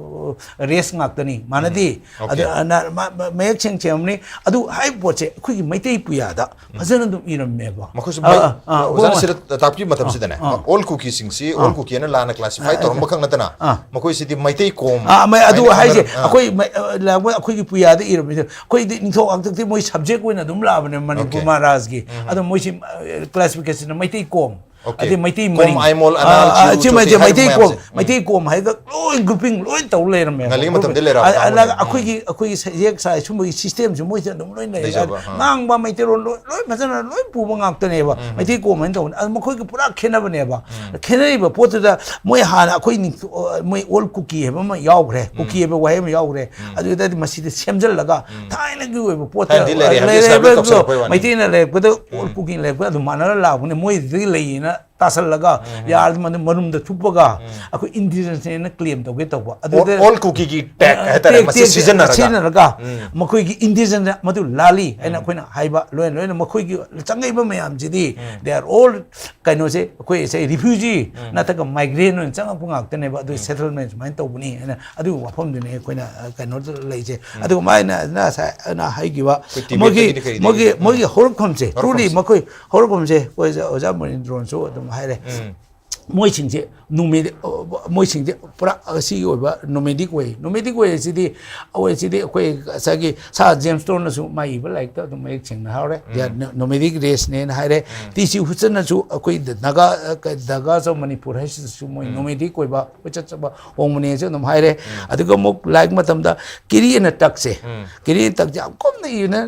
ꯑ, ꯔꯦꯁ ꯉꯥꯛꯇꯅꯤ, ꯃꯥꯟꯅꯗꯦ꯫ ꯎꯝ꯫ ꯑꯣꯀꯦ꯫ ꯑꯗ, ꯑ, ꯅ-, ꯃ-, ꯃ-, ꯃꯌꯦꯛ ꯁꯦꯡ ꯁꯦꯡꯉꯝꯅꯤ꯫ ꯑꯗꯨ ꯍꯥꯏꯔꯤꯕ ꯄꯣꯠꯁꯦ ꯑꯩꯈꯣꯏꯒꯤ ꯃꯩꯇꯩ ꯄꯨꯌꯥꯗ ꯎꯝ꯫ ꯐꯖꯅ ꯑꯗꯨꯝ ꯏꯔꯝꯃꯦꯕ꯫ ꯃꯈꯣꯏꯁꯨ ꯑ, ꯃꯩ-, ꯑ, ꯑ, ꯑꯣꯖꯥꯅ ꯍꯣꯏ, ꯁꯤꯗ ꯇꯥꯛꯄꯤꯕ ꯃꯇꯝꯁꯤꯗꯅꯦ, ꯑ, ꯑ꯫ ꯑꯣꯜ ꯀꯨꯀꯤꯁꯤꯡꯁꯤ ꯑ꯫ ꯑꯣꯜ ꯀꯨꯀꯤꯅ ꯂꯥꯟꯅ ꯀ꯭ꯂꯥꯁꯤꯐꯥꯏ ꯑ, ꯑ꯫ ꯇꯧꯔꯝꯕ ꯈꯛ ꯅꯠꯇꯅ ꯑ꯫ ꯃꯈꯣꯏꯁꯤꯗꯤ ꯃꯩꯇꯩ ꯀꯣꯝ ꯑ, ꯃꯩ-, ꯑꯗꯨ ꯍꯥꯏꯅ ꯍꯥꯏꯁꯦ, ꯈꯪꯅꯔꯝ-, ꯑ꯫ ꯑꯩꯈꯣꯏ ꯃꯩ-, ꯑ, ꯂꯥꯛꯄ ꯑꯩꯈꯣꯏꯒꯤ ꯄꯨꯌꯥꯗ ꯏꯔꯝꯃꯤꯁꯦ, ꯑꯩꯈꯣꯏꯗꯤ ꯅꯤꯡꯊꯧ ꯍꯥꯛꯇꯛꯇꯤ ꯃꯣꯏ ꯁꯕꯖꯦꯛ ꯑꯣꯏꯅ ꯑꯗꯨꯝ ꯂꯥꯛꯑꯕꯅꯦ ꯃꯅꯤꯄꯨꯔ ꯑꯣꯀꯦ꯫ ꯃꯍꯥꯔꯥꯖꯀꯤ꯫ ꯎꯝ꯫ ꯑꯗꯣ ꯃꯣꯏꯁꯤ, ꯑ, ꯀ꯭ꯂꯥꯁꯤꯐꯤꯀꯦꯁꯟꯗ ꯃꯩꯇꯩ ꯀꯣꯝ꯫ ꯑꯣꯀꯦ꯫ ꯑꯗꯩ ꯃꯩꯇꯩ ꯀꯣꯝ, ꯃꯔꯤꯡ꯫ ꯑꯥꯏꯃꯣꯜ, ꯑ, ꯑꯅꯥꯜ, ꯑ, ꯆꯤꯔꯨ, ꯁꯤ ꯃꯩꯇꯩ, ꯆꯣꯊꯤ ꯍꯥꯏꯔꯤꯕ ꯃꯩꯇꯩ ꯀꯣꯝ, ꯃꯌꯥꯝꯁꯦ꯫ ꯎꯝ꯫ ꯃꯩꯇꯩ ꯀꯣꯝ ꯍꯥꯏꯔꯒ ꯂꯣꯏ ꯒ꯭ꯔꯨꯄꯤꯡ ꯂꯣꯏ ꯇꯧ ꯂꯩꯔꯝꯃꯦꯕ꯫ ꯉꯜꯂꯤꯉꯩ ꯃꯇꯝꯗꯩ ꯂꯩꯔꯛꯑꯕ ꯑ, ꯑ, ꯀꯥꯡꯕꯨꯅꯦ꯫ ꯑ, ꯑꯩꯈꯣꯏꯒꯤ, ꯎꯝ꯫ ꯑꯩꯈꯣꯏꯒꯤ ꯁ-, ꯁꯌꯦꯛ ꯁꯥꯏ ꯁꯨꯝꯕꯒꯤ ꯁꯤꯁꯇꯦꯝꯁꯨ ꯃꯣꯏꯁꯦ ꯑꯗꯨꯝ ꯂꯣꯏ ꯂꯩꯔꯦ꯫ ꯂꯩꯖꯕ, ꯑ꯫ ꯉꯥꯡꯕ ꯃꯩꯇꯩꯂꯣꯟ ꯂꯣꯏ, ꯂꯣꯏ ꯐꯖꯅ ꯂꯣꯏ ꯄꯨꯕ ꯉꯥꯛꯇꯅꯦꯕ꯫ ꯎꯝ꯫ ꯃꯩꯇꯩ ꯀꯣꯝ ꯍꯥꯏꯅ ꯇꯧꯕꯅꯦ꯫ ꯑꯗꯨ ꯃꯈꯣꯏꯒ ꯄꯨꯔꯥ ꯈꯦꯠꯅꯕꯅꯦꯕ꯫ ꯎꯝ꯫ ꯈꯦꯠꯅꯔꯤꯕ ꯄꯣꯠꯇꯨꯗ ꯃꯣꯏ ꯍꯥꯟꯅ ꯑꯩꯈꯣꯏ ꯅꯤꯡꯊ-, ꯑ, ꯃꯣꯏ ꯑꯣꯜ ꯀꯨꯀꯤ ꯍꯥꯏꯕ ꯑꯃ ꯌꯥꯎꯈ꯭ꯔꯦ꯫ ꯎꯝ꯫ ꯀꯨꯀꯤ ꯍꯥꯏꯕ ꯋꯥꯍꯩ ꯑꯃ ꯌꯥꯎꯈ꯭ꯔꯦ꯫ ꯎꯝ꯫ ꯑꯗꯨꯗꯗꯤ ꯃꯁꯤꯗ ꯁꯦꯝꯖꯤꯜꯂꯒ ꯎꯝ꯫ ꯊꯥꯏꯅꯒꯤ ꯑꯣꯏꯕ ꯄꯣꯠꯇ ꯊꯥꯏꯅꯗꯤ ꯂꯩꯔꯦ ꯍꯥꯏꯕꯗꯤ ꯂꯩꯔꯦ ꯁꯥꯏꯕꯔ ꯍꯥꯏꯕꯗꯣ ꯇꯧꯁꯜꯂꯛꯄꯩ ꯋꯥꯅꯤ꯫ ꯃꯩꯇꯩꯅ ꯂꯩꯔꯛꯄꯗ, ꯎꯝ꯫ ꯀꯨꯀꯤꯅ ꯂꯩꯔꯛꯄꯗ ꯑꯗꯨꯃꯥꯟꯅꯔ ꯂꯥꯛꯄꯅꯦ, ꯃꯣꯏꯗꯨꯗꯒꯤ ꯂꯩꯌꯦꯅ ꯇꯥꯁꯜꯂꯒ ꯌꯥꯔꯗꯤ ꯃꯗꯨ ꯃꯔꯨꯝꯗ ꯊꯨꯞꯄꯒ ꯑꯩꯈꯣꯏ ꯏꯟꯗꯤꯖꯤꯅꯁꯅꯦꯅ ꯀ꯭ꯂꯦꯝ ꯇꯧꯒꯦ ꯇꯧꯕ꯫ ꯑꯗꯨꯗ ꯑꯣꯜ ꯀꯨꯀꯤꯒꯤ ꯇꯦꯛ ꯍꯥꯏꯇꯥꯔꯦ, ꯇꯦꯛ- ꯃꯁꯤ ꯇꯦꯛ- ꯁꯤꯖꯤꯟꯅꯔꯒ꯫ ꯁꯤꯖꯤꯟꯅꯔꯒ ꯃꯈꯣꯏꯒꯤ ꯏꯟꯗꯤꯖꯤꯅꯁ ꯃꯗꯨ ꯂꯥꯜꯂꯤ ꯍꯥꯏꯅ ꯑꯩꯈꯣꯏꯅ ꯍꯥꯏꯕ꯫ ꯂꯣꯏꯅ ꯂꯣꯏꯅ ꯃꯈꯣꯏꯒꯤ ꯆꯪꯉꯛꯏꯕ ꯃꯌꯥꯝꯁꯤꯗꯤ they are all ꯀꯩꯅꯣꯁꯦ, ꯑꯩꯈꯣꯏ ꯉꯁꯥꯏ ꯔꯤꯐ꯭ꯌꯨꯖꯤ ꯅꯠꯇ꯭ꯔꯒ ꯃꯥꯏꯒ꯭ꯔꯦꯟ ꯑꯣꯏꯅ ꯆꯪꯉꯛꯄ ꯉꯥꯛꯇꯅꯦꯕ꯫ ꯑꯗꯨ ꯁꯦꯇꯜꯃꯦꯟ ꯁꯨꯃꯥꯏꯅ ꯇꯧꯕꯅꯤ ꯍꯥꯏꯅ ꯑꯗꯨꯒꯤ ꯋꯥꯐꯝꯗꯨꯅꯤ ꯑꯩꯈꯣꯏꯅ ꯑ, ꯀꯩꯅꯣꯗ ꯂꯩꯁꯦ꯫ ꯑꯗꯨꯒ ꯃꯥꯏꯅ ꯉꯁꯥꯏ ꯑꯩꯅ ꯍꯥꯏꯈꯤꯕ ꯑꯩꯈꯣꯏ ꯃꯣꯏꯒꯤ ꯇꯤꯕꯦꯠꯇꯒꯤꯗꯤ ꯀꯩꯗꯒꯤ? ꯃꯣꯏꯒꯤ ꯃꯣꯏꯒꯤ ꯍꯧꯔꯛꯐꯝꯁꯦ ꯍꯧꯔꯛꯐꯝꯁꯦ꯫ truly ꯃꯈꯣꯏ ꯍꯧꯔꯛꯐꯝꯁꯦ ꯑꯩꯈꯣꯏ ꯑꯣꯖꯥ ꯃꯣꯅꯤꯟꯗ꯭ꯔꯣꯅꯁꯨ ꯑꯗꯨꯝ ꯍꯥꯏꯔꯦ꯫ ꯃꯣꯏꯁꯤꯡꯁꯦ ꯅꯣꯃꯦꯗꯤꯛ ꯃꯣꯏꯁꯤꯡꯁꯦ ꯄꯨꯔꯥ ꯑꯁꯤꯒꯤ ꯑꯣꯏꯕ ꯅꯣꯃꯦꯗꯤꯛ ꯑꯣꯏ꯫ ꯅꯣꯃꯦꯗꯤꯛ ꯑꯣꯏ ꯑꯁꯤꯗꯤ ꯑꯩꯈꯣꯏ ꯁꯤꯗꯤ ꯑꯩꯈꯣꯏ ꯉꯁꯥꯏꯒꯤ ꯁꯥ ꯖꯦꯝꯁ ꯇꯣꯟꯅꯁꯨ ꯃꯥ ꯏꯕ ꯂꯥꯏꯔꯤꯛꯇ ꯑꯗꯨꯝ ꯃꯌꯦꯛ ꯁꯦꯡꯅ ꯍꯥꯏꯍꯧꯔꯦ꯫ They are no- nomadic race ꯅꯦꯅ ꯍꯥꯏꯔꯦ꯫ ꯇꯤ ꯁꯤ ꯍꯨꯠꯁꯟꯅꯁꯨ ꯑꯩꯈꯣꯏ ꯗꯒꯥ ꯗꯒꯥꯁ ꯑꯣꯐ ꯃꯅꯤꯄꯨꯔ ꯍꯥꯏꯁꯤꯗꯁꯨ ꯃꯣꯏ ꯅꯣꯃꯦꯗꯤꯛ ꯑꯣꯏꯕ ꯀꯣꯏꯆꯠ ꯆꯠꯄ ꯍꯣꯡꯕꯅꯦꯁꯨ ꯑꯗꯨꯝ ꯍꯥꯏꯔꯦ꯫ ꯑꯗꯨꯒ ꯑꯃꯨꯛ ꯂꯥꯏꯔꯤꯛ ꯃꯇꯝꯗ ꯀꯦꯔꯤ ꯑꯦꯟ ꯇꯛꯁꯦ ꯀꯦꯔꯤ ꯑꯦꯟ ꯇꯛꯁꯦ ꯌꯥꯝ ꯀꯨꯞꯅ ꯏꯅ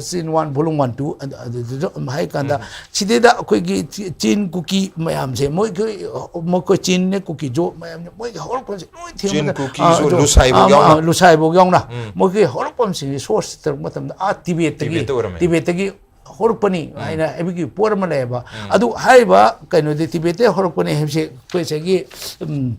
ꯆꯤꯟ ꯋꯥꯟ volume one two ꯑꯗꯨꯗꯁꯨ ꯑꯗꯨꯝ ꯍꯥꯏ ꯀꯥꯟꯗ ꯁꯤꯗꯩꯗ ꯑꯩꯈꯣꯏꯒꯤ ꯆꯤ- ꯆꯤꯟ ꯀꯨꯀꯤ ꯃꯌꯥꯝꯁꯦ ꯃꯣꯏꯒꯤ ꯃꯈꯣꯏ ꯆꯤꯟꯅꯦ ꯀꯨꯀꯤꯖꯣ ꯃꯌꯥꯝꯁꯦ ꯃꯣꯏꯒꯤ ꯍꯧꯔꯛꯐꯝꯁꯦ ꯂꯣꯏ ꯆꯤꯟ ꯊꯦꯡꯕꯗ ꯀꯨꯀꯤꯁꯨ ꯑꯗꯣ- ꯂꯨꯁꯥꯏꯕꯧ ꯑꯥ, ꯌꯥꯎꯅ꯫ ꯑꯥ, ꯂꯨꯁꯥꯏꯕꯧ ꯌꯥꯎꯅ ꯃꯣꯏꯒꯤ ꯍꯧꯔꯛꯐꯝꯁꯤꯡꯁꯦ ꯁꯣꯔꯁ ꯇꯧꯔꯛꯄ ꯃꯇꯝꯗ ꯑꯥ ꯇꯤꯕꯦꯠꯇꯒꯤ ꯇꯤꯕꯦꯠꯇ ꯑꯣꯏꯔꯝꯃꯦ꯫ ꯇꯤꯕꯦꯠꯇꯒꯤ ꯍꯧꯔꯛꯄꯅꯤ ꯍꯥꯏꯅ ꯍꯥꯏꯕꯒꯤ ꯄꯣꯠ ꯑꯃ ꯂꯩꯌꯦꯕ꯫ ꯑꯗꯨ ꯍꯥꯏꯔꯤꯕ ꯀꯩꯅꯣꯗꯤ ꯇꯤꯕꯦꯠꯇ ꯍꯧꯔꯛꯄꯅꯤ ꯍꯥꯏꯕꯁꯦ ꯑꯩꯈꯣꯏ ꯉꯁꯥꯏꯒꯤ ꯎꯝ,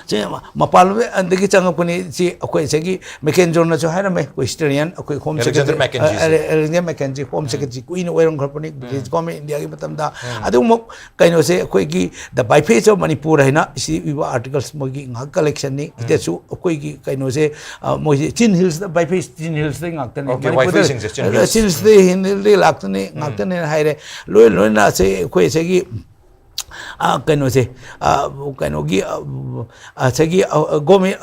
ꯁꯦ ꯃꯄꯥꯟꯂꯣꯝꯗꯒꯤ ꯆꯪꯉꯛꯄꯅꯤ꯫ ꯁꯤ ꯑꯩꯈꯣꯏ ꯉꯁꯥꯏꯒꯤ ꯃꯦꯀꯦꯟꯖꯣꯅꯁꯨ ꯍꯥꯏꯔꯝꯃꯦ, ꯑꯩꯈꯣꯏ ꯍꯤꯁꯇꯣꯔꯤꯌꯥꯟ ꯑꯩꯈꯣꯏ ꯍꯣꯝ Alexander ꯁꯦꯀ꯭ꯔꯦꯇꯔꯤ Mackenzie ꯁꯦ꯫ ꯑꯦꯂꯦꯛꯖꯦꯟꯗꯔ ꯃꯦꯀꯦꯟꯖꯤ ꯍꯣꯝ ꯁꯦꯀ꯭ꯔꯦꯇꯔꯤ ꯀꯨꯏꯅ ꯑꯣꯏꯔꯝꯈ꯭ꯔꯕꯅꯤ ꯕ꯭ꯔꯤꯇꯤꯁ ꯒꯣꯔꯃꯦꯟ ꯏꯟꯗꯤꯌꯥꯒꯤ ꯃꯇꯝꯗ꯫ ꯑꯗꯨꯃꯛ ꯀꯩꯅꯣꯁꯦ ꯑꯩꯈꯣꯏꯒꯤ ꯗ ꯕꯥꯏꯐꯦꯁ ꯑꯣꯐ ꯃꯅꯤꯄꯨꯔ ꯍꯥꯏꯅ ꯁꯤ ꯏꯕ ꯑꯥꯔꯇꯤꯀꯜꯁ ꯃꯣꯏꯒꯤ ꯉꯥꯏꯍꯥꯛ ꯀꯂꯦꯛꯁꯟꯅꯤ꯫ ꯁꯤꯗꯁꯨ ꯑꯩꯈꯣꯏꯒꯤ ꯀꯩꯅꯣꯁꯦ ꯑ, ꯃꯣꯏꯁꯦ ꯆꯤꯟ ꯍꯤꯜꯁꯇ ꯕꯥꯏꯐꯦꯁ ꯆꯤꯟ ꯍꯤꯜꯁꯇ ꯉꯥꯛꯇꯅꯤ꯫ Okay, ꯃꯅꯤꯄꯨꯔꯗ ꯋꯥꯏꯐꯩꯁꯤꯡꯁꯦ ꯆꯤꯟ ꯍꯤꯜꯁ꯫ ꯆꯤꯟ ꯍꯤꯜꯁꯇ ꯍꯤꯜꯁꯇ ꯂꯥꯛꯇꯅꯤ ꯉꯥꯛꯇꯅꯦꯅ ꯍꯥꯏꯔꯦ꯫ ꯂꯣꯏ ꯂꯣꯏꯅ ꯑꯁꯦ ꯑꯩꯈꯣꯏ ꯑꯁꯤꯒꯤ ꯑ, ꯀꯩꯅꯣꯁꯦ ꯑ, ꯀꯩꯅꯣꯒꯤ ꯑ, ꯑ, ꯉꯁꯥꯏꯒꯤ government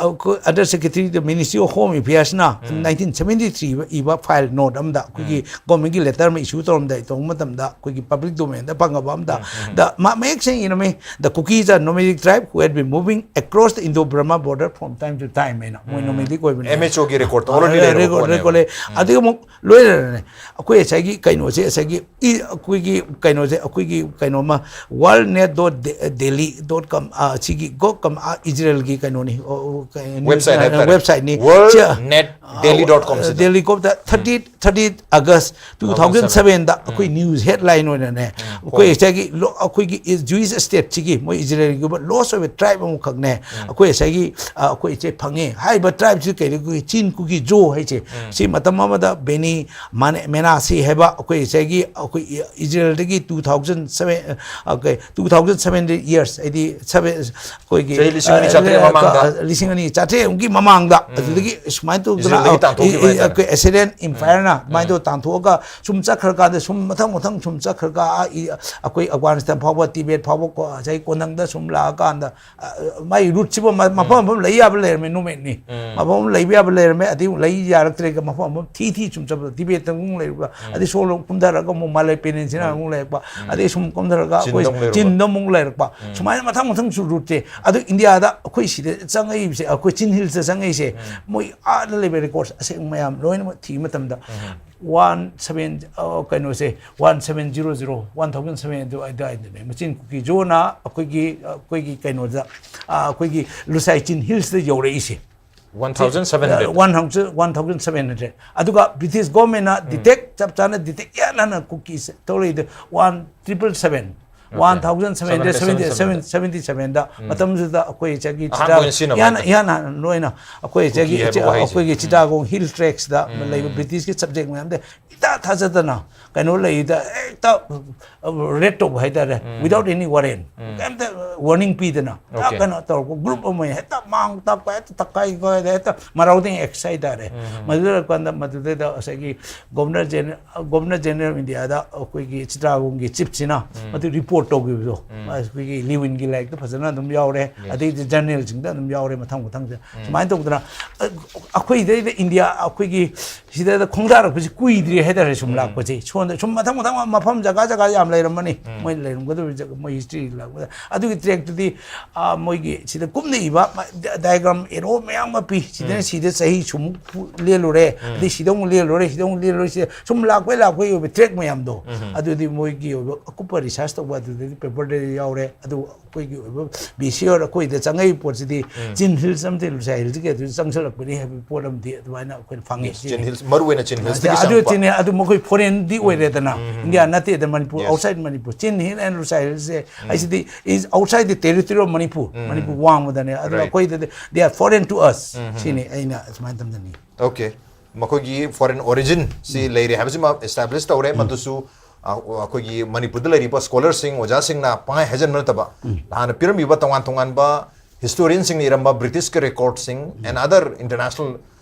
under secretary the ministry of home ꯑꯦꯐꯤꯌꯔꯁꯅ ꯅꯥꯏꯟꯇꯤꯟ ꯁꯕꯦꯟꯇꯤ ꯊ꯭ꯔꯤ ꯏꯕ ꯐꯥꯏꯜ ꯅꯣꯠ ꯑꯃꯗ ꯑꯩꯈꯣꯏꯒꯤ ꯒꯣꯔꯃꯦꯟꯒꯤ ꯂꯦꯇꯔ ꯑꯃ ꯏꯁꯨ ꯇꯧꯔꯝꯗꯥꯏ ꯇꯧꯕ ꯃꯇꯝꯗ ꯑꯩꯈꯣꯏꯒꯤ ꯄꯕ꯭ꯂꯤꯛ ꯗꯣꯃꯦꯟꯗ ꯐꯪꯉꯕ ꯑꯃꯗ ꯗ ꯃꯥ ꯃꯌꯦꯛ ꯁꯦꯡꯅ ꯏꯔꯝꯃꯤ, "The Kukis are nomadic tribe who had been moving across the Indo-Burma border from time to time" ꯍꯥꯏꯅ꯫ ꯃꯣꯏ ꯅꯣꯃꯦꯗꯤꯛ ꯑꯣꯏꯕꯅꯦ꯫ ꯑꯦꯝ ꯑꯩꯆ ꯑꯣꯒꯤ ꯔꯦꯀꯣꯔꯠꯇ already ꯂꯩꯔꯕ ꯔꯦꯀꯣꯔꯠ ꯄꯣꯠꯅꯦꯕ꯫ ꯔꯦꯀꯣꯔꯠ ꯂꯩ꯫ ꯑꯗꯨꯒ ꯑꯃꯨꯛ ꯂꯣꯏꯔꯦ꯫ ꯑꯩꯈꯣꯏ ꯉꯁꯥꯏꯒꯤ ꯀꯩꯅꯣꯁꯦ ꯉꯁꯥꯏꯒꯤ ꯏ- ꯑꯩꯈꯣꯏꯒꯤ ꯀꯩꯅꯣꯁꯦ ꯑꯩꯈꯣꯏꯒꯤ ꯀꯩꯅꯣꯃ world net dot delhi dot com, ꯁꯤꯒꯤ ꯒꯣ ꯀꯝ, ꯏꯖꯔꯦꯜꯒꯤ ꯀꯩꯅꯣꯅꯤ, ꯑꯣ, ꯑꯣ, ꯀꯩ-, Website ꯍꯥꯏꯕ ꯇꯥꯔꯦ꯫ Website ꯅꯤ꯫ World Net Delhi dot com ꯁꯤꯗ꯫ Delhi ꯀꯣꯞꯇ thirty, thirty August two thousand seven ꯗ ꯑꯩꯈꯣꯏ news headline ꯑꯣꯏꯅꯅꯦ, ꯑꯩꯈꯣꯏ ꯉꯁꯥꯏꯒꯤ ꯂꯣ-, ꯑꯩꯈꯣꯏꯒꯤ ꯖ꯭ꯌꯨꯏꯁ ꯁ꯭ꯇꯦꯠꯁꯤꯒꯤ ꯃꯣꯏ ꯏꯖꯔꯦꯜꯒꯤ ꯑꯣꯏꯕ ꯂꯣꯁ ꯑꯣꯏꯕ ꯇ꯭ꯔꯥꯏꯕ ꯑꯃꯈꯛꯅꯦ, ꯑꯩꯈꯣꯏ ꯉꯁꯥꯏꯒꯤ, ꯑ, ꯑꯩꯈꯣꯏ ꯏꯆꯦ ꯐꯪꯉꯦ꯫ ꯍꯥꯏꯔꯤꯕ ꯇ꯭ꯔꯥꯏꯕꯁꯤ ꯀꯩꯗ, ꯑꯩꯈꯣꯏꯒꯤ ꯆꯤꯟ ꯀꯨꯀꯤ ꯖꯣ ꯍꯥꯏꯁꯦ꯫ ꯁꯤ ꯃꯇꯝ ꯑꯃꯗ ꯕꯦꯅꯤ ꯃꯥꯅꯦ-, ꯃꯦꯅꯥꯁꯤ ꯍꯥꯏꯕ ꯑꯩꯈꯣꯏ ꯉꯁꯥꯏꯒꯤ ꯑꯩꯈꯣꯏ ꯏꯖꯔꯦꯜꯗꯒꯤ two thousand seven, ꯑ, ꯀꯩ, two thousand seven years, ꯍꯥꯏꯗꯤ seven, ꯑꯩꯈꯣꯏꯒꯤ, ꯆꯍꯤ ꯂꯤꯁꯤꯡ ꯑꯅꯤ ꯆꯥꯇ꯭ꯔꯦꯠ ꯑ, ꯃꯃꯥꯡꯗ꯫ ꯂꯤꯁꯤꯡ ꯑꯅꯤ ꯆꯥꯇ꯭ꯔꯦꯠ ꯑꯃꯒꯤ ꯃꯃꯥꯡꯗ, ꯑꯗꯨꯗꯒꯤ ꯁꯨꯃꯥꯏꯅ ꯇꯧꯗꯅ, ꯏꯖꯔꯦꯜꯗꯒꯤ ꯇꯥꯟꯊꯣꯛꯈꯤꯕ ꯑ, ꯍꯥꯏꯇꯥꯔꯦ꯫ ꯑꯩꯈꯣꯏ ꯑꯦꯁꯤꯔꯤꯌꯟ ꯏꯝꯄꯥꯌꯔꯅ ꯑꯗꯨꯃꯥꯏꯅ ꯇꯧꯔ ꯇꯥꯟꯊꯣꯛꯑꯒ ꯁꯨꯝ ꯆꯠꯈ꯭ꯔꯀꯥꯟꯗ, ꯁꯨꯝ ꯃꯊꯪ ꯃꯊꯪ ꯁꯨꯝ ꯆꯠꯈ꯭ꯔꯒ, ꯑ, ꯏ-, ꯑꯩꯈꯣꯏ ꯑꯐꯒꯥꯅꯤꯁꯇꯥꯟ ꯐꯥꯎꯕ, ꯇꯤꯕꯦꯠ ꯐꯥꯎꯕ ꯀꯣ, ꯉꯁꯥꯏ ꯀꯣꯟꯅꯪꯗ ꯁꯨꯝ ꯂꯥꯛꯑꯀꯥꯟꯗ, ꯑ, ꯃꯥꯏ ꯔꯨꯠꯁꯤꯕꯨ ꯃ-, ꯃꯐꯝ ꯃꯐꯝ ꯂꯩ ꯌꯥꯕ ꯂꯩꯔꯝꯃꯦ, ꯅꯨꯃꯤꯠꯅꯤ꯫ ꯃꯐꯝ ꯑꯃ ꯂꯩꯕ ꯌꯥꯕ ꯂꯩꯔꯝꯃꯦ, ꯑꯗꯩ ꯑꯃꯨꯛ ꯂꯩ ꯌꯥꯔꯛꯇ꯭ꯔꯦꯒ, ꯃꯐꯝ ꯑꯃ ꯊꯤ ꯊꯤ ꯁꯨꯝ ꯆꯠꯄꯗ, ꯇꯤꯕꯦꯠꯇ ꯑꯃꯨꯛ ꯂꯩꯔꯨꯕ, ꯑꯗꯩ ꯁꯣꯝꯗ ꯀꯨꯝꯊꯔꯒ ꯑꯃꯨꯛ ꯃꯥꯂꯦ ꯄꯦꯅꯤꯟꯁꯤꯅ ꯑꯃꯨꯛ ꯂꯩꯔꯛꯄ, ꯑꯗꯩ ꯁꯨꯝ ꯀꯨꯝꯊꯔꯒ ꯑꯩꯈꯣꯏ ꯆꯤꯟꯗ ꯑꯃꯨꯛ ꯂꯩꯔꯨꯕ꯫ ꯆꯤꯟꯗ ꯑꯃꯨꯛ ꯂꯩꯔꯛꯄ, ꯁꯨꯃꯥꯏꯅ ꯃꯊꯪ ꯃꯊꯪꯁꯨ ꯔꯨꯠꯁꯦ꯫ ꯑꯗꯨ ꯏꯟꯗꯤꯌꯥꯗ ꯑꯩꯈꯣꯏ ꯁꯤꯗ ꯆꯪꯉꯛꯏꯕꯁꯦ, ꯑꯩꯈꯣꯏ ꯆꯤꯟ ꯍꯤꯜꯁꯇ ꯆꯪꯉꯛꯏꯁꯦ, ꯃꯣꯏ ꯑꯥꯗ ꯂꯩꯕ ꯔꯦꯀꯣꯔꯠꯁ ꯑꯁꯦꯡꯕ ꯃꯌꯥꯝ ꯂꯣꯏꯅꯃꯛ ꯊꯤꯕ ꯃꯇꯝꯗ, one seven, ꯑ, ꯀꯩꯅꯣꯁꯦ, one seven zero zero, one thousand seven ꯑꯗꯨ ꯑꯗꯨꯋꯥꯏꯗꯅꯦ ꯃꯆꯤꯟ ꯀꯨꯀꯤ ꯖꯣꯅ ꯑꯩꯈꯣꯏꯒꯤ, ꯑꯩꯈꯣꯏꯒꯤ ꯀꯩꯅꯣꯗ, ꯑ, ꯑꯩꯈꯣꯏꯒꯤ ꯂꯨꯁꯥꯏ ꯆꯤꯟ ꯍꯤꯜꯁꯇ ꯌꯧꯔꯛꯏꯁꯦ꯫ One thousand seven hundred꯫ One thousand, one thousand seven hundred꯫ ꯑꯗꯨꯒ ꯕ꯭ꯔꯤꯇꯤꯁ ꯒꯣꯔꯃꯦꯟꯅ detect, ꯆꯞ ꯆꯥꯅ detect ꯌꯥꯅꯅ ꯀꯨꯀꯤꯁꯦ ꯇꯧꯔꯛꯏꯗꯣ one triple seven, one thousand seven hundred seventy, seventy sevenꯗ, ꯃꯇꯝꯗꯨꯗ ꯑꯩꯈꯣꯏ ꯆꯒꯤ ꯑꯍꯥꯟꯕ ꯑꯣꯏꯅ ꯁꯤꯖꯤꯟꯅꯕ ꯏꯍꯥꯟ ꯍꯥꯏꯇꯥꯔꯦ꯫ ꯏꯍꯥꯟ ꯍꯥꯟꯅ ꯅꯣꯏꯅ ꯑꯩꯈꯣꯏ ꯆꯒꯤ, ꯀꯨꯀꯤ ꯍꯥꯏꯕ ꯋꯥꯍꯩꯁꯦ꯫ ꯑꯩꯈꯣꯏꯒꯤ ꯆꯤꯇꯥꯒꯣꯡ ꯍꯤꯜ ꯇ꯭ꯔꯦꯛꯁꯇ ꯂꯩꯕ ꯕ꯭ꯔꯤꯇꯤꯁꯀꯤ ꯁꯕꯖꯦꯛ ꯃꯌꯥꯝꯗ ꯏꯊꯥ ꯊꯥꯖꯗꯅ ꯀꯩꯅꯣ ꯂꯩꯗ ꯍꯦꯛꯇ ꯔꯦꯠ ꯇꯧꯕ ꯍꯥꯏꯇꯥꯔꯦ, without any warrant, ꯀꯩꯝꯇ ꯋꯥꯔꯅꯤꯡ ꯄꯤꯗꯅ ꯇꯥꯛ Okay. ꯀꯩꯅꯣ ꯇꯧꯔꯛꯄ ꯒ꯭ꯔꯨꯞ ꯑꯃ ꯍꯦꯛꯇ ꯃꯥꯡ ꯇꯥꯛꯄ ꯍꯦꯛꯇ ꯇꯛꯈꯥꯏ ꯈꯣꯏꯗ ꯍꯦꯛꯇ ꯃꯔꯥꯎꯗꯤꯡ ꯑꯦꯛꯁ ꯍꯥꯏꯇꯥꯔꯦ꯫ ꯃꯗꯨꯗ ꯀꯥꯟꯗ ꯃꯗꯨꯗꯩꯗ ꯉꯁꯥꯏꯒꯤ Governor General, Governor General of India ꯗ ꯑꯩꯈꯣꯏꯒꯤ ꯆꯤꯇꯥꯒꯣꯡꯒꯤ ꯆꯤꯞꯁꯤꯅ ꯃꯗꯨ ꯔꯤꯄꯣꯔꯠ ꯇꯧꯈꯤꯕꯗꯣ ꯑꯩꯈꯣꯏꯒꯤ ꯂꯤꯋꯤꯟꯒꯤ ꯂꯥꯏꯔꯤꯛꯇ ꯐꯖꯅ ꯑꯗꯨꯝ ꯌꯥꯎꯔꯦ, ꯑꯗꯩꯗꯤ ꯖꯔꯅꯦꯜꯁꯤꯡꯗ ꯑꯗꯨꯝ ꯌꯥꯎꯔꯦ ꯃꯊꯪ ꯃꯊꯪꯁꯦ꯫ ꯁꯨꯃꯥꯏꯅ ꯇꯧꯗꯅ ꯑ, ꯑꯩꯈꯣꯏꯗꯩꯗ ꯏꯟꯗꯤꯌꯥ ꯑꯩꯈꯣꯏꯒꯤ ꯁꯤꯗ ꯈꯣꯡꯗꯥꯔꯛꯄꯁꯤ ꯀꯨꯏꯗ꯭ꯔꯤ ꯍꯥꯏꯇꯥꯔꯦ, ꯁꯨꯝ ꯂꯥꯛꯄꯁꯦ꯫ ꯁꯣꯝꯗ ꯁꯨꯝ ꯃꯊꯪ ꯃꯊꯪ ꯃꯐꯝ ꯖꯒꯥ ꯖꯒꯥ ꯌꯥꯝ ꯂꯩꯔꯝꯃꯅꯤ, ꯃꯣꯏ ꯂꯩꯔꯝꯒꯗꯕ ꯖꯒꯥ, ꯃꯣꯏ ꯍꯤꯁꯇ꯭ꯔꯤ ꯂꯥꯛꯄꯗ꯫ ꯑꯗꯨꯒꯤ ꯇ꯭ꯔꯦꯛꯇꯨꯗꯤ, ꯑ, ꯃꯣꯏꯒꯤ ꯁꯤꯗ ꯀꯨꯝꯅ ꯏꯕ ꯗꯥꯏꯒ꯭ꯔꯥꯝ ꯑꯦꯔꯣ ꯃꯌꯥꯝ ꯑꯃ ꯄꯤ꯫ ꯁꯤꯗꯅ ꯁꯤꯗ ꯆꯍꯤ ꯁꯨꯃꯨꯛ ꯂꯦꯜꯂꯨꯔꯦ, ꯑꯗꯩ ꯁꯤꯗ ꯑꯃꯨꯛ ꯂꯦꯜꯂꯨꯔꯦ, ꯁꯤꯗ ꯑꯃꯨꯛ ꯂꯦꯜꯂꯨꯔꯦ, ꯁꯤꯗ ꯁꯨꯝ ꯂꯥꯛꯄꯩ ꯂꯥꯛꯄꯩ ꯑꯣꯏꯕ ꯇ꯭ꯔꯦꯛ ꯃꯌꯥꯝꯗꯣ, ꯑꯗꯨꯗꯤ ꯃꯣꯏꯒꯤ ꯑꯣꯏꯕ ꯑꯀꯨꯞꯄ ꯔꯤꯁꯔꯁ ꯇꯧꯕ ꯑꯗꯨꯗꯒꯤ ꯄꯦꯄꯔꯗ ꯌꯥꯎꯔꯦ꯫ ꯑꯗꯨ ꯑꯩꯈꯣꯏꯒꯤ ꯑꯣꯏꯕ ꯕꯤ ꯁꯤ ꯑꯣꯏꯔ ꯑꯩꯈꯣꯏꯗ ꯆꯪꯉꯛꯏ ꯄꯣꯠꯁꯤꯗꯤ ꯆꯤꯟ ꯍꯤꯜꯁ ꯑꯃꯗꯤ ꯂꯨꯁꯥꯏ ꯍꯤꯜꯁꯀꯤ ꯑꯗꯨ ꯆꯪꯁꯤꯜꯂꯛꯄꯅꯤ ꯍꯥꯏꯕ ꯄꯣꯠ ꯑꯃꯗꯤ ꯑꯗꯨꯃꯥꯏꯅ ꯑꯩꯈꯣꯏꯅ ꯐꯪꯉꯤ꯫ ꯆꯤꯟ ꯍꯤꯜꯁ, ꯃꯔꯨ ꯑꯣꯏꯅ ꯆꯤꯟ ꯍꯤꯜꯁꯇꯒꯤ ꯑꯗꯨ ꯆꯪꯉꯛꯄ꯫ ꯆꯤꯟ ꯍꯤꯜ ꯑꯗꯨ ꯃꯈꯣꯏ ꯐꯣꯔꯦꯟꯗꯤ ꯑꯣꯏꯔꯦꯗꯅ, ꯏꯟꯗꯤꯌꯥ ꯅꯠꯇꯦꯗꯅ, ꯃꯅꯤꯄꯨꯔ, Yes. ꯑꯥꯎꯠꯁꯥꯏꯗ ꯃꯅꯤꯄꯨꯔ꯫ ꯆꯤꯟ ꯍꯤꯜ ꯑꯦꯟ ꯂꯨꯁꯥꯏ ꯍꯤꯜꯁꯦ ꯍꯥꯏꯁꯤꯗꯤ is outside the territory of Manipur, Manipur ꯋꯥꯡꯃꯗꯅꯦ꯫ ꯑꯗꯨꯅ Right. ꯑꯩꯈꯣꯏꯗꯗꯤ they are foreign to us ꯁꯤꯅꯤ ꯑꯩꯅ ꯑꯁꯨꯃꯥꯏꯅ ꯊꯝꯖꯅꯤꯡꯉꯤ꯫ ꯑꯣꯀꯦ, ꯃꯈꯣꯏꯒꯤ ꯐꯣꯔꯦꯟ ꯑꯣꯔꯤꯖꯤꯟ ꯁꯤ ꯂꯩꯔꯦ ꯍꯥꯏꯕꯁꯤꯃ ꯑꯦꯁꯇꯥꯕ꯭ꯂꯤꯁ ꯇꯧꯔꯦ꯫ ꯃꯗꯨꯁꯨ ꯑ, ꯑꯩꯈꯣꯏꯒꯤ ꯃꯅꯤꯄꯨꯔꯗ ꯂꯩꯔꯤꯕ ꯁ꯭ꯀꯣꯂꯔꯁꯤꯡ, ꯑꯣꯖꯥꯁꯤꯡꯅ ꯄꯪꯍꯥꯏ ꯍꯥꯏꯖꯟꯕ ꯅꯠꯇꯕ, ꯍꯥꯟꯅ ꯄꯤꯔꯝꯃꯤꯕ ꯇꯣꯉꯥꯟ ꯇꯣꯉꯥꯟꯕ ꯍꯤꯁꯇꯣꯔꯤꯌꯟꯁꯤꯡꯅ ꯏꯔꯝꯕ ꯕ꯭ꯔꯤꯇꯤꯁꯀꯤ ꯔꯦꯀꯣꯔꯗꯁꯤꯡ and other international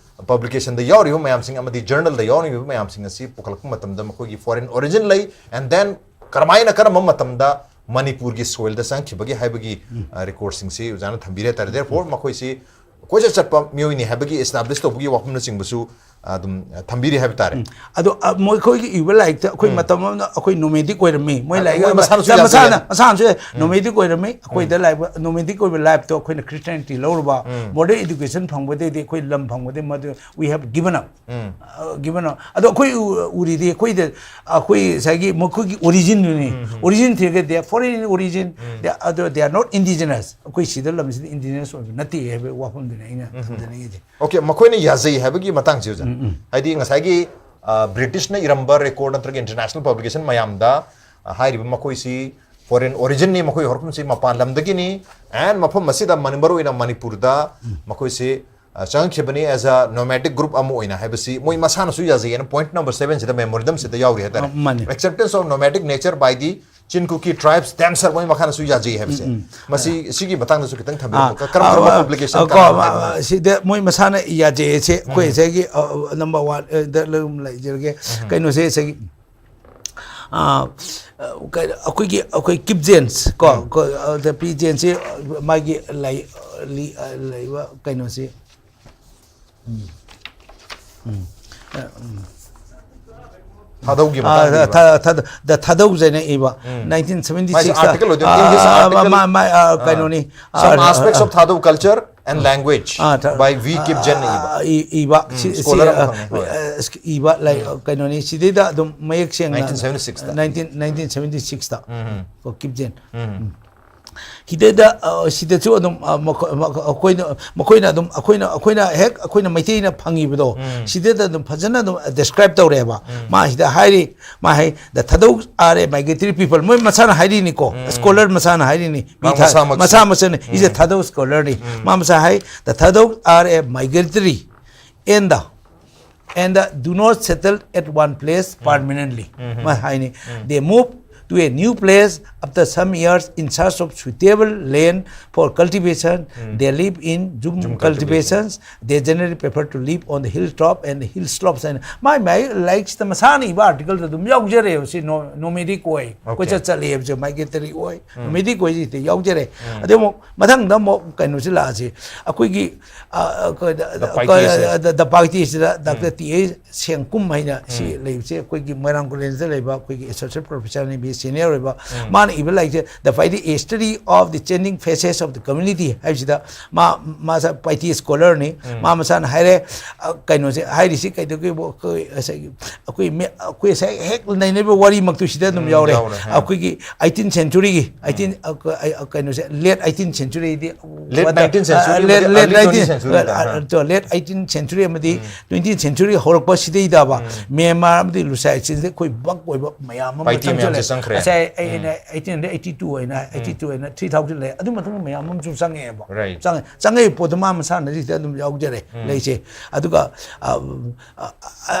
publicationꯗ ꯌꯥꯎꯔꯤꯕ ꯃꯌꯥꯝꯁꯤꯡ ꯑꯃꯗꯤ ꯖꯔꯅꯦꯜꯗ ꯌꯥꯎꯔꯤꯕ ꯃꯌꯥꯝꯁꯤꯡ ꯑꯁꯤ ꯄꯨꯈꯠꯂꯛꯄ ꯃꯇꯝꯗ ꯃꯈꯣꯏꯒꯤ ꯐꯣꯔꯦꯟ ꯑꯣꯔꯤꯖꯤꯟ ꯂꯩ, and then ꯀꯔꯝꯍꯥꯏꯅ, ꯀꯔꯝꯕ ꯃꯇꯝꯗ ꯃꯅꯤꯄꯨꯔꯒꯤ ꯁꯣꯏꯜꯗ ꯆꯪꯈꯤꯕꯒꯦ ꯍꯥꯏꯕꯒꯤ ꯔꯦꯀꯣꯔꯗꯁꯤꯡꯁꯤ ꯑꯣꯖꯥꯅ ꯊꯝꯕꯤꯔꯦ ꯍꯥꯏꯇꯥꯔꯦ꯫ Therefore ꯃꯈꯣꯏꯁꯤ ꯀꯣꯏꯆꯠ ꯆꯠꯄ ꯃꯤꯑꯣꯏꯅꯤ ꯍꯥꯏꯕꯒꯤ ꯑꯦꯁꯇꯥꯕ꯭ꯂꯤꯁ ꯇꯧꯕꯒꯤ ꯋꯥꯐꯝꯅꯆꯤꯡꯕꯁꯨ ꯑꯗꯨꯝ ꯊꯝꯕꯤꯔꯤ ꯍꯥꯏꯕ ꯇꯥꯔꯦ꯫ ꯑꯗꯣ ꯑ, ꯃꯈꯣꯏꯒꯤ ꯏꯕ ꯂꯥꯏꯔꯤꯛꯇ ꯑꯩꯈꯣꯏ ꯃꯇꯝ ꯑꯃꯗ ꯑꯩꯈꯣꯏ ꯅꯣꯃꯦꯗꯤꯛ ꯑꯣꯏꯔꯝꯃꯤ, ꯃꯣꯏ ꯑ, ꯂꯥꯏꯔꯤꯛ ꯃꯣꯏ ꯑꯃ ꯃꯁꯥꯅꯁꯨ ꯃꯁꯥ- ꯌꯥꯖꯩ ꯃꯁꯥꯅ ꯍꯥꯏꯕ꯫ ꯃꯁꯥꯅꯁꯨ ꯅꯣꯃꯦꯗꯤꯛ ꯑꯣꯏꯔꯝꯃꯤ꯫ ꯑꯩꯈꯣꯏꯗ ꯂꯥꯏꯕ ꯅꯣꯃꯦꯗꯤꯛ ꯑꯣꯏꯕ ꯂꯥꯏꯐꯇꯣ ꯑꯩꯈꯣꯏꯅ ꯈ꯭ꯔꯤꯁꯇꯤꯌꯥꯅꯤꯇꯤ ꯂꯧꯔꯨꯕ, ꯃꯣꯗꯔꯟ ꯏꯗꯨꯀꯦꯁꯟ ꯐꯪꯕꯗꯩꯗꯤ ꯑꯩꯈꯣꯏ ꯂꯝ ꯐꯪꯕꯗꯩ ꯃꯗꯨ we have given up, given up꯫ ꯑꯗꯣ ꯑꯩꯈꯣꯏ ꯎ- ꯎꯔꯤꯗꯤ ꯑꯩꯈꯣꯏꯗ ꯑꯩꯈꯣꯏ ꯉꯁꯥꯏꯒꯤ ꯃꯈꯣꯏꯒꯤ ꯑꯣꯔꯤꯖꯤꯟꯗꯨꯅꯤ꯫ ꯑꯣꯔꯤꯖꯤꯟ ꯊꯤꯔꯒꯗꯤ they are foreign in origin, they are, they are not indigenous꯫ ꯑꯩꯈꯣꯏ ꯁꯤꯗ ꯂꯝꯁꯤꯗ indigenous ꯑꯣꯏꯕ ꯅꯠꯇꯦ ꯍꯥꯏꯕ ꯋꯥꯐꯝꯗꯨꯅꯤ ꯑꯩꯅ ꯊꯝꯖꯅꯤꯡꯉꯤꯁꯦ꯫ ꯑꯣꯀꯦ, ꯃꯈꯣꯏꯅ ꯌꯥꯖꯩ ꯍꯥꯏꯕꯒꯤ ꯃꯇꯥꯡꯁꯦ ꯑꯣꯖꯥ, ꯍꯥꯏꯗꯤ ꯉꯁꯥꯏꯒꯤ ꯕ꯭ꯔꯤꯇꯤꯁꯅ ꯏꯔꯝꯕ ꯔꯦꯀꯣꯔꯗ ꯅꯠꯇ꯭ꯔꯒ ꯏꯟꯇꯔꯅꯦꯁꯅꯦꯜ ꯄꯕ꯭ꯂꯤꯀꯦꯁꯟ ꯃꯌꯥꯝꯗ ꯑ, ꯍꯥꯏꯔꯤꯕ ꯃꯈꯣꯏꯁꯤ ꯐꯣꯔꯦꯟ ꯑꯣꯔꯤꯖꯤꯟꯅꯤ, ꯃꯈꯣꯏ ꯍꯧꯔꯛꯐꯝꯁꯤ ꯃꯄꯥꯟ ꯂꯝꯗꯒꯤꯅꯤ, and ꯃꯐꯝ ꯑꯁꯤꯗ ꯃꯅꯤ- ꯃꯔꯨꯑꯣꯏꯅ ꯃꯅꯤꯄꯨꯔꯗ ꯃꯈꯣꯏꯁꯤ ꯑ, ꯆꯪꯉꯛꯈꯤꯕꯅꯤ as a nomadic group ꯑꯃ ꯑꯣꯏꯅ ꯍꯥꯏꯕꯁꯤ ꯃꯣꯏ ꯃꯁꯥꯅꯁꯨ ꯌꯥꯖꯩ ꯍꯥꯏꯅ ꯄꯣꯏꯟꯠ ꯅꯝꯕꯔ ꯁꯚꯦꯟꯁꯤꯗ ꯃꯦꯃꯣꯔꯦꯟꯗꯝꯁꯤꯗ ꯌꯥꯎꯔꯤ ꯍꯥꯏꯇꯥꯔꯦ꯫ ꯑ, ꯃꯥꯅꯤ꯫ Acceptance of nomadic nature by the Chin Kuki tribes themselves, ꯃꯣꯏ ꯃꯈꯥꯅꯁꯨ ꯌꯥꯖꯩ ꯍꯥꯏꯕꯁꯦ꯫ ꯃꯁꯤ ꯁꯤꯒꯤ ꯃꯇꯥꯡꯗꯁꯨ ꯈꯤꯇꯪ ꯊꯝꯕꯤꯔꯝꯃꯨ꯫ ꯑꯥ, ꯀꯔꯝ ꯀꯔꯝꯕ ꯑꯥ, ꯄꯕ꯭ꯂꯤꯀꯦꯁꯟ ꯑꯥ, ꯀꯣ, ꯀꯔꯝꯕ ꯑꯥ, ꯁꯤꯗ ꯃꯣꯏ ꯃꯁꯥꯅ ꯌꯥꯖꯩ ꯍꯥꯏꯁꯦ ꯑꯩꯈꯣꯏ ꯉꯁꯥꯏꯒꯤ ꯑ, ꯅꯝꯕꯔ ꯋꯥꯟ ꯑ, ꯗ ꯑꯗꯨꯝ ꯂꯩꯖꯔꯒꯦ꯫ ꯀꯩꯅꯣꯁꯦ ꯉꯁꯥꯏꯒꯤ ꯑꯥ, ꯑ, ꯀꯩ- ꯑꯩꯈꯣꯏꯒꯤ ꯑꯩꯈꯣꯏ ꯀꯤꯞ ꯖꯦꯟꯁ ꯀꯣ, ꯀꯣ, ꯑ, ꯗ ꯄꯤ ꯖꯦꯟꯁꯁꯤ ꯃꯥꯒꯤ ꯂꯩ- ꯂꯤ- ꯑ, ꯂꯩꯕ ꯀꯩꯅꯣꯁꯤ ꯎꯝ, ꯎꯝ, ꯑ, ꯎꯝ꯫ ꯊꯥꯗꯧꯒꯤ ꯑ, ꯃꯇꯥꯡꯗ ꯏꯕ꯫ ꯊ- ꯊ- The Thadou ꯍꯥꯏꯅ ꯏꯕ ꯅꯥꯏꯟꯇꯤꯟ ꯁꯚꯦꯟꯇꯤ ꯃꯥꯏꯁꯦ ꯁꯤꯛꯁꯇ article ꯑꯣꯏꯗꯣꯏꯅꯤ, English article꯫ ꯃꯥ ꯃꯥ ꯑ, ꯀꯩꯅꯣꯅꯤ ꯑ, Some aspects ꯑ, of Thadou culture and language ꯑ, by V Kipgen ꯅ ꯏꯕ꯫ ꯑ, ꯏ- ꯏꯕ ꯁꯤ- ꯁꯤ, scholar ꯑꯃ ꯑ, ꯈꯪꯉꯦ, ꯍꯣꯏ꯫ ꯑ, ꯏꯕ ꯂꯥꯏ ꯀꯩꯅꯣꯅꯤ ꯁꯤꯗꯩꯗ ꯑꯗꯨꯝ ꯃꯌꯦꯛ ꯁꯦꯡꯅ ꯅꯥꯏꯟꯇꯤꯟ ꯁꯚꯦꯟꯇꯤ ꯁꯤꯛꯁꯇ꯫ ꯅꯥꯏꯟꯇꯤꯟ ꯅꯥꯏꯟꯇꯤꯟ ꯁꯚꯦꯟꯇꯤ ꯁꯤꯛꯁꯇ ꯀꯣ ꯀꯤꯞꯖꯦꯟ ꯁꯤꯗꯩꯗ ꯑ, ꯁꯤꯗꯁꯨ ꯑꯗꯨꯝ ꯑ, ꯃꯈꯣ- ꯃꯈꯣ- ꯑꯩꯈꯣꯏꯅ ꯃꯈꯣꯏꯅ ꯑꯗꯨꯝ ꯑꯩꯈꯣꯏꯅ ꯑꯩꯈꯣꯏꯅ ꯍꯦꯛ ꯑꯩꯈꯣꯏꯅ ꯃꯩꯇꯩꯅ ꯐꯪꯉꯤꯕꯗꯣ ꯁꯤꯗꯩꯗ ꯑꯗꯨꯝ ꯐꯖꯅ ꯑꯗꯨꯝ ꯗꯦꯁꯀ꯭ꯔꯥꯏꯕ ꯇꯧꯔꯦꯕ꯫ ꯃꯥ ꯁꯤꯗ ꯍꯥꯏꯔꯤ, ꯃꯥ ꯍꯥꯏ, "The Thadous are a migratory people." ꯃꯣꯏ ꯃꯁꯥꯅ ꯍꯥꯏꯔꯤꯅꯤꯀꯣ, ꯁ꯭ꯀꯣꯂꯔ ꯃꯁꯥꯅ ꯍꯥꯏꯔꯤꯅꯤ꯫ ꯃꯥ ꯃꯤ ꯊꯥ- ꯃꯁꯥꯃꯛꯁꯨ꯫ ꯃꯁꯥ ꯃꯁꯥꯅ ꯏꯁ ꯑꯦ ꯊꯥꯗꯧ ꯁ꯭ꯀꯣꯂꯔꯅꯤ꯫ ꯃꯥ ꯃꯁꯥ ꯍꯥꯏ, "The Thadous are a migratory and the and do not settle at one place permanently." ꯃꯥ ꯍꯥꯏꯅꯤ, "They move to a new place after some years in search of suitable land for cultivation. They live in jhum Jhum cultivations. They generally prefer to live on the hilltop and the hill slopes." ꯍꯥꯏꯅ ꯃꯥꯏ ꯃꯥꯏ ꯂꯥꯏꯔꯤꯛꯁꯤꯗ ꯃꯁꯥꯅ ꯏꯕ ꯑꯥꯔꯇꯤꯀꯜꯗ ꯑꯗꯨꯝ ꯌꯥꯎꯖꯔꯦꯕ꯫ ꯁꯤ ꯅꯣꯃꯦꯗꯤꯛ ꯑꯣꯏ, Okay. ꯀꯣꯏꯆꯠ ꯆꯠꯂꯦ ꯍꯥꯏꯕꯁꯦ, ꯃꯥꯏꯒ꯭ꯔꯦꯇꯔꯤ ꯑꯣꯏ, ꯅꯣꯃꯦꯗꯤꯛ ꯑꯣꯏꯁꯤꯗ ꯌꯥꯎꯖꯔꯦ꯫ ꯑꯗꯩ ꯑꯃꯨꯛ ꯃꯊꯪꯗ ꯑꯃꯨꯛ ꯀꯩꯅꯣꯁꯤ ꯂꯥꯛꯑꯁꯤ, ꯑꯩꯈꯣꯏꯒꯤ ꯑ, ꯑ, ꯀ- The Paite ꯁꯦ꯫ ꯗ ꯄꯥꯏꯇꯦꯁꯤꯗ ꯗꯥꯛꯇꯔ ꯇꯤ ꯑꯦ ꯁꯦꯡꯀꯨꯝ ꯍꯥꯏꯅ ꯁꯤ ꯂꯩꯕꯁꯦ, ꯑꯩꯈꯣꯏꯒꯤ ꯃꯣꯏꯔꯥꯡ ꯀꯣꯂꯦꯖꯇ ꯂꯩꯕ ꯑꯩꯈꯣꯏꯒꯤ ꯑꯦꯁꯣꯁꯤꯌꯦꯠ ꯄ꯭ꯔꯣꯐꯦꯁꯔꯅꯤ, ꯕꯤ ꯁꯦꯅꯤꯌꯔ ꯑꯣꯏꯕ꯫ ꯃꯥꯅ ꯏꯕ ꯂꯥꯏꯔꯤꯛꯁꯦ, "The Paite, A Study of the Changing Faces of the Community" ꯍꯥꯏꯕꯁꯤꯗ ꯃꯥ ꯃꯥꯁꯦ ꯄꯥꯏꯇꯤ ꯁ꯭ꯀꯣꯂꯔꯅꯤ꯫ ꯃꯥ ꯃꯁꯥꯅ ꯍꯥꯏꯔꯦ, ꯑ, ꯀꯩꯅꯣꯁꯦ ꯍꯥꯏꯔꯤꯁꯤ ꯀꯩꯗꯧꯒꯦꯕꯨ ꯑꯩꯈꯣꯏ ꯉꯁꯥꯏꯒꯤ ꯑꯩꯈꯣꯏ ꯃꯤ- ꯑꯩꯈꯣꯏ ꯉꯁꯥꯏ ꯍꯦꯛ ꯅꯩꯅꯔꯤꯕ ꯋꯥꯔꯤꯃꯛꯇꯨ ꯁꯤꯗ ꯑꯗꯨꯝ ꯌꯥꯎꯔꯦ꯫ ꯌꯥꯎꯔꯦ, ꯍꯥ꯫ ꯑꯩꯈꯣꯏꯒꯤ ꯑꯩꯇꯤꯟ ꯁꯦꯟꯆꯨꯔꯤꯒꯤ ꯑꯩꯇꯤꯟ ꯀꯩꯅꯣꯁꯦ, ꯂꯦꯠ ꯑꯩꯇꯤꯟ ꯁꯦꯟꯆꯨꯔꯤꯗꯤ Late nineteenth century ꯃꯗꯤ early twenty century ꯗ, ꯍꯥ꯫ ꯂꯦꯠ ꯑꯩꯇꯤꯟ ꯁꯦꯟꯆꯨꯔꯤ ꯑꯃꯗꯤ ꯇ꯭ꯋꯦꯟꯇꯤ ꯁꯦꯟꯆꯨꯔꯤ ꯍꯧꯔꯛꯄꯁꯤꯗꯩꯗ ꯕ ꯃ꯭ꯌꯥꯟꯃꯥꯔ ꯑꯃꯗꯤ ꯂꯨꯁꯥꯏ ꯆꯤꯟꯁꯦ ꯑꯩꯈꯣꯏ ꯕꯛ ꯑꯣꯏꯕ ꯃꯌꯥꯝ ꯑꯃ ꯄꯥꯏꯇꯤ ꯃꯌꯥꯝꯁꯦ ꯆꯪꯁꯤꯜꯂꯦ꯫ ꯆꯪꯈ꯭ꯔꯦ꯫ ꯉꯁꯥꯏ ꯑꯩꯅ ꯑꯩꯇꯤꯟ ꯍꯟꯗ꯭ꯔꯦꯠ ꯑꯩꯇꯤ ꯇꯨ ꯍꯥꯏꯅ, ꯑꯩꯇꯤ ꯇꯨ ꯍꯥꯏꯅ ꯊ꯭ꯔꯤ ꯊꯥꯎꯖꯟ ꯂꯩ꯫ ꯑꯗꯨ ꯃꯇꯨꯡꯗ ꯃꯌꯥꯝ ꯑꯃꯁꯨ ꯆꯪꯉꯛꯑꯦꯕ꯫ Right. ꯆꯪꯉꯛ- ꯆꯪꯉꯛꯏ ꯄꯣꯠꯇꯣ ꯃꯥ ꯃꯁꯥꯅ ꯁꯤꯗ ꯑꯗꯨꯝ ꯌꯥꯎꯖꯔꯦ ꯂꯩꯁꯦ꯫ ꯑꯗꯨꯒ ꯑ, ꯑ,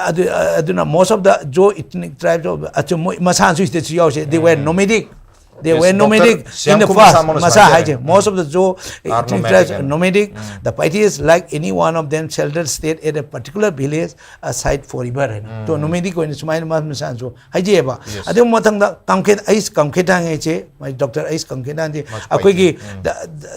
ꯑꯗꯨ- ꯑꯗꯨꯅ most of the Zhou ethnic tribes of ꯑꯆꯨꯝ ꯃꯣꯏ ꯃꯁꯥꯅꯁꯨ ꯁꯤꯗꯁꯨ ꯌꯥꯎꯁꯦ, they were nomadic. They were nomadic in the first. ꯃꯁꯥ ꯍꯥꯏꯁꯦ, most of the Zhou tribes are nomadic. The Paite is, like any one of them, sheltered state at a particular village, a site forever ꯍꯥꯏꯅ꯫ ꯇꯣ nomadic ꯑꯣꯏꯅ ꯁꯨꯃꯥꯏꯅ ꯃꯁꯥꯅꯁꯨ ꯍꯥꯏꯖꯩꯑꯕ꯫ ꯑꯗꯨ ꯃꯊꯪꯗ ꯀꯥꯝꯈꯦꯠ ꯑꯩꯁ ꯀꯥꯝꯈꯦꯠ ꯍꯥꯡꯉꯦ ꯏꯆꯦ, ꯃꯥꯏ doctor ꯑꯩꯁ ꯀꯥꯝꯈꯦꯠ ꯍꯥꯡꯁꯦ ꯑꯩꯈꯣꯏꯒꯤ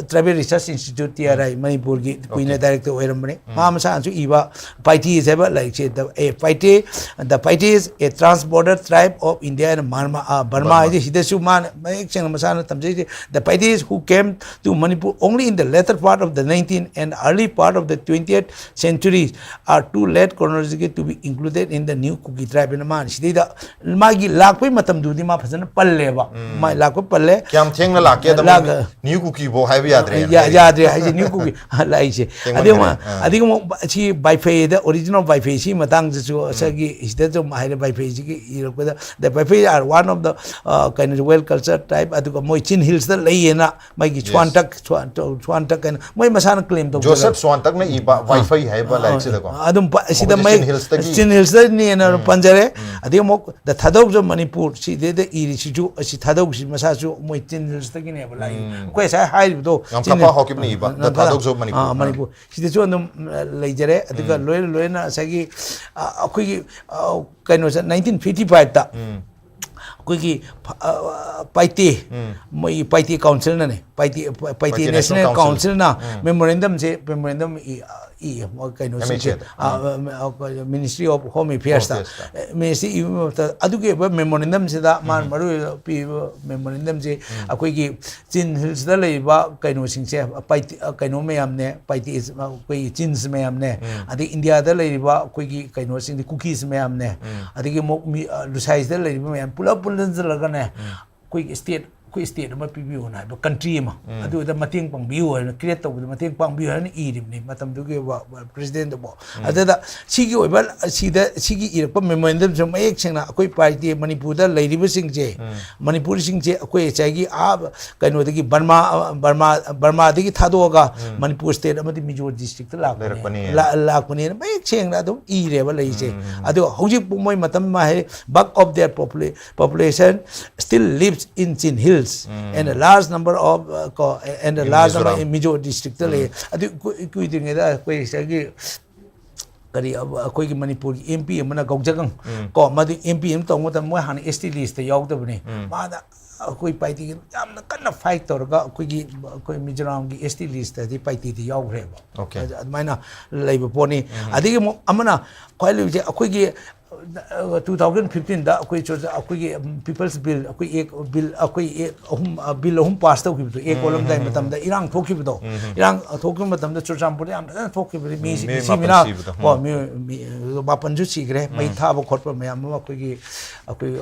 Tribal Research Institute, T R I, ꯃꯅꯤꯄꯨꯔꯒꯤ ꯀꯨꯏꯅ ꯗꯥꯏꯔꯦꯛꯇꯔ ꯑꯣꯏꯔꯝꯕꯅꯦ꯫ ꯃꯥ ꯃꯁꯥꯅꯁꯨ ꯏꯕ ꯄꯥꯏꯇꯤꯁ ꯍꯥꯏꯕ ꯂꯥꯏꯔꯤꯛꯁꯦ꯫ The, a Paite, the Paite is a trans-border tribe of India and Burma, ꯑ, ꯕꯔꯃꯥ ꯍꯥꯏꯁꯦ ꯁꯤꯗꯁꯨ ꯃꯥꯅ ꯃꯌꯦꯛ ꯁꯦꯡꯅ ꯃꯁꯥꯅ ꯊꯝꯖꯩꯁꯦ꯫ The Paites who came to Manipur only in the later part of the nineteenth and early part of the twentieth centuries are too late chronologically to be included in the new Kuki tribe ꯍꯥꯏꯅ ꯃꯥꯅ ꯁꯤꯗꯩꯗ ꯃꯥꯒꯤ ꯂꯥꯛꯄꯒꯤ ꯃꯇꯝꯗꯨꯗꯤ ꯃꯥ ꯐꯖꯅ ꯄꯜꯂꯦꯕ꯫ ꯃꯥ ꯂꯥꯛꯄ ꯄꯜꯂꯦ꯫ ꯀꯌꯥꯝ ꯊꯦꯡꯅ ꯂꯥꯛꯀꯦ? ꯑꯗꯨꯝ ꯂꯥꯛ-, new Kukiꯐꯥꯎ ꯍꯥꯏꯕ ꯌꯥꯗ꯭ꯔꯦ꯫ ꯌꯥ-, ꯌꯥꯗ꯭ꯔꯦ ꯍꯥꯏꯁꯦ, new Kuki ꯂꯥꯛꯏꯁꯦ꯫ ꯑꯗꯨꯒ ꯑꯃ, ꯑꯗꯨꯒ ꯑꯃꯨꯛ ꯁꯤ ꯕꯥꯏꯐꯩꯗ, original ꯕꯥꯏꯐꯩ ꯁꯤ ꯃꯇꯥꯡꯗꯁꯨ ꯉꯁꯥꯏꯒꯤ ꯁꯤꯗ ꯁꯨꯝ ꯍꯥꯏꯔꯦ, ꯕꯥꯏꯐꯩꯁꯤꯒꯤ ꯏꯔꯛꯄꯗ, the Paite are one of the, uh, ꯀꯩꯅꯣ, well cultured tribe, ꯑꯗꯨꯒ ꯃꯣꯏ ꯆꯤꯟ ꯍꯤꯜꯁꯇ ꯂꯩꯌꯦꯅ ꯃꯥꯒꯤ ꯁ꯭ꯋꯥꯟꯇꯛ, ꯁ꯭ꯋꯥꯟ-, ꯁ꯭ꯋꯥꯟꯇꯛ ꯍꯥꯏꯅ ꯃꯣꯏ ꯃꯁꯥꯅ claim ꯇꯧꯖꯩ꯫ ꯖꯣꯁꯦꯐ ꯁ꯭ꯋꯥꯟꯇꯛꯅ ꯏꯕ ꯋꯥꯏꯐꯩ ꯍꯥꯏꯕ ꯂꯥꯏꯔꯤꯛꯁꯤꯗꯀꯣ꯫ ꯑꯗꯨꯝ ꯄ-, ꯁꯤꯗ ꯃꯈꯣꯏꯁꯦ ꯃꯩ ꯆꯤꯟ ꯍꯤꯜꯁꯇꯒꯤ꯫ ꯆꯤꯟ ꯍꯤꯜꯁꯇꯅꯦꯅ ꯄꯟꯖꯔꯦ꯫ ꯑꯗꯒꯤ ꯑꯃꯨꯛ The Thadogs of Manipur, ꯁꯤꯗꯩꯗ ꯏꯔꯤꯁꯤꯁꯨ, ꯑꯁꯤ ꯊꯥꯗꯧꯁꯤ ꯃꯁꯥꯁꯨ ꯃꯣꯏ ꯆꯤꯟ ꯍꯤꯜꯁꯇꯒꯤꯅꯦꯕ ꯂꯥꯛꯏ꯫ ꯑꯩꯈꯣꯏ ꯉꯁꯥꯏ ꯍꯥꯏꯔꯤꯕꯗꯣ ꯌꯥꯝ ꯆꯤꯟ ꯀꯥꯄꯥ ꯍꯤꯜꯁ-, ꯍꯧꯈꯤꯕꯅꯦ ꯏꯕ, ꯑ, The ꯅꯪ ꯈꯔ-, Thadogs of Manipur꯫ ꯑ, ꯃꯅꯤꯄꯨꯔ꯫ ꯁꯤꯗꯁꯨ ꯑꯗꯨꯝ, ꯑ, ꯂꯩꯖꯔꯦ꯫ ꯑꯗꯨꯒ ꯂꯣꯏꯅ ꯂꯣꯏꯅ ꯉꯁꯥꯏꯒꯤ, ꯑ, ꯑꯩꯈꯣꯏꯒꯤ, ꯑ, ꯀꯩꯅꯣꯁꯦ, nineteen fifty five ꯇ ꯑꯩꯈꯣꯏꯒꯤ ꯐ-, ꯑ, ꯄꯥꯏꯇꯦ, ꯃꯣꯏꯒꯤ ꯄꯥꯏꯇꯦ ꯀꯥꯎꯟꯁꯤꯜꯅꯅꯦ, Paite, Paite Paite national national council. ꯀꯥꯎꯟꯁꯤꯜꯅ memorandum ꯁꯦ, memorandum ꯏ-, ꯏ-, ꯀꯩꯅꯣꯁꯤꯡꯁꯦ, M H A ꯗ꯫ ꯑ, ꯑ, ꯑ, Ministry of Home Affairs ꯇ꯫ Home Affairs ꯇ꯫ ꯑꯦ, Ministry ꯏꯕ ꯃꯇꯝꯗ ꯑꯗꯨꯒꯤ ꯑꯣꯏꯕ memorandum ꯁꯤꯗ ꯃꯥꯅ ꯃꯔꯨ ꯑꯣꯏꯕ ꯄꯤꯕ memorandum ꯁꯦ ꯑꯩꯈꯣꯏꯒꯤ ꯆꯤꯟ ꯍꯤꯜꯁꯇ ꯂꯩꯔꯤꯕ ꯀꯩꯅꯣꯁꯤꯡꯁꯦ, ꯄꯥꯏꯇꯦ-, ꯑ, ꯀꯩꯅꯣ ꯃꯌꯥꯝꯅꯦ, ꯄꯥꯏꯇꯦ, ꯑꯩꯈꯣꯏꯒꯤ ꯆꯤꯟꯁ ꯃꯌꯥꯝꯅꯦ, ꯑꯗꯩ ꯏꯟꯗꯤꯌꯥꯗ ꯂꯩꯔꯤꯕ ꯑꯩꯈꯣꯏꯒꯤ ꯀꯩꯅꯣꯁꯤꯡꯗꯤ, ꯀꯨꯀꯤꯁ ꯃꯌꯥꯝꯅꯦ, ꯑꯗꯒꯤ ꯑꯃꯨꯛ ꯃꯤ, ꯑ, ꯂꯨꯁꯥꯏꯁꯤꯗ ꯂꯩꯔꯤꯕ ꯃꯌꯥꯝ ꯄꯨꯂꯞ ꯄꯨꯟꯁꯤꯜꯂꯒꯅꯦ, ꯑꯩꯈꯣꯏꯒꯤ state ꯑꯩꯈꯣꯏ ꯁ꯭ꯇꯦꯠ ꯑꯃ ꯄꯤꯕꯤꯌꯨꯅ ꯍꯥꯏꯕ, ꯀꯟꯇ꯭ꯔꯤ ꯑꯃ, ꯑꯗꯨꯗ ꯃꯇꯦꯡ ꯄꯥꯡꯕꯤꯌꯨ ꯍꯥꯏꯅ, ꯀ꯭ꯔꯤꯌꯦꯠ ꯇꯧꯕꯗ ꯃꯇꯦꯡ ꯄꯥꯡꯕꯤꯌꯨ ꯍꯥꯏꯅ ꯏꯔꯤꯕꯅꯤ ꯃꯇꯝꯗꯨꯒꯤ ꯄ꯭ꯔꯦꯁꯤꯗꯦꯟꯠ ꯑꯗꯨꯕꯨ꯫ ꯑꯗꯨꯗ ꯁꯤꯒꯤ ꯑꯣꯏꯕ, ꯁꯤꯗ, ꯁꯤꯒꯤ ꯏꯔꯛꯄ ꯃꯦꯃꯣꯔꯦꯟꯗꯝꯁꯨ ꯃꯌꯦꯛ ꯁꯦꯡꯅ ꯑꯩꯈꯣꯏ ꯄꯥꯔꯇꯤ ꯃꯅꯤꯄꯨꯔꯗ ꯂꯩꯔꯤꯕꯁꯤꯡꯁꯦ, ꯃꯅꯤꯄꯨꯔꯤꯁꯤꯡꯁꯦ ꯑꯩꯈꯣꯏ ꯉꯁꯥꯏꯒꯤ ꯑꯥ ꯀꯩꯅꯣꯗꯒꯤ, ꯕꯔꯃꯥ, ꯕꯔꯃꯥ, ꯕꯔꯃꯥꯗꯒꯤ ꯊꯥꯗꯣꯛꯑꯒ ꯃꯅꯤꯄꯨꯔ ꯁ꯭ꯇꯦꯠ ꯑꯃꯗꯤ ꯃꯤꯖꯣ ꯗꯤꯁꯇ꯭ꯔꯤꯛꯇ ꯂꯥꯛꯄꯅꯦ, ꯂꯩꯔꯛꯄꯅꯦ꯫ ꯂꯥ-, ꯂꯥꯛꯄꯅꯦꯅ ꯃꯌꯦꯛ ꯁꯦꯡꯅ ꯑꯗꯨꯝ ꯏꯔꯦꯕ ꯂꯩꯁꯦ꯫ ꯑꯗꯣ ꯍꯧꯖꯤꯛ ꯄꯨꯡ ꯃꯣꯏ ꯃꯇꯝ ꯑꯃ ꯍꯥꯏ, bulk of their popula-, population still lives in Chin Hills, and a large number of, uh, ꯀꯣ, and a In large number Mizoram. In Mizo district ꯇ ꯂꯩ꯫ ꯑꯗꯨ ꯀꯨꯏ-, ꯀꯨꯏꯗ꯭ꯔꯤꯉꯩꯗ ꯑꯩꯈꯣꯏ ꯉꯁꯥꯏꯒꯤ ꯀꯔꯤ, ꯑ-, ꯑꯩꯈꯣꯏꯒꯤ ꯃꯅꯤꯄꯨꯔꯒꯤ ꯑꯦꯝ ꯄꯤ ꯑꯃꯅ, ꯒꯧꯖꯒꯪ ꯀꯣ, ꯃꯗꯨ ꯑꯦꯝ ꯄꯤ ꯑꯃ ꯇꯧꯕ ꯃꯇꯝꯗ ꯃꯣꯏ ꯍꯥꯟꯅ ꯑꯦꯁ ꯇꯤ ꯂꯤꯁꯇ ꯌꯥꯎꯗꯕꯅꯤ꯫ ꯃꯥꯅ ꯑꯩꯈꯣꯏ ꯄꯥꯔꯇꯤꯒꯤ ꯌꯥꯝꯅ ꯀꯟꯅ ꯐꯥꯏꯠ ꯇꯧꯔꯒ ꯑꯩꯈꯣꯏꯒꯤ, ꯑꯩꯈꯣꯏ ꯃꯤꯖꯣꯔꯥꯝꯒꯤ ꯑꯦꯁ ꯇꯤ ꯂꯤꯁꯇꯗꯤ ꯄꯥꯔꯇꯤꯗꯤ ꯌꯥꯎꯈ꯭ꯔꯦꯕ꯫ Okay. ꯑꯗ-, ꯑꯗꯨꯃꯥꯏꯅ ꯂꯩꯕ ꯄꯣꯠꯅꯤ꯫ ꯑꯗꯒꯤ ꯑꯃꯨꯛ ꯑꯃꯅ ꯈ꯭ꯋꯥꯏ ꯂꯨꯔꯤꯁꯦ ꯑꯩꯈꯣꯏꯒꯤ, ꯑ, two thousand fifteen ꯗ ꯑꯩꯈꯣꯏ ꯆꯨꯔꯆꯥ-, ꯑꯩꯈꯣꯏꯒꯤ, ꯎꯝ, People's Bill, ꯑꯩꯈꯣꯏ ꯑꯦꯛ, ꯕꯤꯜ, ꯑꯩꯈꯣꯏ ꯑꯦꯛ ꯑꯍꯨꯝ, ꯑ, ꯕꯤꯜ ꯑꯍꯨꯝ ꯄꯥꯁ ꯇꯧꯈꯤꯕꯗꯣ, ꯑꯦꯛ ꯑꯣꯜꯂꯝꯗꯥꯏ ꯃꯇꯝꯗ ꯏꯔꯥꯡ ꯊꯣꯛꯈꯤꯕꯗꯣ, ꯏꯔꯥꯡ ꯊꯣꯛꯈꯤꯕ ꯃꯇꯝꯗ ꯆꯨꯔꯆꯥꯟꯄꯨꯔꯗ ꯌꯥꯝ ꯐꯖꯅ ꯊꯣꯛꯈꯤꯕꯅꯤ꯫ ꯃꯤ ꯃꯤ ꯁꯤ-, ꯃꯤ ꯁꯤ ꯃꯥꯄꯟ ꯃꯤꯅꯥ ꯁꯤꯕꯗꯣ꯫ ꯀꯣ, ꯃꯤ, ꯃꯤ ꯃꯥꯄꯟꯁꯨ ꯁꯤꯈ꯭ꯔꯦ, ꯃꯩ ꯊꯥꯕ ꯈꯣꯠꯄ ꯃꯌꯥꯝ ꯑꯃ ꯑꯩꯈꯣꯏꯒꯤ, ꯑꯩꯈꯣꯏ,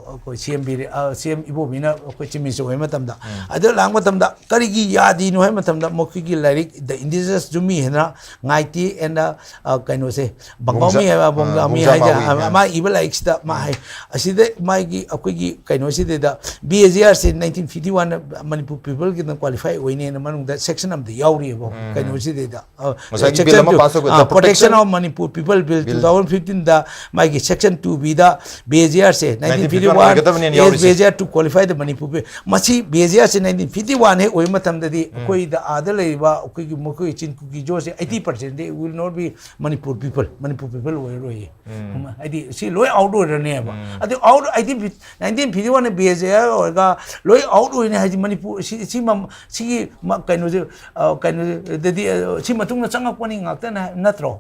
ꯑꯩꯈꯣꯏ ꯁꯤ ꯑꯦꯝ ꯕꯤꯔꯦ-, ꯑ, ꯁꯤ ꯑꯦꯝ ꯏꯕꯣꯕꯤꯅ ꯑꯩꯈꯣꯏ ꯆꯤꯞ ꯃꯤꯅꯤꯁꯇꯔ ꯑꯣꯏꯕ ꯃꯇꯝꯗ꯫ ꯑꯗꯨ ꯂꯥꯛꯄ ꯃꯇꯝꯗ ꯀꯔꯤꯒꯤ ꯌꯥꯗꯤꯅꯣ ꯍꯥꯏꯕ ꯃꯇꯝꯗ ꯃꯈꯣꯏꯒꯤ ꯂꯥꯏꯔꯤꯛ The Indigenous Zumi ꯍꯥꯏꯅ ꯉꯥꯏꯇꯤ and, ꯑ, ꯀꯩꯅꯣꯁꯦ, ꯕꯪꯒꯥꯃꯤ ꯕꯣꯡꯖꯥ-, ꯍꯥꯏꯕ, ꯑ, ꯕꯣꯡꯖꯥꯃꯤ ꯕꯣꯡꯖꯥꯃꯥꯋꯤ ꯍꯥꯏꯁꯦ, ꯍꯥꯏꯅ꯫ ꯃꯥ ꯏꯕ ꯂꯥꯏꯔꯤꯛꯁꯤꯗ ꯃꯥ ꯍꯥꯏ, ꯑꯁꯤꯗ ꯃꯥꯒꯤ ꯑꯩꯈꯣꯏꯒꯤ ꯀꯩꯅꯣꯁꯤꯗꯩꯗ B H R ꯁꯦ nineteen fifty one ꯗ ꯃꯅꯤꯄꯨꯔ ꯄꯤꯄꯜꯒꯤꯗ ꯀ꯭ꯋꯥꯂꯤꯐꯥꯏ ꯑꯣꯏꯅꯦꯅ ꯃꯅꯨꯡꯗ ꯁꯦꯛꯁꯟ ꯑꯃꯗ ꯌꯥꯎꯔꯤꯑꯕ ꯀꯩꯅꯣꯁꯤꯗꯩꯗ꯫ ꯑ, ꯉꯁꯥꯏꯒꯤ section ꯕꯤꯜ ꯑꯃ two, ꯄꯥꯁ ꯇꯧꯈꯤꯕ, ꯑ, The Protection Protection of Manipur People Bill bill. Two thousand fifteen ꯗ ꯃꯥꯒꯤ section two B the B H R say nineteen fifty one ꯑꯣꯏꯒꯗꯕꯅꯦꯅ yes, ꯌꯥꯎꯔꯤꯁꯦ꯫ B H R to qualify the Manipur People꯫ ꯃꯁꯤ B H R ꯁꯦ nineteen fifty one ꯍꯦꯛ ꯑꯣꯏꯕ ꯃꯇꯝꯗꯗꯤ ꯑꯩꯈꯣꯏꯗ ꯑꯥꯗ ꯂꯩꯔꯤꯕ ꯑꯩꯈꯣꯏꯒꯤ ꯃꯈꯣꯏ ꯆꯤꯟ ꯀꯨꯀꯤ ꯖꯣꯁꯦ eighty percent will not be Manipur people, Manipur people ꯑꯣꯏꯔꯔꯣꯏꯌꯦ꯫ ꯍꯥꯏꯗꯤ ꯁꯤ ꯂꯣꯏ ꯑꯥꯎꯠ ꯑꯣꯏꯔꯅꯦꯕ꯫ ꯑꯗꯨ ꯑꯥꯎꯠ, nineteen fifty one ꯗ B H R ꯑꯣꯏꯔꯒ ꯂꯣꯏ ꯑꯥꯎꯠ ꯑꯣꯏꯔꯅꯤ ꯍꯥꯏꯁꯤ ꯃꯅꯤꯄꯨꯔ ꯁꯤ, ꯁꯤ ꯃꯝ-, ꯁꯤꯒꯤ ꯃ-, ꯀꯩꯅꯣꯁꯦ, ꯑ, ꯀꯩꯅꯣꯗꯗꯤ, ꯑ, ꯁꯤ ꯃꯇꯨꯡꯗ ꯆꯪꯉꯛꯄꯅꯤ ꯉꯥꯛꯇꯅꯦ ꯅꯠꯇ꯭ꯔꯣ?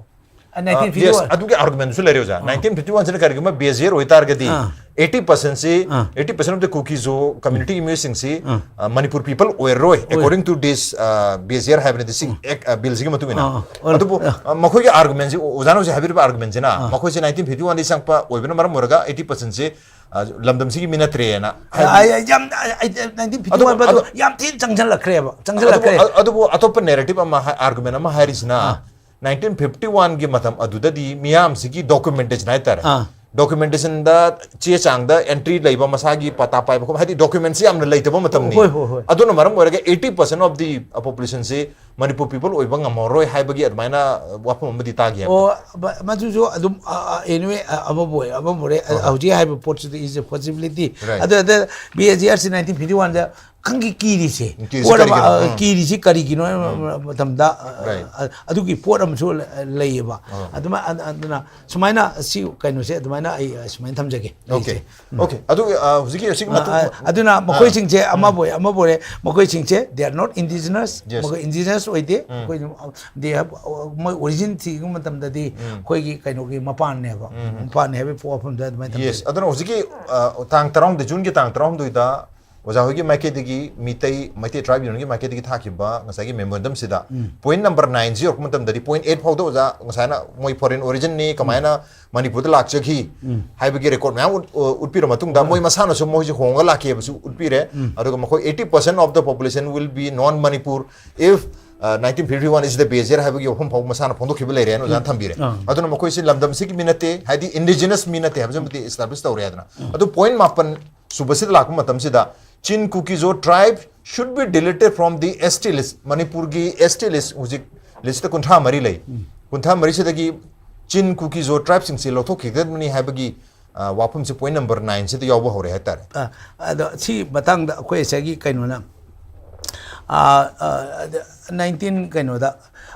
ꯑ, ꯅꯥꯏꯟꯇꯤꯟ ꯐꯤꯐꯇꯤ ꯋꯥꯟ꯫ Yes, ꯑꯗꯨꯒꯤ argument ꯁꯨ ꯂꯩꯔꯦ ꯑꯣꯖꯥ. ꯑꯥ. ꯅꯥꯏꯟꯇꯤꯟ ꯐꯤꯐꯇꯤ ꯋꯥꯟ ꯁꯤꯗ ꯀꯔꯤꯒꯨꯝꯕ ꯕꯦꯖꯤꯌꯔ ꯑꯣꯏꯇꯥꯔꯒꯗꯤ, ꯑꯥ. Eighty percent ꯁꯤ, ꯑꯥ. Eighty percent of the Kuki-Zo community ꯃꯤꯑꯣꯏꯁꯤꯡꯁꯤ, ꯑꯥ. ꯑ, ꯃꯅꯤꯄꯨꯔ ꯄꯤꯄꯜ ꯑꯣꯏꯔꯔꯣꯏ, ꯑꯣꯏ꯫ According to this, ꯑ, ꯕꯦꯖꯤꯌꯔ ꯍꯥꯏꯕꯅꯤ, ꯗꯤ ꯁꯤ ꯑꯥ. ꯑꯦꯛ, ꯑ, ꯕꯤꯜꯁꯤꯒꯤ ꯃꯇꯨꯡ ꯏꯟꯅ꯫ ꯑꯥ, ꯑꯥ. ꯑꯗꯨꯕꯨ, ꯑꯥ. ꯑ, ꯃꯈꯣꯏꯒꯤ argument ꯁꯤ, ꯑꯣꯖꯥꯅ ꯍꯧꯖꯤꯛ ꯍꯥꯏꯕꯤꯔꯤꯕ argument ꯁꯤꯅ, ꯑꯥ. ꯃꯈꯣꯏꯁꯦ ꯅꯥꯏꯟꯇꯤꯟ ꯐꯤꯐꯇꯤ ꯋꯥꯟꯗꯒꯤ ꯆꯪꯉꯛꯄ ꯑꯣꯏꯕꯅ ꯃꯔꯝ ꯑꯣꯏꯔꯒ eighty percent ꯁꯤ, ꯑ, ꯂꯝꯗꯝꯁꯤꯒꯤ ꯃꯤ ꯅꯠꯇ꯭ꯔꯦꯅ ꯍꯥꯏꯕꯗꯤ ꯑꯩ, ꯑꯩ ꯌꯥꯝ, ꯑꯩ, ꯑꯩ, ꯅꯥꯏꯟꯇꯤꯟ ꯐꯤꯐꯇꯤ ꯋꯥꯟ ꯑꯗꯨꯕꯨ, ꯃꯗꯨ ꯑꯗꯨ ꯌꯥꯝ ꯊꯤꯅ ꯆꯪꯁꯤꯜꯂꯛꯈ꯭ꯔꯦꯕ, ꯆꯪꯁꯤꯜꯂꯛꯈ꯭ꯔꯦ꯫ ꯑꯗꯨꯕꯨ, ꯑꯗꯨꯕꯨ ꯑꯇꯣꯞꯄ ꯅꯦꯔꯦꯇꯤꯚ ꯑꯃ ꯍꯥꯏ-, ꯑꯥꯔꯒꯨꯃꯦꯟ ꯑꯃ ꯍꯥꯏꯔꯤꯁꯤꯅ, ꯑꯥ. ꯅꯥꯏꯟꯇꯤꯟ ꯐꯤꯐꯇꯤ ꯋꯥꯟꯒꯤ ꯃꯇꯝ ꯑꯗꯨꯗꯗꯤ ꯃꯤꯌꯥꯝꯁꯤꯒꯤ ꯗꯣꯀꯨꯃꯦꯟꯇꯦꯁꯟ ꯍꯥꯏꯇꯥꯔꯦ꯫ ꯑꯥ. ꯗꯣꯀꯨꯃꯦꯟꯇꯦꯁꯟꯗ ꯆꯦ ꯆꯥꯡꯗ ꯑꯦꯟꯇ꯭ꯔꯤ ꯂꯩꯕ, ꯃꯁꯥꯒꯤ ꯄꯇꯥ ꯄꯥꯏꯕ ꯈꯣꯠꯄ, ꯍꯥꯏꯗꯤ ꯗꯣꯀꯨꯃꯦꯟꯁꯤ ꯌꯥꯝꯅ ꯂꯩꯇꯕ ꯃꯇꯝꯅꯤ꯫ ꯍꯣꯏ, ꯍꯣꯏ, ꯍꯣꯏ꯫ ꯑꯗꯨꯅ ꯃꯔꯝ ꯑꯣꯏꯔꯒ eighty percent of the population ꯁꯤ ꯃꯅꯤꯄꯨꯔ ꯄꯤꯄꯜ ꯑꯣꯏꯕ ꯉꯝꯃꯔꯣꯏ ꯍꯥꯏꯕꯒꯤ ꯑꯗꯨꯃꯥꯏꯅ ꯋꯥꯐꯝ ꯑꯃꯗꯤ ꯇꯥꯈꯤ ꯍꯥꯏꯕ꯫ ꯑꯣ, ꯃ-, ꯃꯗꯨꯁꯨ ꯑꯗꯨꯝ, ꯑ, ꯑ, anyway, ꯑ, ꯑꯃꯕꯨ ꯑꯣꯏꯔꯦ, ꯑꯃꯕꯨ ꯑꯣꯏꯔꯦ, ꯑ, ꯍꯣꯏ, ꯍꯣꯏ꯫ ꯍꯧꯖꯤꯛ ꯍꯥꯏꯕ ꯄꯣꯠꯁꯤꯗ is a possibility꯫ Right꯫ ꯑꯗꯨ, ꯑꯗ ꯕꯦꯖꯤꯌꯔꯁꯤ ꯅꯥꯏꯟꯇꯤꯟ ꯐꯤꯐꯇꯤ ꯋꯥꯟꯗ ꯈꯪꯒꯤ ꯀꯤꯔꯤꯁꯦ, ꯀꯤꯔꯤꯁꯤ ꯄꯣꯠ ꯑꯃ, ꯀꯔꯤꯒꯤꯅꯣ? ꯑ, ꯎꯝ꯫ ꯀꯤꯔꯤꯁꯤ ꯀꯔꯤꯒꯤꯅꯣ ꯍꯥꯏꯕ ꯎꯝ꯫ ꯃꯇꯝꯗ, ꯑ, Right꯫ ꯑ, ꯑꯗꯨꯒꯤ ꯄꯣꯠ ꯑꯃꯁꯨ ꯂ-, ꯂꯩꯌꯦꯕ꯫ ꯑꯥ꯫ ꯑꯗꯨꯃꯥꯏ-, ꯑ-, ꯑꯗꯨꯅ ꯁꯨꯃꯥꯏꯅ ꯁꯤ ꯀꯩꯅꯣꯁꯦ ꯑꯗꯨꯃꯥꯏꯅ ꯑꯩ, ꯑ, ꯁꯨꯃꯥꯏꯅ ꯊꯝꯖꯒꯦ ꯑꯣꯀꯦ꯫ ꯑꯩꯁꯦ꯫ ꯎꯝ꯫ ꯑꯣꯀꯦ꯫ ꯑꯗꯨꯒꯤ, ꯑ, ꯍꯧꯖꯤꯛꯀꯤ, ꯍꯧꯖꯤꯛ ꯑ, ꯃꯇꯨꯡ ꯑ, ꯑꯗꯨꯅ ꯑꯥ꯫ ꯃꯈꯣꯏꯁꯤꯡꯁꯦ ꯎꯝ꯫ ꯑꯃꯕꯨ ꯑꯣꯏꯔꯦ, ꯑꯃꯕꯨ ꯑꯣꯏꯔꯦ, ꯃꯈꯣꯏꯁꯤꯡꯁꯦ they are not indigenous, Yes꯫ ꯃꯈꯣꯏ indigenous ꯑꯣꯏꯗꯦ, ꯎꯝ꯫ ꯃꯈꯣꯏ ꯑꯗꯨꯝ, they have, ꯃꯣꯏ origin ꯊꯤꯕ ꯃꯇꯝꯗꯗꯤ ꯎꯝ꯫ ꯑꯩꯈꯣꯏꯒꯤ ꯀꯩꯅꯣꯒꯤ ꯃꯄꯥꯟꯅꯦꯕ, ꯎꯝ꯫ ꯃꯄꯥꯟꯅꯦ ꯍꯥꯏꯕꯒꯤ ꯋꯥꯐꯝꯗ ꯑꯗꯨꯃꯥꯏꯅ Yes꯫ ꯊꯝꯖꯒꯦ꯫ ꯑꯗꯨꯅ ꯍꯧꯖꯤꯛꯀꯤ, ꯑ, ꯇꯥꯡ ꯇꯔꯥꯍꯨꯝꯗꯣꯏ, ꯖꯨꯟꯒꯤ ꯇꯥꯡ ꯇꯔꯥꯍꯨꯝꯗꯣꯏꯗ ꯑꯣꯖꯥ ꯍꯣꯏꯒꯤ ꯃꯥꯏꯀꯩꯗꯒꯤ ꯃꯤꯇꯩ, ꯃꯩꯇꯩ ꯇ꯭ꯔꯥꯏꯕ ꯌꯨꯅꯤꯌꯟꯒꯤ ꯃꯥꯏꯀꯩꯗꯒꯤ ꯊꯥꯈꯤꯕ ꯉꯁꯥꯏꯒꯤ memorandum ꯁꯤꯗ ꯎꯝ꯫ Point number nine ꯁꯤ ꯌꯧꯔꯛꯄ ꯃꯇꯝꯗꯗꯤ point eight ꯐꯥꯎꯗ ꯑꯣꯖꯥ ꯉꯁꯥꯏꯅ ꯃꯣꯏ foreign origin ꯅꯤ, ꯀꯃꯥꯏꯅ ꯎꯝ꯫ ꯃꯅꯤꯄꯨꯔꯗ ꯂꯥꯛꯆꯈꯤ ꯎꯝ꯫ ꯍꯥꯏꯕꯒꯤ record ꯃꯌꯥꯝ ꯎꯠ-, ꯑ, ꯎꯠꯄꯤꯔ ꯃꯇꯨꯡꯗ ꯎꯝ꯫ ꯃꯣꯏ ꯃꯁꯥꯅꯁꯨ ꯃꯣꯏꯁꯦ ꯍꯣꯡꯉꯒ ꯂꯥꯛꯈꯤꯕꯁꯨ ꯎꯠꯄꯤꯔꯦ꯫ ꯎꯝ꯫ ꯑꯗꯨꯒ ꯃꯈꯣꯏ eighty percent of the population will be non Manipur if, uh, nineteen fifty-one is the base year ꯍꯥꯏꯕꯒꯤ ꯋꯥꯐꯝ ꯐꯥꯎ ꯃꯁꯥꯅ ꯐꯣꯡꯗꯣꯛꯈꯤꯕ ꯂꯩꯔꯦꯅ ꯑꯣꯖꯥꯅ ꯎꯝ꯫ ꯊꯝꯕꯤꯔꯦ꯫ ꯑꯥ꯫ ꯑꯗꯨꯅ ꯃꯈꯣꯏꯁꯤ ꯂꯝꯗꯝꯁꯤꯒꯤ ꯃꯤ ꯅꯠꯇꯦ, ꯍꯥꯏꯗꯤ indigenous ꯃꯤ ꯅꯠꯇꯦ ꯍꯥꯏꯕꯁꯤꯃꯗꯤ establish ꯇꯧꯔꯦ ꯍꯥꯏꯗꯅ꯫ ꯎꯝ꯫ ꯑꯗꯨ point ꯃꯥꯄꯟ ꯁꯨꯕꯁꯤꯗ ꯂꯥꯛꯄ ꯃꯇꯝꯁꯤꯗ Chin Kuki-Zo tribe should be deleted from the S T list꯫ ꯃꯅꯤꯄꯨꯔꯒꯤ S T list ꯍꯧꯖꯤꯛ ꯂꯤꯁꯇ ꯀꯨꯟꯊ꯭ꯔꯥ ꯃꯔꯤ ꯂꯩ꯫ ꯎꯝ꯫ ꯀꯨꯟꯊ꯭ꯔꯥ ꯃꯔꯤꯁꯤꯗꯒꯤ Chin Kuki-Zo ꯇ꯭ꯔꯥꯏꯕꯁꯤꯡꯁꯤ ꯂꯧꯊꯣꯛꯈꯤꯒꯗꯕꯅꯤ ꯍꯥꯏꯕꯒꯤ, ꯑ, ꯋꯥꯐꯝꯁꯤ point number nine ꯁꯤꯗ ꯌꯥꯎꯕ ꯍꯧꯔꯦ ꯍꯥꯏꯇꯥꯔꯦ꯫ ꯑ, ꯑꯗꯣ ꯁꯤ ꯃꯇꯥꯡꯗ ꯑꯩꯈꯣꯏ ꯉꯁꯥꯏꯒꯤ ꯀꯩꯅꯣꯅ, ꯑ, ꯑ, nineteen ꯀꯩꯅꯣꯗ,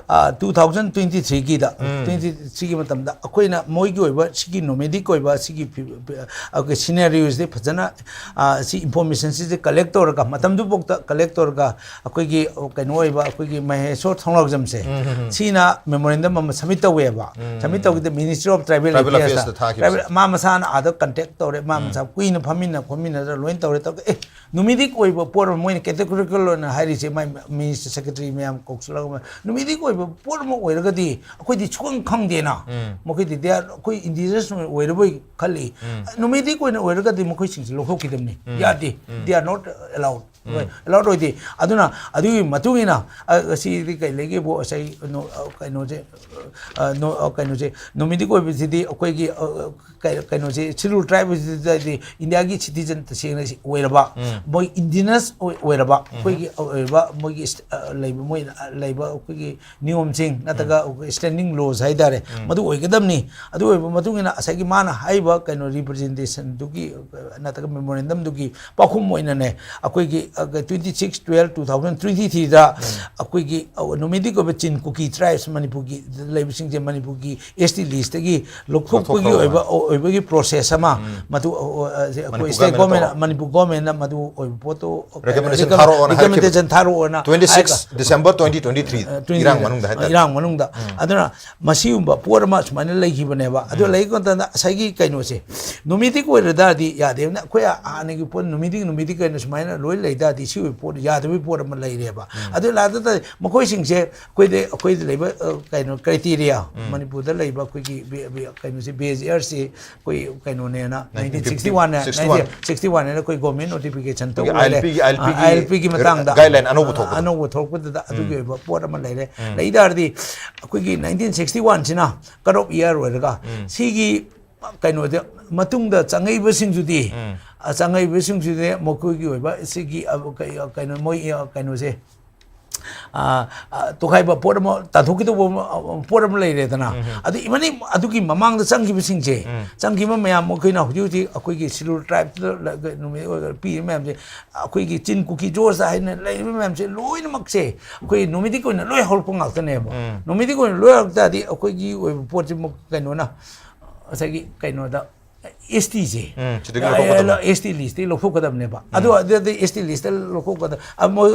ꯇꯨ ꯊꯥꯎꯖꯟ ꯇ꯭ꯋꯦꯟꯇꯤ ꯊ꯭ꯔꯤꯒꯤꯗ ꯇ꯭ꯋꯦꯟꯇꯤ ꯊ꯭ꯔꯤꯒꯤ ꯃꯇꯝꯗ ꯑꯩꯈꯣꯏꯅ ꯃꯣꯏꯒꯤ ꯑꯣꯏꯕ ꯁꯤꯒꯤ ꯅꯣꯃꯦꯗꯤꯛ ꯑꯣꯏꯕ ꯁꯤꯒꯤ ꯐꯤ- ꯐꯤ- ꯑꯩꯈꯣꯏ ꯁꯤꯅꯦꯔꯤꯑꯣꯁꯤꯗꯤ ꯐꯖꯅ, ꯑ, ꯁꯤ ꯏꯟꯐꯣꯔꯃꯦꯁꯟꯁꯤꯁꯦ ꯀꯂꯦꯛ ꯇꯧꯔꯒ, ꯃꯇꯝꯗꯨꯐꯥꯎꯗ ꯀꯂꯦꯛ ꯇꯧꯔꯒ, ꯑꯩꯈꯣꯏꯒꯤ, ꯑ, ꯀꯩꯅꯣ ꯑꯣꯏꯕ ꯑꯩꯈꯣꯏꯒꯤ ꯃꯍꯦꯁꯣꯔ ꯊꯣꯡꯂꯥꯎꯖꯝꯁꯦ, ꯁꯤꯅ ꯃꯦꯃꯣꯔꯦꯟꯗꯝ ꯑꯃ ꯁꯕꯃꯤꯠ ꯇꯧꯋꯦꯕ꯫ ꯁꯕꯃꯤꯠ ꯇꯧꯈꯤꯗ ꯃꯤꯅꯤꯁꯇ꯭ꯔꯤ ꯑꯣꯐ ꯇ꯭ꯔꯥꯏꯕꯦꯜ ꯇ꯭ꯔꯥꯏꯕꯦꯜ ꯑꯦꯐꯤꯌꯔꯁꯇ ꯑꯦꯐꯤꯌꯔꯁꯇ ꯊꯥꯈꯤꯕ꯫ ꯇ꯭ꯔꯥꯏꯕꯦꯜ, ꯃꯥ ꯃꯁꯥꯅ ꯑꯥꯗ ꯀꯟꯇꯦꯛ ꯇꯧꯔꯦ, ꯃꯥ ꯃꯁꯥ ꯀꯨꯏꯅ ꯐꯝꯃꯤꯟꯅ ꯈꯣꯠꯃꯤꯟꯅꯗꯅ ꯂꯣꯏꯅ ꯇꯧꯔꯦ꯫ ꯇꯧꯔꯒ, ꯑꯦ, ꯅꯨꯃꯤꯗꯤꯛ ꯑꯣꯏꯕ ꯄꯣꯠ ꯑꯃ, ꯃꯣꯏꯅ ꯀꯦꯇꯦꯒꯣꯔꯤꯀꯦꯜ ꯑꯣꯏꯅ ꯍꯥꯏꯔꯤꯁꯦ, ꯃꯥꯏ ꯃꯤꯅꯤꯁꯇꯔ ꯁꯦꯀ꯭ꯔꯦꯇꯔꯤ ꯃꯌꯥꯝ ꯀꯧꯁꯤꯜꯂꯒ, ꯅꯨꯃꯤꯗꯤꯛ ꯑꯣꯏꯕ ꯄꯣꯠ ꯑꯃ ꯑꯣꯏꯔꯒꯗꯤ ꯑꯩꯈꯣꯏꯗꯤ ꯁꯨꯈꯪ ꯈꯪꯗꯦꯅ꯫ ꯃꯈꯣꯏꯗꯤ they are, ꯑꯩꯈꯣꯏ ꯏꯟꯗꯤꯖꯤꯅꯁ ꯑꯣꯏꯔꯕꯣꯏ ꯈꯜꯂꯤ꯫ ꯅꯨꯃꯤꯗꯤꯛ ꯑꯣꯏꯅ ꯑꯣꯏꯔꯒꯗꯤ ꯃꯈꯣꯏꯁꯤꯡꯁꯦ ꯂꯧꯊꯣꯛꯈꯤꯗꯕꯅꯤ꯫ ꯌꯥꯗꯦ, they are not allowed꯫ ꯍꯣꯏ, ꯑꯦꯂꯥꯎꯠ ꯑꯣꯏꯗꯦ꯫ ꯑꯗꯨꯅ ꯑꯗꯨꯒꯤ ꯃꯇꯨꯡ ꯏꯟꯅ, ꯑ, ꯁꯤꯗꯤ ꯀꯩ ꯂꯩꯒꯦꯕꯨ, ꯉꯁꯥꯏ ꯅꯣ-, ꯑ, ꯀꯩꯅꯣꯁꯦ, ꯑ, ꯅꯣ-, ꯑ, ꯀꯩꯅꯣꯁꯦ, ꯅꯣꯃꯦꯗꯤꯛ ꯑꯣꯏꯕꯁꯤꯗꯤ ꯑꯩꯈꯣꯏꯒꯤ, ꯑ, ꯀꯩ-, ꯀꯩꯅꯣꯁꯦ, ꯁꯦꯗꯨꯜ ꯇ꯭ꯔꯥꯏꯕꯁꯤꯗꯗꯤ ꯏꯟꯗꯤꯌꯥꯒꯤ ꯁꯤꯇꯤꯖꯟ ꯇꯁꯦꯡꯅ ꯁꯤ ꯑꯣꯏꯔꯕ, ꯃꯣꯏ ꯏꯟꯗꯤꯖꯤꯅꯁ ꯑꯣꯏ-, ꯑꯣꯏꯔꯕ, ꯑꯩꯈꯣꯏꯒꯤ ꯑꯣꯏꯕ, ꯃꯣꯏꯒꯤ ꯏꯁ-, ꯑ, ꯂꯩꯕ, ꯃꯣꯏ ꯂꯩꯕ ꯑꯩꯈꯣꯏꯒꯤ ꯅꯤꯌꯣꯝꯁꯤꯡ ꯅꯠꯇ꯭ꯔꯒ ꯑꯩꯈꯣꯏ ꯁ꯭ꯇꯦꯟꯗꯤꯡ ꯂꯣꯁ ꯍꯥꯏꯇꯥꯔꯦ, ꯃꯗꯨ ꯑꯣꯏꯒꯗꯕꯅꯤ꯫ ꯑꯗꯨ ꯑꯣꯏꯕ ꯃꯇꯨꯡ ꯏꯟꯅ ꯉꯁꯥꯏꯒꯤ ꯃꯥꯅ ꯍꯥꯏꯔꯤꯕ ꯀꯩꯅꯣ ꯔꯤꯄ꯭ꯔꯖꯦꯟꯇꯦꯁꯟꯗꯨꯒꯤ, ꯑ, ꯅꯠꯇ꯭ꯔꯒ ꯃꯦꯃꯣꯔꯦꯟꯗꯝꯗꯨꯒꯤ ꯄꯥꯎꯈꯨꯝ ꯑꯣꯏꯅꯅꯦ, ꯑꯩꯈꯣꯏꯒꯤ, ꯑ, twenty six twelve two thousand twenty ꯊ꯭ꯔꯤꯗ ꯑꯩꯈꯣꯏꯒꯤ, ꯑ, ꯅꯣꯃꯦꯗꯤꯛ ꯑꯣꯏꯕ ꯆꯤꯟ ꯀꯨꯀꯤ ꯇ꯭ꯔꯥꯏꯕꯁ ꯃꯅꯤꯄꯨꯔꯒꯤ ꯂꯩꯕꯁꯤꯡꯁꯦ ꯃꯅꯤꯄꯨꯔꯒꯤ ꯑꯦꯁ ꯇꯤ ꯂꯤꯁꯇꯒꯤ ꯂꯧꯊꯣꯛꯄꯒꯤ ꯂꯧꯊꯣꯛꯈ꯭ꯔꯕ꯫ ꯑꯣꯏꯕ, ꯑꯣꯏꯕꯒꯤ ꯄ꯭ꯔꯣꯁꯦꯁ ꯑꯃ ꯃꯗꯨ, ꯑ, ꯑ, ꯑ, ꯑꯩꯈꯣꯏ ꯃꯅꯤꯄꯨꯔ ꯁ꯭ꯇꯦꯠ ꯒꯣꯔꯃꯦꯟꯅ ꯒꯣꯔꯃꯦꯟꯅ, ꯇꯧꯔꯕ꯫ ꯃꯅꯤꯄꯨꯔ ꯒꯣꯔꯃꯦꯟꯅ ꯃꯗꯨ ꯑꯣꯏꯕ ꯄꯣꯠꯇꯨ, ꯑ, ꯔꯤꯀꯃꯦꯟꯗꯦꯁꯟ ꯔꯤꯀꯃꯦꯟ-, ꯊꯥꯔꯛꯑꯣꯅ ꯍꯥꯏꯔꯛꯈꯤꯕꯗꯣ꯫ ꯔꯤꯀꯃꯦꯟꯗꯦꯁꯟ ꯊꯥꯔꯛꯑꯣꯅ ꯇ꯭ꯋꯦꯟꯇꯤ ꯁꯤꯛꯁ ꯍꯥꯏꯔꯒ, ꯗꯤꯁꯦꯝꯕꯔ ꯇ꯭ꯋꯦꯟꯇꯤ ꯇ꯭ꯋꯦꯟꯇꯤ ꯊ꯭ꯔꯤ ꯑ, ꯇ꯭ꯋꯦꯟꯇꯤ ꯏꯔꯥꯡ ꯃꯅꯨꯡꯗ ꯍꯥꯏꯇꯥꯔꯦ꯫ ꯏꯔꯥꯡ ꯃꯅꯨꯡꯗ꯫ ꯑꯗꯨꯅ ꯃꯁꯤꯒꯨꯝꯕ ꯄꯣꯠ ꯑꯃ ꯁꯨꯃꯥꯏꯅ ꯂꯩꯈꯤꯕꯅꯦꯕ꯫ ꯑꯗꯨ ꯂꯩꯕ ꯃꯇꯝꯗ ꯉꯁꯥꯏꯒꯤ ꯀꯩꯅꯣꯁꯦ, ꯅꯣꯃꯦꯗꯤꯛ ꯑꯣꯏꯔ ꯇꯥꯔꯗꯤ ꯌꯥꯗꯦꯕ꯫ ꯑꯩꯈꯣꯏ ꯍꯥꯟꯅꯒꯤ ꯄꯣꯠ ꯅꯣꯃꯦꯗꯤꯛ, ꯅꯣꯃꯦꯗꯤꯛ ꯀꯩꯅꯣ ꯁꯨꯃꯥꯏꯅ ꯂꯣꯏ ꯂꯩ ꯇꯥꯔꯗꯤ ꯁꯤ ꯑꯣꯏꯕ ꯄꯣꯠ, ꯌꯥꯗꯕꯒꯤ ꯄꯣꯠ ꯑꯃ ꯂꯩꯔꯦꯕ꯫ ꯑꯗꯨ ꯂꯥꯛꯇ ꯇꯥꯔꯗꯤ ꯃꯈꯣꯏꯁꯤꯡꯁꯦ ꯑꯩꯈꯣꯏꯗ, ꯑꯩꯈꯣꯏꯗ ꯂꯩꯕ, ꯑ, ꯀꯩꯅꯣ, ꯀ꯭ꯔꯥꯏꯇꯦꯔꯤꯌꯥ, ꯃꯅꯤꯄꯨꯔꯗ ꯂꯩꯕ ꯑꯩꯈꯣꯏꯒꯤ ꯕꯦ-, ꯕꯦ-, ꯀꯩꯅꯣꯁꯦ, ꯕꯦꯖ ꯏꯌꯔꯁꯦ ꯑꯩꯈꯣꯏ ꯀꯩꯅꯣꯅꯦꯅ, ꯅꯥꯏꯟꯇꯤꯟ ꯐꯤꯐꯇꯤ꯫ ꯅꯥꯏꯟꯇꯤꯟ ꯁꯤꯛꯁꯇꯤ ꯋꯥꯟꯅꯦ, ꯁꯤꯛꯁꯇꯤ ꯋꯥꯟ꯫ ꯅꯥꯏꯟꯇꯤꯟ ꯁꯤꯛꯁꯇꯤ ꯋꯥꯟꯅꯦꯅ ꯑꯩꯈꯣꯏ ꯒꯣꯔꯃꯦꯟ ꯅꯣꯇꯤꯐꯤꯀꯦꯁꯟ ꯇꯧ ꯑꯩꯈꯣꯏꯒꯤ ꯂꯩꯔꯦ꯫ ꯑꯥꯏ ꯑꯦꯜ ꯄꯤꯒꯤ, ꯑꯥꯏ ꯑꯦꯜ ꯄꯤꯒꯤ ꯑꯥꯏ ꯑꯦꯜ ꯄꯤꯒꯤ ꯃꯇꯥꯡꯗ, ꯒꯥꯏꯗꯂꯥꯏꯟ ꯑꯅꯧꯕ ꯊꯣꯛꯄꯗꯣ꯫ ꯑꯅꯧꯕ ꯊꯣꯛꯂꯛꯄꯗꯨꯗ ꯑꯗꯨꯒꯤ ꯑꯣꯏꯕ ꯄꯣꯠ ꯑꯃ ꯂꯩꯔꯦ꯫ ꯂꯩ ꯇꯥꯔꯗꯤ ꯑꯩꯈꯣꯏꯒꯤ ꯅꯥꯏꯟꯇꯤꯟ ꯁꯤꯛꯁꯇꯤ ꯋꯥꯟꯁꯤꯅ ꯀꯠ ꯑꯣꯐ ꯏꯌꯥꯔ ꯑꯣꯏꯔꯒ ꯁꯤꯒꯤ ꯀꯩꯅꯣꯗ ꯃꯇꯨꯡꯗ ꯆꯪꯉꯛꯏꯕꯁꯤꯡꯗꯨꯗꯤ, ꯑ, ꯆꯪꯉꯛꯏꯕꯁꯤꯡꯁꯤꯗꯤ ꯃꯈꯣꯏꯒꯤ ꯑꯣꯏꯕ ꯁꯤꯒꯤ, ꯑ, ꯀꯩ-, ꯑ, ꯀꯩꯅꯣ, ꯃꯣꯏ, ꯑ, ꯀꯩꯅꯣꯁꯦ, ꯑ, ꯑ, ꯇꯣꯈꯥꯏꯕ ꯄꯣꯠ ꯑꯃ, ꯇꯥꯟꯊꯣꯛꯈꯤꯗꯧꯕ ꯑꯃ, ꯑ, ꯄꯣꯠ ꯑꯃ ꯂꯩꯔꯦꯗꯅ꯫ ꯑꯗꯨ ꯏꯃꯅꯤ ꯑꯗꯨꯒꯤ ꯃꯃꯥꯡꯗ ꯆꯪꯈꯤꯕꯁꯤꯡꯁꯦ, ꯆꯪꯈꯤꯕ ꯃꯌꯥꯝ ꯑꯩꯈꯣꯏꯅ ꯍꯧꯖꯤꯛ ꯍꯧꯖꯤꯛ ꯑꯩꯈꯣꯏꯒꯤ Scheduled Tribeꯇ ꯂ-, ꯀ-, ꯅꯨꯃꯤꯠ ꯑꯣꯏꯒꯦꯔꯥ ꯄꯤꯔꯤꯕ ꯃꯌꯥꯝꯁꯦ, ꯑꯩꯈꯣꯏꯒꯤ ꯆꯤꯟ, ꯀꯨꯀꯤ, ꯖꯣꯔꯖ ꯍꯥꯏꯅ ꯂꯩꯔꯤꯕ ꯃꯌꯥꯝꯁꯦ ꯂꯣꯏꯅꯃꯛꯁꯦ ꯑꯩꯈꯣꯏ Nomadic ꯑꯣꯏꯅ ꯂꯣꯏ ꯍꯧꯔꯛꯄ ꯉꯥꯛꯇꯅꯦꯕ꯫ Nomadic ꯑꯣꯏꯅ ꯂꯣꯏ ꯍꯧꯔꯛ ꯇꯥꯔꯗꯤ ꯑꯩꯈꯣꯏꯒꯤ ꯑꯣꯏꯕ ꯄꯣꯠꯁꯤꯃꯛ ꯀꯩꯅꯣꯅ, ꯉꯁꯥꯏꯒꯤ ꯀꯩꯅꯣꯗ, ꯑꯦꯁ ꯇꯤꯁꯦ, ꯎꯝ, ꯁꯤꯗꯒꯤ ꯂꯧꯊꯣꯛꯀꯗꯕꯅꯦ꯫ ꯑꯦꯁ ꯇꯤ ꯂꯤꯁꯇꯒꯤ ꯂꯧꯊꯣꯛꯀꯗꯕꯅꯦꯕ꯫ ꯑꯗꯨ, ꯎꯝ꯫ ꯑꯗꯨꯗꯤ ꯑꯦꯁ ꯇꯤ ꯂꯤꯁꯇ ꯂꯧꯊꯣꯛꯀꯗ-, ꯑ, ꯃꯣꯏ,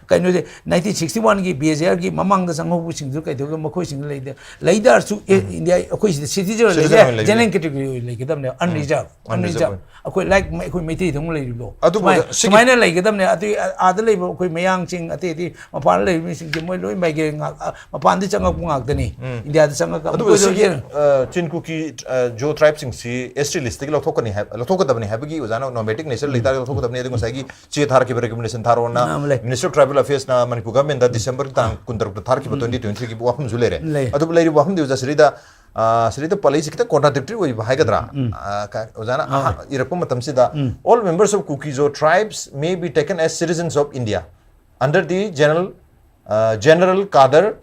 ꯀꯩꯅꯣꯁꯦ, ꯅꯥꯏꯟꯇꯤꯟ ꯁꯤꯛꯁꯇꯤ ꯋꯥꯟꯒꯤ ꯕꯤ ꯑꯦꯁ ꯑꯦ ꯑꯥꯔꯒꯤ ꯃꯃꯥꯡꯗ ꯆꯪꯍꯧꯕꯁꯤꯡꯗꯨ ꯀꯩꯗꯧꯒꯦ, ꯃꯈꯣꯏꯁꯤꯡꯗꯨ ꯂꯩꯗ-, ꯂꯩ ꯇꯥꯔꯁꯨ, ꯑꯦ, ꯎꯝ꯫ ꯏꯟꯗꯤꯌꯥ, ꯑꯩꯈꯣꯏ ꯁꯤꯗ citizen ꯑꯣꯏꯅ citizen ꯂꯩꯕ ꯌꯥꯏ, ꯑꯣꯏꯅ ꯂꯩꯕ ꯖꯦꯅꯔꯦꯜ ꯌꯥꯏ꯫ ꯀꯦꯇꯦꯒꯣꯔꯤ ꯑꯣꯏꯅ ꯂꯩꯒꯗꯕꯅꯦꯕ, ꯎꯝ꯫ ꯑꯟꯔꯤꯖꯥꯔꯕ, ꯑꯟꯔꯤꯖꯥꯔꯕ꯫ ꯑꯟꯔꯤꯖꯥꯔꯕ ꯑꯣꯏꯅ꯫ ꯑꯩꯈꯣꯏ, like, ꯑꯩꯈꯣꯏ ꯃꯩꯇꯩꯗꯧꯅ ꯂꯩꯔꯤꯕ꯭ꯔꯣ? ꯑꯗꯨꯕꯨ ꯁꯨꯃꯥꯏ-, ꯁꯤꯒꯤ ꯁꯨꯃꯥꯏꯅ ꯂꯩꯒꯗꯕꯅꯦ꯫ ꯑꯗꯨ, ꯑ-, ꯑꯥꯗ ꯂꯩꯕ ꯑꯩꯈꯣꯏ ꯃꯌꯥꯡꯁꯤꯡ, ꯑꯇꯩ ꯑꯇꯩ ꯃꯄꯥꯟꯗ ꯂꯩꯕ ꯃꯤꯁꯤꯡꯁꯦ ꯃꯣꯏ ꯂꯣꯏ ꯃꯥꯏꯒ꯭ꯔꯦꯟ ꯉꯥꯛ-, ꯑ, ꯃꯄꯥꯟꯗ ꯆꯪꯉꯛꯄ ꯉꯥꯛꯇꯅꯤ꯫ ꯎꯝ꯫ ꯏꯟꯗꯤꯌꯥꯗ ꯆꯪꯉꯛꯄ ꯑꯗꯨꯕꯨ ꯃꯈꯣꯏꯁꯨ ꯁꯤꯒꯤ, ꯌꯦꯡ-, ꯑ, ꯆꯤꯟ ꯀꯨꯀꯤ, ꯑ, ꯖꯣ ꯇ꯭ꯔꯥꯏꯕꯁꯤꯡꯁꯤ ꯑꯦꯁ ꯇꯤ ꯂꯤꯁꯇꯒꯤ ꯂꯧꯊꯣꯛꯀꯅꯤ ꯍꯥꯏꯕ, ꯂꯧꯊꯣꯛꯀꯗꯕꯅꯤ ꯍꯥꯏꯕꯒꯤ ꯑꯣꯖꯥꯅ ꯅꯣꯃꯦꯇꯤꯛ ꯅꯦꯆꯔ ꯎꯝ꯫ ꯂꯩꯇꯥꯔꯒꯗꯤ ꯂꯧꯊꯣꯛꯀꯗꯕꯅꯤ꯫ ꯑꯗꯨ ꯉꯁꯥꯏꯒꯤ ꯆꯦ ꯊꯥꯔꯛꯈꯤꯕ ꯔꯤꯀꯃꯦꯟꯗꯦꯁꯟ ꯊꯥꯔꯛꯑꯣꯅ ꯑꯥ, ꯂꯩ꯫ ꯃꯤꯅꯤꯁꯇꯔ ꯑꯣꯐ ꯇ꯭ꯔꯥꯏꯕꯦꯜ ꯑꯐꯦꯌꯔꯁꯅ ꯃꯅꯤꯄꯨꯔ ꯒꯚꯔꯟꯃꯦꯟꯠꯇ ꯗꯤꯁꯦꯝꯕꯔꯒꯤ ꯇꯥꯡ ꯀꯨꯟꯇꯔꯨꯛꯇ ꯊꯥꯔꯛꯈꯤꯕ ꯎꯝ꯫ ꯇ꯭ꯋꯦꯟꯇꯤ ꯇ꯭ꯋꯦꯟꯇꯤ ꯊ꯭ꯔꯤꯒꯤ ꯋꯥꯐꯝꯁꯨ ꯂꯩꯔꯦ꯫ ꯂꯩ꯫ ꯑꯗꯨꯕꯨ ꯂꯩꯔꯤꯕ ꯋꯥꯐꯝꯗꯤ ꯑꯣꯖꯥ ꯁꯤꯗꯩꯗ, ꯑ, ꯁꯤꯗꯩꯗ ꯄꯜꯂꯛꯏꯁꯤ ꯈꯤꯇꯪ ꯀꯣꯟꯇ꯭ꯔꯥꯗꯤꯛꯇꯔꯤ ꯑꯣꯏꯕ ꯍꯥꯏꯒꯗ꯭ꯔꯥ? ꯎꯝ꯫ ꯑ, ꯀ-, ꯑꯣꯖꯥꯅ ꯍꯣꯏ꯫ ꯑꯍꯥ-, ꯏꯔꯛꯄ ꯃꯇꯝꯁꯤꯗ, ꯎꯝ꯫ "All members of Kuki-Zo tribes may be taken as citizens of India under the general, uh, general cadre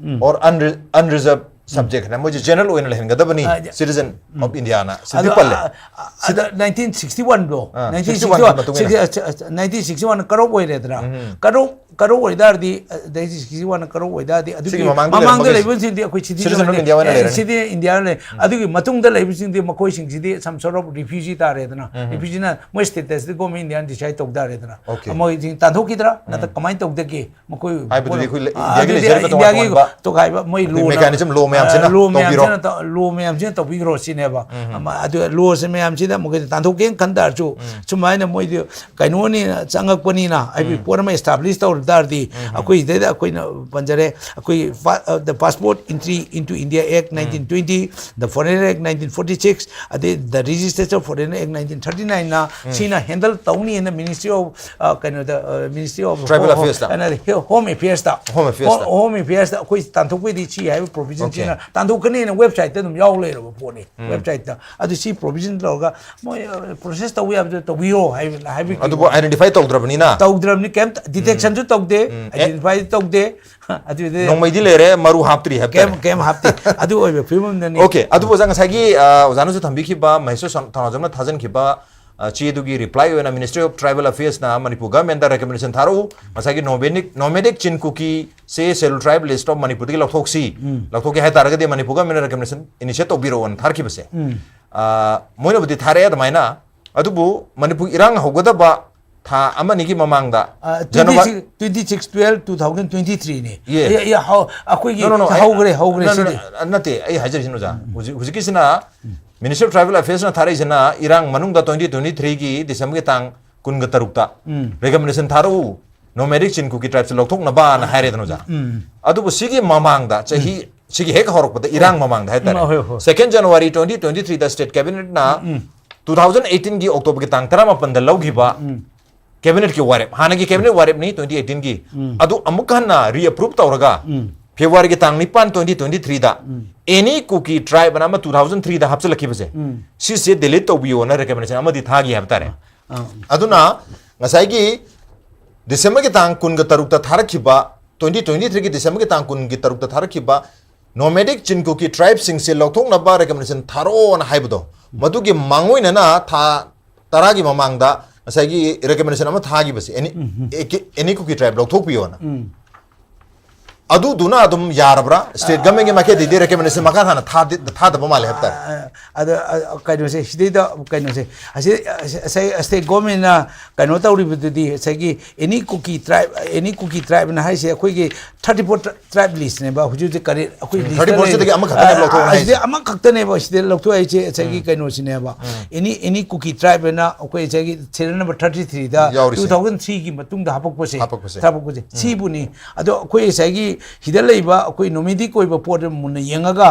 um. or unre-, unreserved um. subject" ꯍꯥꯏꯅ ꯃꯣꯏꯁꯦ ꯖꯦꯅꯔꯦꯜ ꯑꯣꯏꯅ ꯂꯩꯍꯟꯒꯗꯕꯅꯤ, ꯑ, ꯖ-, citizen ꯎꯝ꯫ Of Indiaꯅ꯫ ꯁꯤꯗꯤ ꯑꯗꯣ, ꯄꯜꯂꯦ꯫ ꯑ, ꯑ, ꯁꯤꯗ ꯑꯗ ꯅꯥꯏꯟꯇꯤꯟ ꯁꯤꯛꯁꯇꯤ ꯋꯥꯟꯗꯣ, ꯑ, ꯅꯥꯏꯟꯇꯤꯟ ꯁꯤꯛꯁꯇꯤ ꯋꯥꯟꯒꯤ ꯁꯤꯛꯁꯇꯤ ꯋꯥꯟ, ꯃꯇꯨꯡ ꯏꯟꯅ꯫ ꯁꯤꯛꯁ-, ꯑ, nineteen sixty one cut of ꯑꯣꯏꯔꯦꯗꯅ꯫ Um. Cut of, cut of ꯑꯣꯏꯇꯥꯔꯗꯤ, ꯑ, nineteen sixty one cut of ꯑꯣꯏꯇꯥꯔꯗꯤ, ꯑꯗꯨꯒꯤ ꯁꯤꯒꯤ ꯃꯃꯥꯡꯗ ꯃꯃꯥꯡꯗ ꯂꯩꯔꯝꯕꯒꯩ ꯂꯩꯕꯁꯤꯡꯗꯤ ꯑꯩꯈꯣꯏ citizen citizen of ꯑꯣꯏꯅ, India ꯑꯣꯏꯅ ꯑꯦ, ꯂꯩꯔꯅꯤ꯫ Citizen India ꯑꯣꯏꯅ ꯂꯩ꯫ ꯎꯝ꯫ ꯑꯗꯨꯒꯤ ꯃꯇꯨꯡꯗ ꯂꯩꯕꯁꯤꯡꯗꯤ ꯃꯈꯣꯏꯁꯤꯡꯁꯤꯗꯤ some sort of refugee ꯇꯥꯔꯦꯗꯅ꯫ ꯎꯝ, ꯎꯝ꯫ Refugeeꯅ ꯃꯣꯏ statusꯇꯤ government Indiaꯅ decide ꯇꯧ ꯇꯥꯔꯦꯗꯅ꯫ Okay꯫ ꯃꯣꯏꯁꯤꯡ ꯇꯥꯟꯊꯣꯛꯈꯤꯗ꯭ꯔꯥ? ꯎꯝ꯫ ꯅꯠꯇ꯭ꯔꯒ ꯀꯃꯥꯏꯅ ꯇꯧꯗꯒꯦ? ꯃꯈꯣꯏ ꯍꯥꯏꯕꯗꯨꯗꯤ ꯄꯣꯠ-, ꯑꯩꯈꯣꯏ ꯑ, ꯏꯟꯗꯤꯌꯥꯒꯤ ꯑꯗꯨꯗꯤ ꯂꯩꯖꯔꯤꯕ ꯇꯣꯉꯥꯟ ꯏꯟꯗꯤꯌꯥꯒꯤ ꯇꯣꯉꯥꯟꯕ ꯇꯣꯈꯥꯏꯕ ꯃꯣꯏ ꯑꯩꯈꯣꯏ ꯂꯣꯅ, mechanism, law ꯃꯌꯥꯝꯁꯤꯅ ꯑ, law ꯇꯧꯕꯤꯔꯣ꯫ ꯃꯌꯥꯝꯁꯤꯅ ꯇꯧ-, law ꯃꯌꯥꯝꯁꯤꯅ ꯇꯧꯕꯤꯈ꯭ꯔꯣ ꯁꯤꯅꯦꯕ꯫ ꯎꯝ꯫ ꯑꯃ, ꯑꯗꯨ lawꯁꯦ ꯃꯌꯥꯝꯁꯤꯗ ꯃꯈꯣꯏꯗ ꯇꯥꯟꯊꯣꯛꯀꯦꯅ ꯈꯟ ꯇꯥꯔꯁꯨ, ꯎꯝ꯫ ꯁꯨꯃꯥꯏꯅ ꯃꯣꯏꯗꯤ ꯀꯩꯅꯣꯅꯤꯅ ꯆꯪꯉꯛꯄꯅꯤꯅ, ꯍꯥꯏꯕꯗꯤ ꯎꯝ꯫ ꯄꯣꯠ ꯑꯃ establish ꯇꯧꯔ ꯇꯥꯔꯗꯤ, ꯎꯝ꯫ ꯑꯩꯈꯣꯏ ꯁꯤꯗꯩꯗ ꯑꯩꯈꯣꯏꯅ ꯄꯟꯖꯔꯦ, ꯑꯩꯈꯣꯏ ꯄꯥ-, ꯑ, the Passport Entry into India Act um. nineteen twenty, the Foreigner Act nineteen forty-six, ꯑꯗꯩ the Registration of Foreigner Act nineteen thirty-nineꯅ ꯎꯝ꯫ ꯁꯤꯅ handle ꯇꯧꯅꯤꯅ Ministry of, ꯑ, ꯀꯩꯅꯣꯗ, ꯑ, Ministry of Tribal Ho-, Ho-, Affairsꯇ꯫ ꯀꯩꯅꯣꯗ, Ho-, Home Affairsꯇ꯫ Home Affairsꯇ꯫ Ho-, Home Affairsꯇ ꯑꯩꯈꯣꯏ ꯇꯥꯟꯊꯣꯛꯄꯩꯗꯤ ꯁꯤ ꯍꯥꯏꯕ provisionꯁꯦ Okay꯫ ꯇꯥꯟꯊꯣꯛꯀꯅꯤꯅ ꯋꯦꯕꯁꯥꯏꯠꯇ ꯑꯗꯨꯝ ꯌꯥꯎ ꯂꯩꯔꯕ ꯄꯣꯠꯅꯤ꯫ ꯋꯦꯕꯁꯥꯏꯠꯇ ꯑꯗꯨ ꯁꯤ ꯄ꯭ꯔꯣꯕꯤꯖꯟ ꯇꯧꯔꯒ ꯃꯣꯏ ꯄ꯭ꯔꯣꯁꯦꯁ ꯇꯧꯕ ꯌꯥꯕꯗꯣ ꯇꯧꯕꯤꯔꯣ ꯍꯥꯏꯕ ꯍꯥꯏꯕꯒꯤ ꯑꯗꯨꯕꯨ ꯑꯥꯏꯗꯦꯟꯇꯤꯐꯥꯏ ꯇꯧꯗ꯭ꯔꯕꯅꯤꯅ꯫ ꯇꯧꯗ꯭ꯔꯕꯅꯤ, ꯀꯩꯝꯇ ꯗꯤꯇꯦꯛꯁꯟꯁꯨ ꯇꯧꯗꯦ, ꯑꯥꯏꯗꯦꯟꯇꯤꯐꯥꯏ ꯇꯧꯗꯦ꯫ ꯑꯗꯨꯗꯤ ꯅꯣꯡꯃꯩꯗꯤ ꯂꯩꯔꯦ, ꯃꯔꯨ ꯍꯥꯞꯇ꯭ꯔꯤ ꯍꯥꯏꯕ ꯀꯩꯝ ꯇꯥꯔꯦ꯫ ꯑꯣꯀꯦ, ꯑꯗꯨꯕꯨ ꯑꯣꯖꯥ, ꯉꯁꯥꯏꯒꯤ ꯑ, ꯑꯣꯖꯥꯅꯁꯨ ꯊꯝꯕꯤꯈꯤꯕ ꯃꯍꯦꯁꯣꯔ ꯁ- ꯊꯧꯅꯥꯖꯝꯅ ꯊꯥꯖꯤꯟꯈꯤꯕ ꯑ, ꯆꯦꯗꯨꯒꯤ ꯔꯤꯄ꯭ꯂꯥꯏ ꯑꯣꯏꯅ Ministry of Tribal Affairs ꯅ ꯃꯅꯤꯄꯨꯔ ꯒꯚꯔꯟꯃꯦꯟꯗ ꯔꯤꯀꯃꯦꯟꯗꯦꯁꯟ ꯊꯥꯔꯛꯎ, ꯉꯁꯥꯏꯒꯤ ꯅꯣꯃꯦꯗꯤꯛ ꯅꯣꯃꯦꯗꯤꯛ ꯆꯤꯟ ꯀꯨꯀꯤꯁꯦ ꯁꯦꯗ꯭ꯌꯨꯜ ꯇ꯭ꯔꯥꯏꯕ ꯂꯤꯁ ꯑꯣꯐ ꯃꯅꯤꯄꯨꯔꯗꯒꯤ ꯂꯧꯊꯣꯛꯁꯤ, ꯂꯧꯊꯣꯛꯀꯦ ꯍꯥꯏ ꯇꯥꯔꯒꯗꯤ ꯃꯅꯤꯄꯨꯔ ꯒꯚꯔꯟꯃꯦꯟꯅ ꯔꯤꯀꯃꯦꯟꯗꯦꯁꯟ ꯏꯅꯤꯁꯤꯌꯦꯠ ꯇꯧꯕꯤꯔꯛꯑꯣꯅ ꯊꯥꯔꯛꯈꯤꯕꯁꯦ꯫ ꯑ, ꯃꯣꯏꯅꯕꯨꯗꯤ ꯊꯥꯔꯛꯑꯦ ꯑꯗꯨꯃꯥꯏꯅ, ꯑꯗꯨꯕꯨ ꯃꯅꯤꯄꯨꯔ ꯏꯔꯥꯡ ꯍꯧꯒꯗꯕ ꯊꯥ ꯑꯃꯅꯤꯒꯤ ꯃꯃꯥꯡꯗ, twenty six twelve two thousand twenty ꯊ꯭ꯔꯤꯅꯤ꯫ ꯑꯩꯈꯣꯏꯒꯤ No, no, no, ꯑꯩ- ꯍꯧꯈ꯭ꯔꯦ, ꯍꯧꯈ꯭ꯔꯦ No, no, no, ꯁꯤꯗꯤ꯫ ꯑ, ꯅꯠꯇꯦ, ꯑꯩ ꯍꯥꯏꯖꯔꯤꯁꯤꯅ ꯑꯣꯖꯥ, ꯍꯧꯖꯤꯛ ꯍꯧꯖꯤꯛꯀꯤꯁꯤꯅ Ministry of Tribal Affairs ꯅ ꯊꯥꯔꯛꯏꯁꯤꯅ ꯏꯔꯥꯡ ꯃꯅꯨꯡꯗ ꯇ꯭ꯋꯦꯟꯇꯤ ꯇ꯭ꯋꯦꯟꯇꯤ ꯊ꯭ꯔꯤꯒꯤ ꯗꯤꯁꯦꯝꯕꯔꯒꯤ ꯇꯥꯡ ꯀꯨꯟꯒ ꯇꯔꯨꯛꯇ ꯔꯤꯀꯃꯦꯟꯗꯦꯁꯟ ꯊꯥꯔꯛꯎ, ꯅꯣꯃꯦꯗꯤꯛ ꯆꯤꯟ ꯀꯨꯀꯤ ꯇ꯭ꯔꯥꯏꯕꯁꯦ ꯂꯧꯊꯣꯛꯅꯕꯅ ꯍꯥꯏꯔꯦꯗꯅ ꯑꯣꯖꯥ꯫ ꯑꯗꯨꯕꯨ ꯁꯤꯒꯤ ꯃꯃꯥꯡꯗ, ꯆꯍꯤ ꯁꯤꯒꯤ ꯍꯦꯛ ꯍꯧꯔꯛꯄꯗ, ꯏꯔꯥꯡ ꯃꯃꯥꯡꯗ ꯍꯥꯏꯇꯥꯔꯦ, ꯎꯝ, ꯍꯣꯏ, ꯍꯣꯏ꯫ ꯁꯦꯀꯦꯟ ꯖꯅꯋꯥꯔꯤ ꯇ꯭ꯋꯦꯟꯇꯤ ꯇ꯭ꯋꯦꯟꯇꯤ ꯊ꯭ꯔꯤꯗ ꯁ꯭ꯇꯦꯠ ꯀꯦꯕꯤꯅꯦꯠꯅ ꯇꯨ ꯊꯥꯎꯖꯟ ꯑꯩꯠꯇꯤꯟꯒꯤ ꯑꯣꯛꯇꯣꯕꯔꯒꯤ ꯇꯥꯡ ꯇꯔꯥꯃꯥꯄꯟꯗ ꯂꯧꯈꯤꯕ ꯀꯦꯕꯤꯅꯦꯠꯀꯤ ꯋꯥꯔꯦꯞ, ꯍꯥꯟꯅꯒꯤ ꯀꯦꯕꯤꯅꯦꯠ ꯋꯥꯔꯦꯞꯅꯤ ꯇ꯭ꯋꯦꯟꯇꯤ ꯑꯩꯠꯇꯤꯟꯒꯤ, ꯑꯗꯨ ꯑꯃꯨꯛ ꯍꯟꯅ ꯔꯤꯑꯦꯄ꯭ꯔꯨꯞ ꯇꯧꯔꯒ ꯐꯦꯕ꯭ꯔꯨꯋꯥꯔꯤꯒꯤ ꯇꯥꯡ ꯅꯤꯄꯥꯟ, ꯇ꯭ꯋꯦꯟꯇꯤ ꯇ꯭ꯋꯦꯟꯇꯤ ꯊ꯭ꯔꯤꯗ ꯑꯦꯅꯤ ꯀꯨꯀꯤ ꯇ꯭ꯔꯥꯏꯕ ꯑꯅ ꯑꯃ ꯇꯨ ꯊꯥꯎꯖꯟ ꯊ꯭ꯔꯤꯗ ꯍꯥꯞꯆꯤꯜꯂꯛꯈꯤꯕꯁꯦ, ꯁꯤꯁꯦ ꯗꯤꯂꯤꯠ ꯇꯧꯕꯤꯌꯣꯅ ꯔꯤꯀꯃꯦꯟꯗꯦꯁꯟ ꯑꯃꯗꯤ ꯊꯥꯈꯤ ꯍꯥꯏꯕ ꯇꯥꯔꯦ꯫ ꯑꯗꯨꯅ ꯉꯁꯥꯏꯒꯤ ꯗꯤꯁꯦꯝꯕꯔꯒꯤ ꯇꯥꯡ ꯀꯨꯟꯒ ꯇꯔꯨꯛꯇ ꯊꯥꯔꯛꯈꯤꯕ, ꯇ꯭ꯋꯦꯟꯇꯤ ꯇ꯭ꯋꯦꯟꯇꯤ ꯊ꯭ꯔꯤꯒꯤ ꯗꯤꯁꯦꯝꯕꯔꯒꯤ ꯇꯥꯡ ꯀꯨꯟꯒꯤ ꯇꯔꯨꯛꯇ ꯊꯥꯔꯛꯈꯤꯕ ꯅꯣꯃꯦꯗꯤꯛ ꯆꯤꯟ ꯀꯨꯀꯤ ꯇ꯭ꯔꯥꯏꯕꯁꯤꯡꯁꯦ ꯂꯧꯊꯣꯛꯅꯕ ꯔꯤꯀꯃꯦꯟꯗꯦꯁꯟ ꯊꯥꯔꯛꯑꯣꯅ ꯍꯥꯏꯕꯗꯣ, ꯃꯗꯨꯒꯤ ꯃꯥꯡꯑꯣꯏꯅꯅ ꯊꯥ ꯇꯔꯥꯒꯤ ꯃꯃꯥꯡꯗ ꯉꯁꯥꯏꯒꯤ ꯔꯤꯀꯃꯦꯟꯗꯦꯁꯟ ꯑꯃ ꯊꯥꯈꯤꯕꯁꯦ, ꯑꯦꯅꯤ ꯑꯦꯅꯤ ꯀꯨꯀꯤ ꯇ꯭ꯔꯥꯏꯕ ꯂꯧꯊꯣꯛꯄꯤꯌꯣꯅ꯫ ꯑꯗꯨꯗꯨꯅ ꯑꯗꯨꯝ ꯌꯥꯔꯕ꯭ꯔꯥ? ꯁ꯭ꯇꯦꯠ ꯒꯚꯔꯟꯃꯦꯟꯒꯤ ꯃꯥꯏꯀꯩꯗꯒꯤꯗꯤ ꯔꯤꯀꯃꯦꯟꯗꯦꯁꯟ ꯃꯈꯥ ꯇꯥꯅ ꯊꯥꯗ- ꯊꯥꯗꯕ ꯃꯥꯜꯂꯦ ꯍꯥꯏꯕ ꯇꯥꯔꯦ꯫ ꯑ, ꯑꯗ, ꯑ, ꯀꯩꯅꯣꯁꯦ, ꯁꯤꯗꯩꯗ ꯀꯩꯅꯣꯁꯦ, ꯑꯁꯤ, ꯑꯁꯤ, ꯉꯁꯥꯏ ꯁ꯭ꯇꯦꯠ ꯒꯣꯔꯃꯦꯟꯅ ꯀꯩꯅꯣ ꯇꯧꯔꯤꯕꯗꯨꯗꯤ, ꯉꯁꯥꯏꯒꯤ ꯑꯦꯅꯤ ꯀꯨꯀꯤ ꯇ꯭ꯔꯥꯏꯕ, ꯑꯦꯅꯤ ꯀꯨꯀꯤ ꯇ꯭ꯔꯥꯏꯕꯅ ꯍꯥꯏꯁꯦ ꯑꯩꯈꯣꯏꯒꯤ ꯊꯥꯔꯇꯤ ꯐꯣꯔ ꯇ꯭ꯔꯥꯏꯕ ꯂꯤꯁꯅꯦꯕ ꯍꯧꯖꯤꯛ ꯍꯧꯖꯤꯛ ꯀꯔꯦꯟ ꯑꯩꯈꯣꯏ ꯂꯤꯁꯇ ꯊꯥꯔꯇꯤ ꯐꯣꯔꯁꯤꯗꯒꯤ ꯂꯩ-, ꯑꯃꯈꯛꯇꯅꯦꯕ ꯑ, ꯂꯧꯊꯣꯛꯑꯣ ꯑ, ꯁꯤꯗ ꯍꯥꯏꯁꯦ꯫ ꯑꯃꯈꯛꯇꯅꯦꯕ ꯁꯤꯗ ꯂꯧꯊꯣꯛ ꯍꯥꯏꯁꯦ, ꯉꯁꯥꯏꯒꯤ ꯀꯩꯅꯣꯁꯤꯅꯦꯕ꯫ ꯑꯦꯅꯤ, ꯑꯦꯅꯤ ꯀꯨꯀꯤ ꯇ꯭ꯔꯥꯏꯕ ꯍꯥꯏꯅ ꯑꯩꯈꯣꯏ ꯉꯁꯥꯏꯒꯤ ꯁꯦꯔꯤꯌꯦꯜ ꯅꯝꯕꯔ ꯊꯥꯔꯇꯤ ꯊ꯭ꯔꯤꯗ ꯌꯥꯎꯔꯤꯁꯦ꯫ ꯇꯨ ꯊꯥꯎꯖꯟ ꯊ꯭ꯔꯤꯒꯤ ꯃꯇꯨꯡꯗ ꯍꯥꯄꯛꯄꯁꯦ, ꯍꯥꯄꯛꯄꯁꯦ꯫ ꯍꯥꯄꯛꯄꯁꯦ꯫ ꯁꯤꯕꯨꯅꯤ꯫ ꯑꯗꯣ ꯑꯩꯈꯣꯏ ꯉꯁꯥꯏꯒꯤ ꯁꯤꯗ ꯂꯩꯕ ꯑꯩꯈꯣꯏ ꯅꯣꯃꯦꯗꯤꯛ ꯑꯣꯏꯕ ꯄꯣꯠ ꯃꯨꯟꯅ ꯌꯦꯡꯉꯒ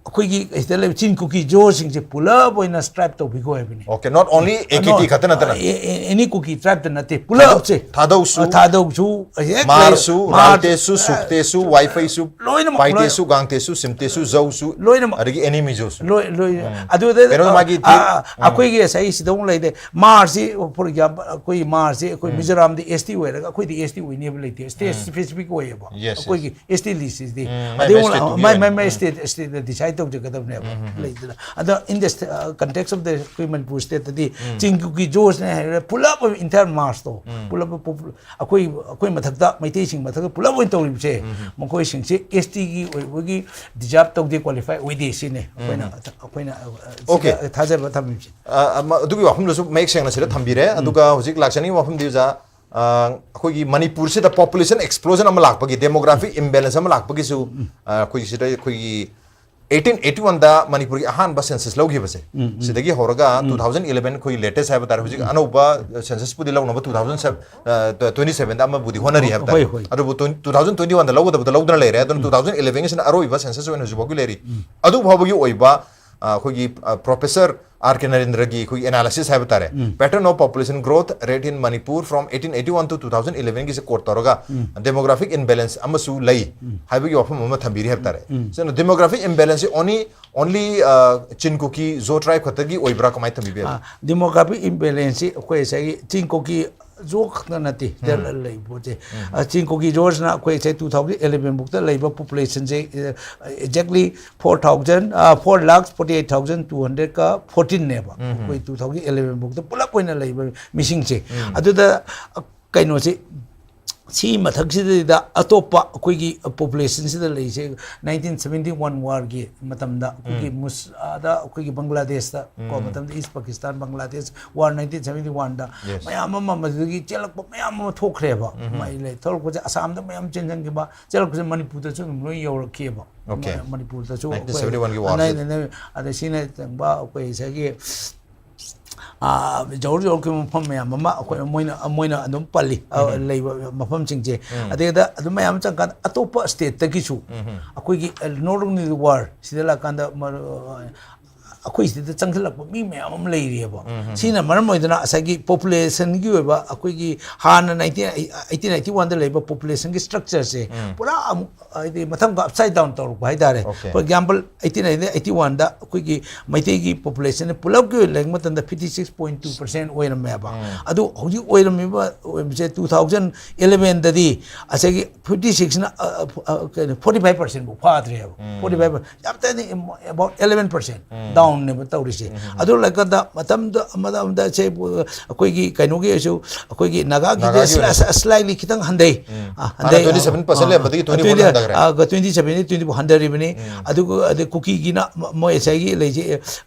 ꯑꯩꯈꯣꯏꯒꯤ ꯁꯤꯗ ꯂꯩꯕ ꯆꯤꯟ ꯀꯨꯀꯤ ꯖꯣꯁꯤꯡꯁꯦ ꯄꯨꯂꯞ ꯑꯣꯏꯅ ꯁ꯭ꯇ꯭ꯔꯥꯏꯞ ꯇꯧꯕꯤꯈꯣ ꯍꯥꯏꯕꯅꯤ꯫ Okay, not only A K T ꯈꯛꯇ ꯅꯠꯇꯅ꯫ ꯑꯦꯅꯤ ꯀꯨꯀꯤ ꯇ꯭ꯔꯥꯏꯞꯇ ꯅꯠꯇꯦ, ꯄꯨꯂꯞꯁꯦ꯫ ꯊꯥꯗꯧꯁꯨ, ꯑ, ꯊꯥꯗꯧꯁꯨ, ꯍꯦꯛ ꯃꯥꯔꯁꯨ, ꯂꯩ-, ꯃꯥꯔ-, ꯔꯥꯜꯇꯦꯁꯨ, ꯁꯨꯛꯇꯦꯁꯨ, ꯋꯥꯏꯐꯩꯁꯨ, ꯂꯣꯏꯅꯃꯛ, ꯄꯥꯏꯇꯦꯁꯨ, ꯒꯥꯡꯇꯦꯁꯨ, ꯁꯤꯝꯇꯦꯁꯨ, ꯖꯧꯁꯨ, ꯂꯣꯏꯅꯃꯛ꯫ ꯑꯗꯒꯤ ꯑꯦꯅꯤꯃꯤꯖꯣꯁꯨ꯫ ꯂꯣꯏ-, ꯂꯣꯏ-, ꯑꯗꯨꯗ, ꯀꯩꯅꯣ ꯑ, ꯃꯥꯒꯤ ꯑ, ꯑ, ꯑꯩꯈꯣꯏꯒꯤ ꯉꯁꯥꯏ ꯁꯤꯗ ꯑꯃꯨꯛ ꯂꯩꯔꯦ, ꯃꯥꯔꯁꯤ, for example, ꯑꯩꯈꯣꯏ ꯃꯥꯔꯁꯤ ꯑꯩꯈꯣꯏ ꯃꯤꯖꯣꯔꯥꯝꯗꯤ S T ꯑꯣꯏꯔꯒ ꯑꯩꯈꯣꯏꯗꯤ S T ꯑꯣꯏꯅꯦꯕ ꯂꯩꯇꯦ, state specific ꯑꯣꯏꯌꯦꯕ꯫ Yes, yes. ꯑꯩꯈꯣꯏꯒꯤ S T list ꯁꯤꯗꯤ꯫ ꯎꯝ, ꯑꯗꯩ ꯃꯥꯏ ꯑꯃꯨꯛ state ꯇꯨꯒꯤ ꯃꯥꯏ, ꯑꯣꯏꯅ꯫ ꯃꯥꯏ, ꯃꯥꯏ ꯎꯝ꯫ state, state ꯅ decide ꯇꯧꯖꯒꯗꯕꯅꯦꯕ꯫ ꯂꯩꯗꯅ꯫ ꯑꯗꯣ in the sta-, uh, context of the ꯑꯩꯈꯣꯏ ꯃꯅꯤꯄꯨꯔ state ꯇꯗꯤ ꯆꯤꯡ ꯀꯨꯀꯤ ꯖꯣꯁꯅꯦ ꯍꯥꯏꯔꯦ, ꯄꯨꯂꯞ entire ꯃꯥꯔꯁꯇꯣ, ꯄꯨꯂꯞ ꯄꯣꯄꯨ-, ꯑꯩꯈꯣꯏ, ꯑꯩꯈꯣꯏ ꯃꯊꯛꯇ, ꯃꯩꯇꯩꯁꯤꯡ ꯃꯊꯛꯇ ꯄꯨꯂꯞ ꯑꯣꯏꯅ ꯇꯧꯔꯤꯕꯁꯦ, ꯃꯈꯣꯏꯁꯤꯡꯁꯦ S T ꯒꯤ ꯑꯣꯏꯕꯒꯤ deserve ꯇꯧꯗꯦ, qualify ꯑꯣꯏꯗꯦ ꯁꯤꯅꯤ ꯑꯩꯈꯣꯏꯅ, ꯑꯩꯈꯣꯏꯅ, uh, ꯁꯤꯗ Okay. ꯊꯥꯖꯕ ꯊꯝꯃꯤꯕꯁꯦ꯫ ꯑ, ꯑꯃ, ꯑꯗꯨꯒꯤ ꯋꯥꯐꯝꯗꯨꯁꯨ ꯃꯌꯦꯛ ꯁꯦꯡꯅ ꯁꯤꯗ ꯊꯝꯕꯤꯔꯦ꯫ ꯑꯗꯨꯒ ꯍꯧꯖꯤꯛ ꯂꯥꯛꯆꯅꯤꯡꯕ ꯋꯥꯐꯝꯗꯤ ꯑꯣꯖꯥ, ꯑ, ꯑꯩꯈꯣꯏꯒꯤ ꯃꯅꯤꯄꯨꯔꯁꯤꯗ population explosion ꯑꯃ ꯂꯥꯛꯄꯒꯤ, demographic imbalance ꯑꯃ ꯂꯥꯛꯄꯒꯤꯁꯨ, ꯑ, ꯑꯩꯈꯣꯏꯒꯤ ꯁꯤꯗ ꯑꯩꯈꯣꯏꯒꯤ eighteen eighty-one ꯗ ꯃꯅꯤꯄꯨꯔꯒꯤ ꯑꯍꯥꯟꯕ census ꯂꯧꯈꯤꯕꯁꯦ, ꯁꯤꯗꯒꯤ ꯍꯧꯔꯒ two thousand eleven ꯑꯩꯈꯣꯏꯒꯤ latest ꯍꯥꯏꯕ ꯇꯥꯔꯦ, ꯍꯧꯖꯤꯛ ꯑꯅꯧꯕ census ꯄꯨꯗꯤ ꯂꯧꯅꯕ two thousand twenty-seven ꯗ ꯑꯃꯕꯨꯗꯤ ꯍꯣꯠꯅꯔꯤ ꯍꯥꯏꯕ ꯇꯥꯔꯦ꯫ ꯍꯣꯏ, ꯍꯣꯏ꯫ ꯑꯗꯨꯕꯨ twenty, two thousand twenty-one ꯗ ꯂꯧꯒꯗꯕꯗ ꯂꯧꯗꯅ ꯂꯩꯔꯦ꯫ ꯑꯗꯨꯅ two thousand eleven ꯒꯤꯁꯤꯅ ꯑꯔꯣꯏꯕ census ꯑꯣꯏꯅ ꯍꯧꯖꯤꯛ ꯐꯥꯎꯒꯤ ꯂꯩꯔꯤ꯫ ꯑꯗꯨ ꯐꯥꯎꯕꯒꯤ ꯑꯣꯏꯕ, ꯑ, ꯑꯩꯈꯣꯏꯒꯤ, ꯑ, professor R K ꯅꯔꯦꯟꯗ꯭ꯔꯒꯤ ꯑꯩꯈꯣꯏꯒꯤ analysis ꯍꯥꯏꯕ ꯇꯥꯔꯦ, pattern of population growth rate in Manipur from eighteen eighty-one to two thousand eleven ꯒꯤꯁꯦ quote ꯇꯧꯔꯒ demographic imbalance ꯑꯃꯁꯨ ꯂꯩ ꯍꯥꯏꯕꯒꯤ ꯋꯥꯐꯝ ꯑꯃ ꯊꯝꯕꯤꯔꯤ ꯍꯥꯏꯕ ꯇꯥꯔꯦ꯫ ꯁꯤꯅ demographic imbalance ꯁꯤ only, only, ꯑ, ꯆꯤꯟ ꯀꯨꯀꯤ ꯖꯣ tribe ꯈꯛꯇꯒꯤ ꯑꯣꯏꯕ꯭ꯔꯥ, ꯀꯃꯥꯏꯅ ꯊꯝꯕꯤꯕ ꯌꯥꯏ? ꯑ, demographic imbalance ꯁꯤ ꯑꯩꯈꯣꯏ ꯉꯁꯥꯏꯒꯤ ꯆꯤꯡ ꯀꯣꯀꯤ ꯖꯣ ꯈꯛꯇ ꯅꯠꯇꯦ ꯁꯤꯗ ꯂꯩꯕ ꯄꯣꯠꯁꯦ꯫ ꯑ, ꯆꯤꯡ ꯀꯣꯀꯤ ꯖꯣꯁꯤꯅ ꯑꯩꯈꯣꯏ ꯉꯁꯥꯏ two thousand eleven ꯕꯨꯛꯇ ꯂꯩꯕ population ꯁꯦ, ꯑ, exactly four thousand, ꯑ, four lakh forty eight thousand two hundred ꯀ fourteen ꯅꯦꯕ꯫ ꯑꯩꯈꯣꯏ two thousand eleven ꯕꯨꯛꯇ ꯄꯨꯂꯞ ꯑꯣꯏꯅ ꯂꯩꯕ ꯃꯤꯁꯤꯡꯁꯦ꯫ ꯑꯗꯨꯗ, ꯑ, ꯀꯩꯅꯣꯁꯦ, ꯁꯤ ꯃꯊꯛꯁꯤꯗꯩꯗ ꯑꯇꯣꯞꯄ ꯑꯩꯈꯣꯏꯒꯤ population ꯁꯤꯗ ꯂꯩꯔꯤꯁꯦ nineteen seventy-one war ꯒꯤ ꯃꯇꯝꯗ ꯑꯩꯈꯣꯏꯒꯤ ꯃꯨꯁ-, ꯑꯥꯗ ꯑꯩꯈꯣꯏꯒꯤ ꯕꯪꯒ꯭ꯂꯥꯗꯦꯁꯇ ꯀꯣ, ꯃꯇꯝꯗ East Pakistan, Bangladesh war nineteen seventy-one ꯗ Yes. ꯃꯌꯥꯝ ꯑꯃ ꯃꯗꯨꯗꯒꯤ ꯆꯦꯜꯂꯛꯄ ꯃꯌꯥꯝ ꯑꯃ ꯊꯣꯛꯈ꯭ꯔꯦꯕ꯫ ꯃꯥꯏ ꯂꯩ-, ꯊꯣꯛꯂꯛꯄꯁꯦ ꯑꯁꯥꯝꯗ ꯃꯌꯥꯝ ꯆꯦꯟꯁꯤꯟꯈꯤꯕ, ꯆꯦꯜꯂꯛꯄꯁꯦ ꯃꯅꯤꯄꯨꯔꯗꯁꯨ ꯑꯗꯨꯝ ꯂꯣꯏ ꯌꯧꯔꯛꯈꯤꯑꯕ꯫ Okay. ꯃꯅꯤꯄꯨꯔꯗꯁꯨ nineteen ꯑꯩꯈꯣꯏ seventy-one ꯒꯤ war ꯑꯅꯩ-, ꯁꯤꯗ꯫ ꯑꯅꯩ-, ꯑꯗ ꯁꯤꯅ ꯆꯪꯕ ꯑꯩꯈꯣꯏ ꯉꯁꯥꯏꯒꯤ ꯖꯧꯔ ꯖꯧꯔꯈꯤꯕ ꯃꯐꯝ ꯃꯌꯥꯝ ꯑꯃ ꯑꯩꯈꯣꯏ ꯃꯣꯏꯅ ꯃꯣꯏꯅ ꯑꯗꯨꯝ ꯄꯜꯂꯤ, ꯂꯩꯕ ꯃꯐꯝꯁꯤꯡꯁꯦ꯫ ꯑꯗꯩꯗ ꯑꯗꯨꯝ ꯃꯌꯥꯝ ꯆꯪꯀꯥꯟꯗ ꯑꯇꯣꯞꯄ ꯁ꯭ꯇꯦꯠꯇꯒꯤꯁꯨ ꯑꯩꯈꯣꯏꯒꯤ ꯅꯣꯔꯠ ꯏꯁ ꯋꯥꯔ ꯁꯤꯗ ꯂꯥꯛꯀꯥꯟꯗ ꯑꯩꯈꯣꯏ ꯁꯤꯗ ꯆꯪꯁꯤꯜꯂꯛꯄ ꯃꯤ ꯃꯌꯥꯝ ꯑꯃ ꯂꯩꯔꯤꯑꯕ꯫ ꯁꯤꯅ ꯃꯔꯝ ꯑꯣꯏꯗꯅ ꯉꯁꯥꯏꯒꯤ ꯄꯣꯄꯨꯂꯦꯁꯟꯒꯤ ꯑꯣꯏꯕ ꯑꯩꯈꯣꯏꯒꯤ ꯍꯥꯟꯅ ꯅꯥꯏꯟꯇꯤꯟ ꯑꯩꯇꯤꯟ ꯑꯩꯇꯤ ꯋꯥꯟꯗ ꯂꯩꯕ ꯄꯣꯄꯨꯂꯦꯁꯟꯒꯤ ꯁ꯭ꯇ꯭ꯔꯛꯆꯔꯁꯦ ꯄꯨꯔꯥ ꯑꯃꯨꯛ ꯍꯥꯏꯗꯤ ꯃꯊꯪꯒ ꯑꯞꯁꯥꯏꯠ ꯗꯥꯎꯟ ꯇꯧꯔꯛꯄ ꯍꯥꯏꯇꯥꯔꯦ꯫ Okay. For example, ꯑꯩꯇꯤꯟ ꯑꯩꯇꯤ ꯋꯥꯟꯗ ꯑꯩꯈꯣꯏꯒꯤ ꯃꯩꯇꯩꯒꯤ ꯄꯣꯄꯨꯂꯦꯁꯟ ꯄꯨꯂꯞꯀꯤ ꯑꯣꯏꯅ ꯂꯩꯕ ꯃꯇꯝꯗ fifty six point two percent ꯑꯣꯏꯔꯝꯃꯦꯕ꯫ ꯑꯗꯨ ꯍꯧꯖꯤꯛ ꯑꯣꯏꯔꯝꯃꯤꯕ ꯑꯣꯏꯕꯁꯦ two thousand elevenꯗꯗꯤ ꯉꯁꯥꯏꯒꯤ fifty sixꯅ ꯀꯩꯅꯣ forty five percent ꯐꯥꯎ ꯐꯥꯗ꯭ꯔꯦꯕ꯫ Forty five, ꯌꯥꯝ ꯇꯅꯤ, about eleven percent ꯗꯥꯎꯟꯅꯦꯕ ꯇꯧꯔꯤꯁꯦ꯫ ꯑꯗꯨ ꯂꯩꯀꯥꯟꯗ ꯃꯇꯝꯗ ꯑꯃꯗ ꯑꯃꯗ ꯁꯦ ꯑꯩꯈꯣꯏꯒꯤ ꯀꯩꯅꯣꯒꯤꯁꯨ ꯑꯩꯈꯣꯏꯒꯤ ꯅꯥꯒꯥꯒꯤꯗꯤ ꯅꯥꯒꯥꯒꯤ ꯑꯣꯏꯅ ꯁ꯭ꯂꯥꯏꯠꯂꯤ ꯈꯤꯇꯪ ꯍꯟꯊꯩ꯫ ꯎꯝ꯫ ꯍꯥꯟꯅ twenty seven percent ꯂꯩꯔꯝꯕꯗꯒꯤ twenty four ꯍꯟꯊꯈ꯭ꯔꯦ꯫ Twenty seven ꯇ꯭ꯋꯦꯟꯇꯤ ꯐꯣꯔ ꯍꯟꯊꯔꯤꯕꯅꯤ꯫ ꯑꯗꯨꯒ ꯑꯗꯩ ꯀꯨꯀꯤꯒꯤꯅ ꯃ- ꯃꯣꯏ ꯉꯁꯥꯏꯒꯤ ꯂꯩꯁꯦ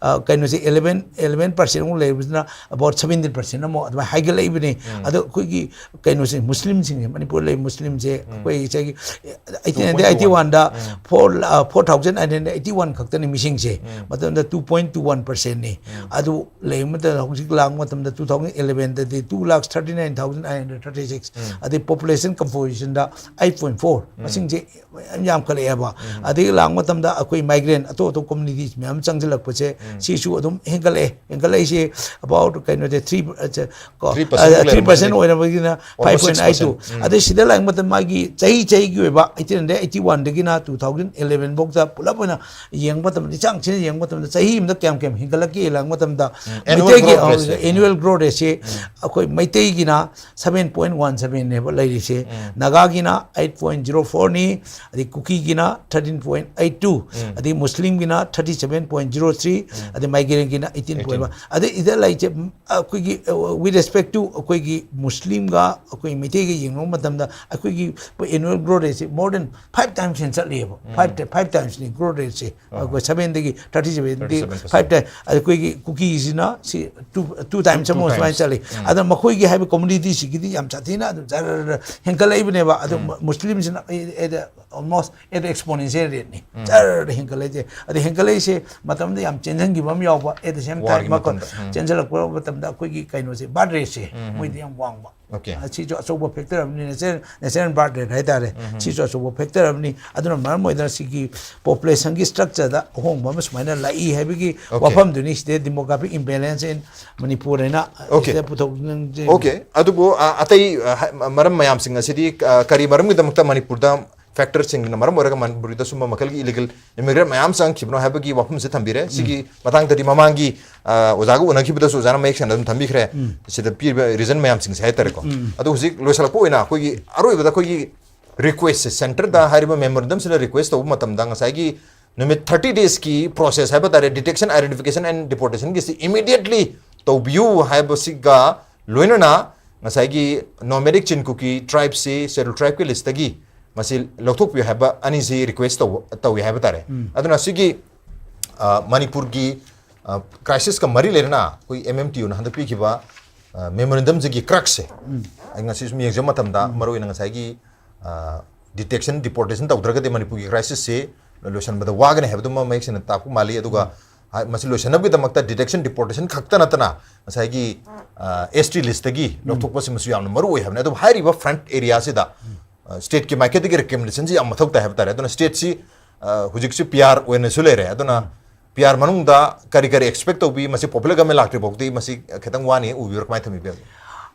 ꯀꯩꯅꯣꯁꯦ eleven eleven percent ꯑꯃꯨꯛ ꯂꯩꯕꯁꯤꯅ about seventeen percent ꯑꯃꯨꯛ ꯑꯗꯨꯃꯥꯏꯅ ꯍꯥꯏꯒꯠꯂꯛꯏꯕꯅꯤ꯫ ꯑꯗꯣ ꯑꯩꯈꯣꯏꯒꯤ ꯀꯩꯅꯣꯁꯦ ꯃꯨꯁꯂꯤꯝꯁꯤꯡꯁꯦ ꯃꯅꯤꯄꯨꯔ ꯂꯩ ꯃꯨꯁꯂꯤꯝꯁꯦ ꯑꯩꯈꯣꯏ ꯉꯁꯥꯏꯒꯤ ꯑꯩꯇꯤꯟ ꯑꯩꯇꯤꯟ ꯋꯥꯟꯗ four four thousand nine hundred eighty one ꯈꯛꯇꯅꯤ ꯃꯤꯁꯤꯡꯁꯦ꯫ ꯃꯇꯝꯗ two point two one percentꯅꯤ꯫ ꯑꯗꯨ ꯂꯩꯕ ꯃꯇꯝꯗ ꯍꯧꯖꯤꯛ ꯂꯥꯛꯄ ꯃꯇꯝꯗ two thousand elevenꯗꯗꯤ two lakh thirty nine thousand nine hundred thirty six꯫ ꯑꯗꯩ population compositionꯗ eight point four ꯃꯁꯤꯡꯁꯦ ꯌꯥꯝ ꯌꯥꯝꯈꯠꯂꯛꯑꯦꯕ꯫ ꯑꯗꯒꯤ ꯂꯥꯛꯄ ꯃꯇꯝꯗ ꯑꯩꯈꯣꯏ migrant ꯑꯇꯣꯞ ꯑꯇꯣꯞꯄ communities ꯃꯌꯥꯝ ꯆꯪꯁꯤꯜꯂꯛꯄꯁꯦ ꯁꯤꯁꯨ ꯑꯗꯨꯝ ꯍꯦꯟꯒꯠꯂꯛꯑꯦ꯫ ꯍꯦꯟꯒꯠꯂꯛꯏꯁꯦ about ꯀꯩꯅꯣꯁꯦ three ꯀꯣ Three percent ꯃꯨꯛ ꯊ꯭ꯔꯤ ꯄꯔꯁꯦꯟ ꯂꯩꯔꯝꯕꯗꯒꯤꯅ ꯑꯣꯏꯔꯕꯒꯤꯅ almost five point eight two꯫ six percent꯫ ꯑꯗꯩ ꯁꯤꯗ ꯂꯥꯛꯄ ꯃꯇꯝ ꯃꯥꯒꯤ ꯆꯍꯤ ꯆꯍꯤꯒꯤ ꯑꯣꯏꯕ ꯑꯩꯇꯤꯟ ꯍꯟꯗ꯭ꯔꯦꯠ ꯑꯩꯇꯤ ꯋꯥꯟꯗꯒꯤꯅ two thousand eleven ꯐꯥꯎꯗ ꯄꯨꯂꯞ ꯑꯣꯏꯅ ꯌꯦꯡꯕ ꯃꯇꯝꯗ ꯏꯆꯥꯡ ꯆꯤꯡꯅ ꯌꯦꯡꯕ ꯃꯇꯝꯗ ꯆꯍꯤ ꯑꯃꯗ ꯀꯌꯥꯝ ꯀꯌꯥꯝ ꯍꯦꯟꯒꯠꯂꯛꯀꯦ ꯂꯥꯛꯄ ꯃꯇꯝꯗ Annual ꯃꯩꯇꯩꯒꯤ growth rate ꯁꯦ꯫ Annual growth rateꯁꯦ ꯑꯩꯈꯣꯏ ꯃꯩꯇꯩꯒꯤꯅ seven point one sevenꯅꯦꯕ ꯂꯩꯔꯤꯁꯦ꯫ ꯅꯥꯒꯥꯒꯤꯅ eight point zero fourꯅꯤ, ꯑꯗꯩ ꯀꯨꯀꯤꯒꯤꯅ thirteen point eight two, ꯑꯗꯩ ꯃꯨꯁꯂꯤꯝꯒꯤꯅ thirty seven point zero three, ꯑꯗꯩ migrantꯒꯤꯅ eighteen point one꯫ ꯑꯗꯩ ꯏꯗ ꯂꯩꯁꯦ ꯑꯩꯈꯣꯏꯒꯤ with respect to ꯑꯩꯈꯣꯏꯒꯤ ꯃꯨꯁꯂꯤꯝꯒ ꯑꯩꯈꯣꯏ ꯃꯩꯇꯩꯒ ꯌꯦꯡꯅꯕ ꯃꯇꯝꯗ ꯑꯩꯈꯣꯏꯒꯤ annual growth rateꯁꯦ more than five times ꯍꯦꯟꯅ ꯆꯠꯂꯤꯑꯕ꯫ Five five timesꯅꯤ growth rateꯁꯦ꯫ ꯑꯩꯈꯣꯏ sevenꯗꯒꯤ thirty sevenꯗꯤ ꯐꯥꯏꯚ ꯇꯥꯏꯝ꯫ ꯑꯩꯈꯣꯏꯒꯤ ꯀꯨꯀꯤꯁꯤꯅ ꯁꯤ ꯇꯨ ꯇꯨ ꯇꯥꯏꯝꯁ ꯑꯃ ꯁꯨꯃꯥꯏꯅ ꯆꯠꯂꯤ꯫ ꯑꯗ ꯃꯈꯣꯏꯒꯤ ꯍꯥꯏꯕ ꯀꯝꯃꯨꯅꯤꯇꯤꯁꯤꯒꯤꯗꯤ ꯌꯥꯝ ꯁꯥꯊꯤꯅ ꯑꯗꯨꯝ ꯖꯔ ꯍꯦꯟꯒꯠꯂꯛꯏꯕꯅꯦꯕ꯫ ꯑꯗꯨ ꯃꯨꯁꯂꯤꯝꯁꯤꯅ ꯑꯣꯜꯃꯣꯁ ꯑꯦꯠ ꯑꯦꯛꯁꯄꯣꯅꯦꯟꯁꯤꯌꯦꯜ ꯔꯦꯠꯅꯤ ꯖꯔ ꯍꯦꯟꯒꯠꯂꯛꯏꯁꯦ꯫ ꯑꯗ ꯍꯦꯟꯒꯠꯂꯛꯏꯁꯦ ꯃꯇꯝꯗ ꯌꯥꯝ ꯆꯦꯟꯁꯤꯟꯈꯤꯕ ꯑꯃ ꯌꯥꯎꯕ, ꯑꯦꯠ ꯗ ꯁꯦꯝ ꯇꯥꯏꯝ ꯆꯦꯟꯁꯤꯜꯂꯛꯄ ꯃꯇꯝꯗ ꯑꯩꯈꯣꯏꯒꯤ ꯀꯩꯅꯣꯁꯦ, ꯕꯥꯔꯠ ꯔꯦꯠꯁꯦ ꯃꯣꯏꯗꯤ ꯌꯥꯝ ꯋꯥꯡꯕ꯫ ꯑꯣꯀꯦ꯫ ꯁꯤꯁꯨ ꯑꯆꯧꯕ ꯐꯦꯛꯇꯔ ꯑꯃꯅꯤ, ꯅꯦꯆꯔꯦꯜ ꯕꯥꯔꯠ ꯔꯦꯠ ꯍꯥꯏꯇꯥꯔꯦ꯫ ꯁꯤꯁꯨ ꯑꯆꯧꯕ ꯐꯦꯛꯇꯔ ꯑꯃꯅꯤ꯫ ꯑꯗꯨꯅ ꯃꯔꯝ ꯑꯣꯏꯗꯅ ꯁꯤꯒꯤ ꯄꯣꯄꯨꯂꯦꯁꯟꯒꯤ ꯁ꯭ꯇ꯭ꯔꯛꯆꯔꯗ ꯑꯍꯣꯡꯕ ꯑꯃ ꯁꯨꯃꯥꯏꯅ ꯂꯥꯛꯏ ꯍꯥꯏꯕꯒꯤ ꯋꯥꯐꯝꯗꯨꯅꯤ ꯁꯤꯗ demographic imbalance in ꯃꯅꯤꯄꯨꯔ ꯍꯥꯏꯅ ꯑꯣꯀꯦ꯫ ꯁꯤꯗ ꯄꯨꯊꯣꯛꯅꯤꯡꯖꯩ꯫ ꯑꯣꯀꯦ꯫ ꯑꯗꯨꯕꯨ ꯑ, ꯑꯇꯩ ꯑ, ꯍ-, ꯃꯔꯝ ꯃꯌꯥꯝꯁꯤꯡ ꯑꯁꯤꯗꯤ ꯑ, ꯀꯔꯤ ꯃꯔꯝꯒꯤꯗꯃꯛꯇ ꯃꯅꯤꯄꯨꯔꯗ ꯐꯦꯛꯇꯔꯁꯤꯡꯅ ꯃꯔꯝ ꯑꯣꯏꯔꯒ ꯃꯅꯤꯄꯨꯔꯗ ꯁꯨꯝꯕ ꯃꯈꯜꯒꯤ ꯏꯂꯤꯒꯦꯜ ꯏꯃꯤꯒ꯭ꯔꯦꯟ ꯃꯌꯥꯝ ꯆꯪꯈꯤꯕꯅꯣ ꯍꯥꯏꯕꯒꯤ ꯋꯥꯐꯝꯁꯦ ꯊꯝꯕꯤꯔꯦ꯫ ꯁꯤꯒꯤ ꯃꯇꯥꯡꯗꯗꯤ ꯃꯃꯥꯡꯒꯤ ꯑ, ꯑꯣꯖꯥꯒ ꯎꯅꯈꯤꯕꯗꯁꯨ ꯑꯣꯖꯥꯅ ꯃꯌꯦꯛ ꯁꯦꯡꯅ ꯑꯗꯨꯝ ꯊꯝꯕꯤꯈ꯭ꯔꯦ꯫ ꯁꯤꯗ ꯄꯤꯔꯤꯕ ꯔꯤꯖꯟ ꯃꯌꯥꯝꯁꯤꯡꯁꯦ ꯍꯥꯏꯇꯥꯔꯦꯀꯣ꯫ ꯑꯗꯣ ꯍꯧꯖꯤꯛ ꯂꯣꯏꯁꯤꯜꯂꯛꯄ ꯑꯣꯏꯅ ꯑꯩꯈꯣꯏꯒꯤ ꯑꯔꯣꯏꯕꯗ ꯑꯩꯈꯣꯏꯒꯤ ꯔꯤꯀ꯭ꯋꯦꯁꯁꯦ, ꯁꯦꯟꯇꯔꯗ ꯍꯥꯏꯔꯤꯕ ꯃꯦꯃꯣꯔꯦꯟꯗꯝꯁꯤꯗ ꯔꯤꯀ꯭ꯋꯦꯁ ꯇꯧꯕ ꯃꯇꯝꯗ ꯉꯁꯥꯏꯒꯤ ꯅꯨꯃꯤꯠ ꯊꯥꯔꯇꯤ ꯗꯦꯖꯀꯤ ꯄ꯭ꯔꯣꯁꯦꯁ ꯍꯥꯏꯕ ꯇꯥꯔꯦ, detection, identification and deportationꯒꯤꯁꯤ immediately ꯇꯧꯕꯤꯌꯨ ꯍꯥꯏꯕꯁꯤꯒ ꯂꯣꯏꯅꯅ ꯉꯁꯥꯏꯒꯤ ꯅꯣꯃꯦꯗꯤꯛ ꯆꯤꯟ ꯀꯨꯀꯤ ꯇ꯭ꯔꯥꯏꯕꯁꯤ ꯁꯦꯗ꯭ꯌꯨꯜ ꯇ꯭ꯔꯥꯏꯕꯀꯤ ꯂꯤꯁꯇꯒꯤ ꯃꯁꯤ ꯂꯧꯊꯣꯛꯄꯤꯌꯨ ꯍꯥꯏꯕ ꯑꯅꯤꯁꯤ ꯔꯤꯀ꯭ꯋꯦꯁ ꯇꯧꯕ, ꯇꯧꯏ ꯍꯥꯏꯕ ꯇꯥꯔꯦ꯫ ꯑꯗꯨꯅ ꯁꯤꯒꯤ, ꯑ, ꯃꯅꯤꯄꯨꯔꯒꯤ, ꯑ, ꯀ꯭ꯔꯥꯏꯁꯤꯁꯅ ꯃꯔꯤ ꯂꯩꯅꯅ ꯑꯩꯈꯣꯏ ꯑꯦꯝ ꯑꯦꯝ ꯇꯤ ꯌꯨꯅ ꯍꯟꯗꯛ ꯄꯤꯈꯤꯕ, ꯑ, ꯃꯦꯃꯣꯔꯦꯟꯗꯝꯁꯤꯒꯤ ꯀ꯭ꯔꯛꯁꯦ ꯑꯩ ꯉꯁꯤ ꯁꯨꯝ ꯌꯦꯡꯖꯕ ꯃꯇꯝꯗ ꯃꯔꯨꯑꯣꯏꯅ ꯉꯁꯥꯏꯒꯤ, ꯑ, detection, deportation ꯇꯧꯗ꯭ꯔꯒꯗꯤ ꯃꯅꯤꯄꯨꯔꯒꯤ ꯀ꯭ꯔꯥꯏꯁꯤꯁꯁꯤ ꯂꯣꯏꯁꯤꯟꯕꯗ ꯋꯥꯒꯅꯤ ꯍꯥꯏꯕꯗꯨꯃ ꯃꯌꯦꯛ ꯁꯦꯡꯅ ꯇꯥꯛꯄ ꯃꯥꯜꯂꯤ꯫ ꯑꯗꯨꯒ ꯍꯥꯏ-, ꯃꯁꯤ ꯂꯣꯏꯁꯤꯟꯅꯕꯒꯤꯗꯃꯛꯇ detection, deportation ꯈꯛꯇ ꯅꯠꯇꯅ ꯉꯁꯥꯏꯒꯤ, ꯑ, ꯑꯦꯁ ꯇꯤ ꯂꯤꯁꯇꯒꯤ ꯂꯧꯊꯣꯛꯄꯁꯤꯃꯁꯨ ꯌꯥꯝꯅ ꯃꯔꯨ ꯑꯣꯏ ꯍꯥꯏꯕꯅꯤ꯫ ꯑꯗꯨꯕꯨ ꯍꯥꯏꯔꯤꯕ ꯐ꯭ꯔꯟꯠ ꯑꯦꯔꯤꯌꯥꯁꯤꯗ, ꯑ, ꯁ꯭ꯇꯦꯠꯀꯤ ꯃꯥꯏꯀꯩꯗꯒꯤ ꯔꯤꯀꯃꯦꯟꯗꯦꯁꯟꯁꯤ ꯌꯥꯝ ꯃꯊꯧ ꯇꯥꯏ ꯍꯥꯏꯕ ꯇꯥꯔꯦ꯫ ꯑꯗꯨꯅ ꯁ꯭ꯇꯦꯠꯁꯤ, ꯑ, ꯍꯧꯖꯤꯛꯁꯤ ꯄꯤ ꯑꯥꯔ ꯑꯣꯏꯅꯁꯨ ꯂꯩꯔꯦ꯫ ꯑꯗꯨꯅ ꯄꯤ ꯑꯥꯔ ꯃꯅꯨꯡꯗ ꯀꯔꯤ ꯀꯔꯤ ꯑꯦꯛꯁꯄꯦꯛ ꯇꯧꯕꯤ, ꯃꯁꯤ ꯄꯣꯄꯨꯂꯔ ꯒꯚꯔꯟꯃꯦꯟ ꯂꯥꯛꯇ꯭ꯔꯤ ꯐꯥꯎꯗꯤ ꯃꯁꯤ ꯈꯤꯇꯪ ꯋꯥꯅꯤ ꯎꯕꯤꯕ꯭ꯔꯥ, ꯀꯃꯥꯏꯅ ꯊꯝꯕꯤꯕꯒꯦ?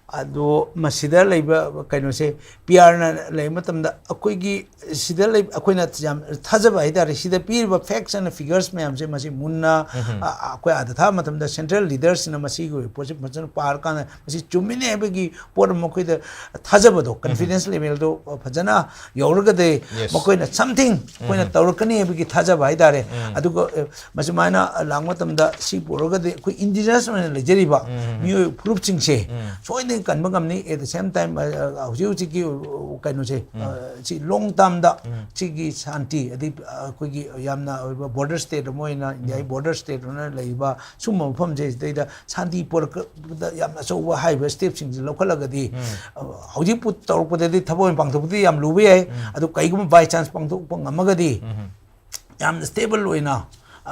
ꯑꯗꯣ ꯃꯁꯤꯗ ꯂꯩꯕ ꯀꯩꯅꯣꯁꯦ, ꯄꯤ ꯑꯥꯔꯅ ꯂꯩꯕ ꯃꯇꯝꯗ ꯑꯩꯈꯣꯏꯒꯤ ꯁꯤꯗ ꯂꯩ-, ꯑꯩꯈꯣꯏꯅ ꯌꯥꯝ ꯊꯥꯖꯕ ꯍꯥꯏꯇꯥꯔꯦ, ꯁꯤꯗ ꯄꯤꯔꯤꯕ ꯐꯦꯛꯁ ꯑꯦꯟ ꯐꯤꯒꯔꯁ ꯃꯌꯥꯝꯁꯦ ꯃꯁꯤ ꯃꯨꯟꯅ, ꯑ, ꯑꯩꯈꯣꯏ ꯑꯥꯗ ꯊꯥꯕ ꯃꯇꯝꯗ ꯁꯦꯟꯇ꯭ꯔꯦꯜ ꯂꯤꯗꯔꯁꯤꯡꯅ ꯃꯁꯤꯒꯤ ꯑꯣꯏꯕ ꯄꯣꯠꯁꯦ ꯐꯖꯅ ꯄꯥꯔꯀꯥꯟꯗ ꯃꯁꯤ ꯆꯨꯝꯃꯤꯅꯦ ꯍꯥꯏꯕꯒꯤ ꯄꯣꯠ ꯑꯃ ꯃꯈꯣꯏꯗ ꯊꯥꯖꯕꯗꯣ, ꯀꯟꯐꯤꯗꯦꯟꯁ ꯂꯦꯚꯦꯜꯗꯣ ꯐꯖꯅ ꯌꯧꯔꯒꯗꯤ ꯃꯈꯣꯏꯅ something ꯑꯩꯈꯣꯏꯅ ꯇꯧꯔꯛꯀꯅꯤ ꯍꯥꯏꯕꯒꯤ ꯊꯥꯖꯕ ꯍꯥꯏꯇꯥꯔꯦ꯫ ꯑꯗꯨꯒ, ꯑ, ꯃꯁꯨꯃꯥꯏꯅ ꯂꯥꯛꯄ ꯃꯇꯝꯗ ꯁꯤ ꯄꯨꯔꯒꯗꯤ ꯑꯩꯈꯣꯏ ꯏꯟꯗꯤꯖꯤꯅꯁ ꯑꯣꯏꯅ ꯂꯩꯖꯔꯤꯕ ꯃꯤꯑꯣꯏ ꯐꯨꯔꯨꯞꯁꯤꯡꯁꯦ ꯁꯣꯏꯗꯅ ꯀꯟꯕ ꯉꯝꯅꯤ꯫ At the same time, ꯑ, ꯑ, ꯍꯧꯖꯤꯛ ꯍꯧꯖꯤꯛꯀꯤ, ꯑ, ꯀꯩꯅꯣꯁꯦ, ꯑ, ꯁꯤ long termꯗ ꯁꯤꯒꯤ ꯁꯥꯟꯇꯤ, ꯑꯗꯩ, ꯑ, ꯑꯩꯈꯣꯏꯒꯤ ꯌꯥꯝꯅ ꯑꯣꯏꯕ border state ꯑꯃ ꯑꯣꯏꯅ, ꯏꯟꯗꯤꯌꯥꯒꯤ border state ꯑꯣꯏꯅ ꯂꯩꯔꯤꯕ ꯁꯨꯝꯕ ꯃꯐꯝꯁꯦ, ꯁꯤꯗꯩꯗ ꯁꯥꯟꯇꯤ ꯄꯣꯔꯛꯄꯗ ꯌꯥꯝꯅ ꯑꯆꯧꯕ ꯍꯥꯏꯔꯤꯕ stepꯁꯤꯡꯁꯦ ꯂꯧꯈꯠꯂꯒꯗꯤ, ꯑ, ꯍꯧꯖꯤꯛ ꯄꯨ-, ꯇꯧꯔꯛꯄꯗꯗꯤ ꯊꯕꯛ ꯑꯣꯏꯅ ꯄꯥꯡꯊꯣꯛꯄꯗꯤ ꯌꯥꯝ ꯂꯨꯕ ꯌꯥꯏ꯫ ꯑꯗꯨ ꯀꯩꯒꯨꯝꯕ by chance ꯄꯥꯡꯊꯣꯛꯄ ꯉꯝꯃꯒꯗꯤ, ꯌꯥꯝꯅ stable ꯑꯣꯏꯅ,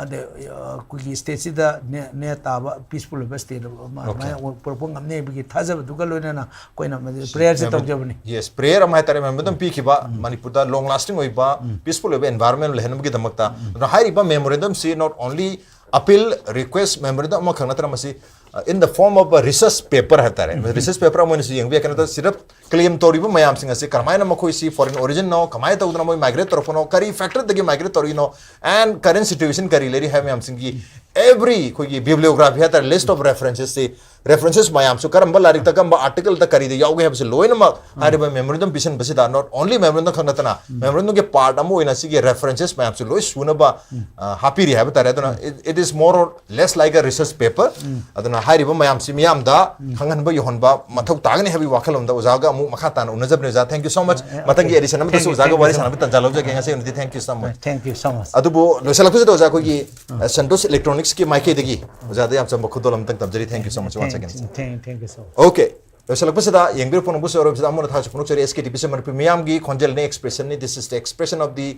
ꯑꯗ, ꯑ, ꯑꯩꯈꯣꯏꯒꯤ stateꯁꯤꯗ ꯅꯦ-, ꯅꯦ ꯇꯥꯕ peaceful ꯑꯣꯏꯕ state ꯑꯃ ꯑꯗꯨꯃꯥꯏꯅ ꯄꯨꯔꯛꯄ ꯉꯝꯅꯤ ꯍꯥꯏꯕꯒꯤ ꯊꯥꯖꯕꯗꯨꯒ ꯂꯣꯏꯅꯅ ꯑꯩꯈꯣꯏꯅ ꯃꯗꯨ prayerꯁꯦ ꯃꯦꯃꯣ-, ꯇꯧꯖꯕꯅꯤ꯫ Yes, prayer ꯑꯃ ꯍꯥꯏꯇꯥꯔꯦ, memorandum ꯄꯤꯈꯤꯕ, ꯃꯅꯤꯄꯨꯔꯗ long lasting ꯑꯣꯏꯕ, peaceful ꯑꯣꯏꯕ environment ꯂꯩꯍꯟꯕꯒꯤꯗꯃꯛꯇ꯫ ꯑꯗꯨꯅ ꯍꯥꯏꯔꯤꯕ memorandumꯁꯤ not only appeal, request memorandum ꯑꯃꯈꯛ ꯅꯠꯇꯅ ꯃꯁꯤ, uh, in the form of a research paper ꯍꯥꯏꯇꯥꯔꯦ꯫ Research paper ꯑꯃ ꯑꯣꯏꯅꯁꯨ ꯌꯦꯡꯕ ꯌꯥꯏ꯫ ꯀꯩꯅꯣꯗ ꯁꯤꯗ claim ꯇꯧꯔꯤꯕ ꯃꯌꯥꯝꯁꯤꯡ ꯑꯁꯤ ꯀꯔꯝꯍꯥꯏꯅ ꯃꯈꯣꯏꯁꯤ foreign originꯅꯣ, ꯀꯃꯥꯏꯅ ꯇꯧꯗꯅ ꯃꯣꯏ migrate ꯇꯧꯔꯛꯄꯅꯣ, ꯀꯔꯤ factorꯗꯒꯤ migrate ꯇꯧꯔꯤꯅꯣ, and current situation ꯀꯔꯤ ꯂꯩꯔꯤ ꯍꯥꯏꯕ ꯃꯌꯥꯝꯁꯤꯡꯒꯤ every ꯑꯩꯈꯣꯏꯒꯤ bibliography ꯍꯥꯏꯇꯥꯔꯦ, list of referencesꯁꯤ, references ꯃꯌꯥꯝꯁꯨ ꯀꯔꯝꯕ ꯂꯥꯏꯔꯤꯛꯇ, ꯀꯔꯝꯕ articleꯗ ꯀꯔꯤꯗ ꯌꯥꯎꯒꯦ ꯍꯥꯏꯕꯁꯤ ꯂꯣꯏꯅꯃꯛ ꯍꯥꯏꯔꯤꯕ memorandum ꯄꯤꯁꯤꯟꯕꯁꯤꯗ not only memorandum ꯈꯛ ꯅꯠꯇꯅ memorandumꯒꯤ part ꯑꯃ ꯑꯣꯏꯅ ꯁꯤꯒꯤ references ꯃꯌꯥꯝꯁꯨ ꯂꯣꯏ ꯁꯨꯅꯕ, ꯑ, ꯍꯥꯞꯄꯤꯔꯤ ꯍꯥꯏꯕ ꯇꯥꯔꯦ꯫ ꯑꯗꯨꯅ it, it is more or less like a research paper꯫ ꯑꯗꯨꯅ ꯍꯥꯏꯔꯤꯕ ꯃꯌꯥꯝꯁꯤ ꯃꯤꯌꯥꯝꯗ ꯈꯪꯍꯟꯕ, ꯌꯧꯍꯟꯕ ꯃꯊꯧ ꯇꯥꯒꯅꯤ ꯍꯥꯏꯕꯒꯤ ꯋꯥꯈꯜꯂꯣꯝꯗ ꯑꯣꯖꯥꯒ ꯑꯃꯨꯛ ꯃꯈꯥ ꯇꯥꯅ ꯎꯅꯖꯕꯅꯤ ꯑꯣꯖꯥ꯫ Thank you so much꯫ ꯑ, ꯑ, ꯃꯊꯪꯒꯤ okay꯫ Edition ꯑꯃꯗꯁꯨ Thank you, ꯑꯣꯖꯥꯒ thank you ꯋꯥꯔꯤ so much꯫ ꯁꯥꯟꯅꯕꯒꯤ ꯇꯥꯟꯖꯥ ꯂꯧꯖꯒꯦ꯫ ꯉꯁꯤ ꯑꯣꯏꯅꯗꯤ thank you so much꯫ Thank you so much꯫ ꯑꯗꯨꯕꯨ ꯂꯣꯏꯁꯤꯜꯂꯛꯄꯁꯤꯗ ꯑꯣꯖꯥ ꯑꯩꯈꯣꯏꯒꯤ, ꯑ, Santosh Electronicsꯀꯤ ꯃꯥꯏꯀꯩꯗꯒꯤ ꯑꯣꯖꯥꯗ ꯌꯥꯝ ꯆꯝꯕ ꯈꯨꯗꯣꯜ ꯑꯃꯇꯪ ꯇꯝꯖꯔꯤ꯫ Thank you so much once again꯫ Thank, thank you so much꯫ Okay꯫ ꯂꯣꯏꯁꯤꯜꯂꯛꯄꯁꯤꯗ ꯌꯦꯡꯕꯤꯔꯛꯄ ꯄꯨꯝꯅꯃꯛꯄꯨꯁꯨ ꯑꯔꯣꯏꯕꯁꯤꯗ ꯑꯃꯨꯛ ꯍꯟꯅ ꯊꯥꯒꯠꯆꯕ ꯐꯣꯡꯗꯣꯛꯆꯔꯤ꯫ S K T V ꯁꯦ ꯃꯅꯤꯄꯨꯔ ꯃꯤꯌꯥꯝꯒꯤ ꯈꯣꯟꯖꯦꯜꯅꯤ, expressionꯅꯤ꯫ This is the expression of the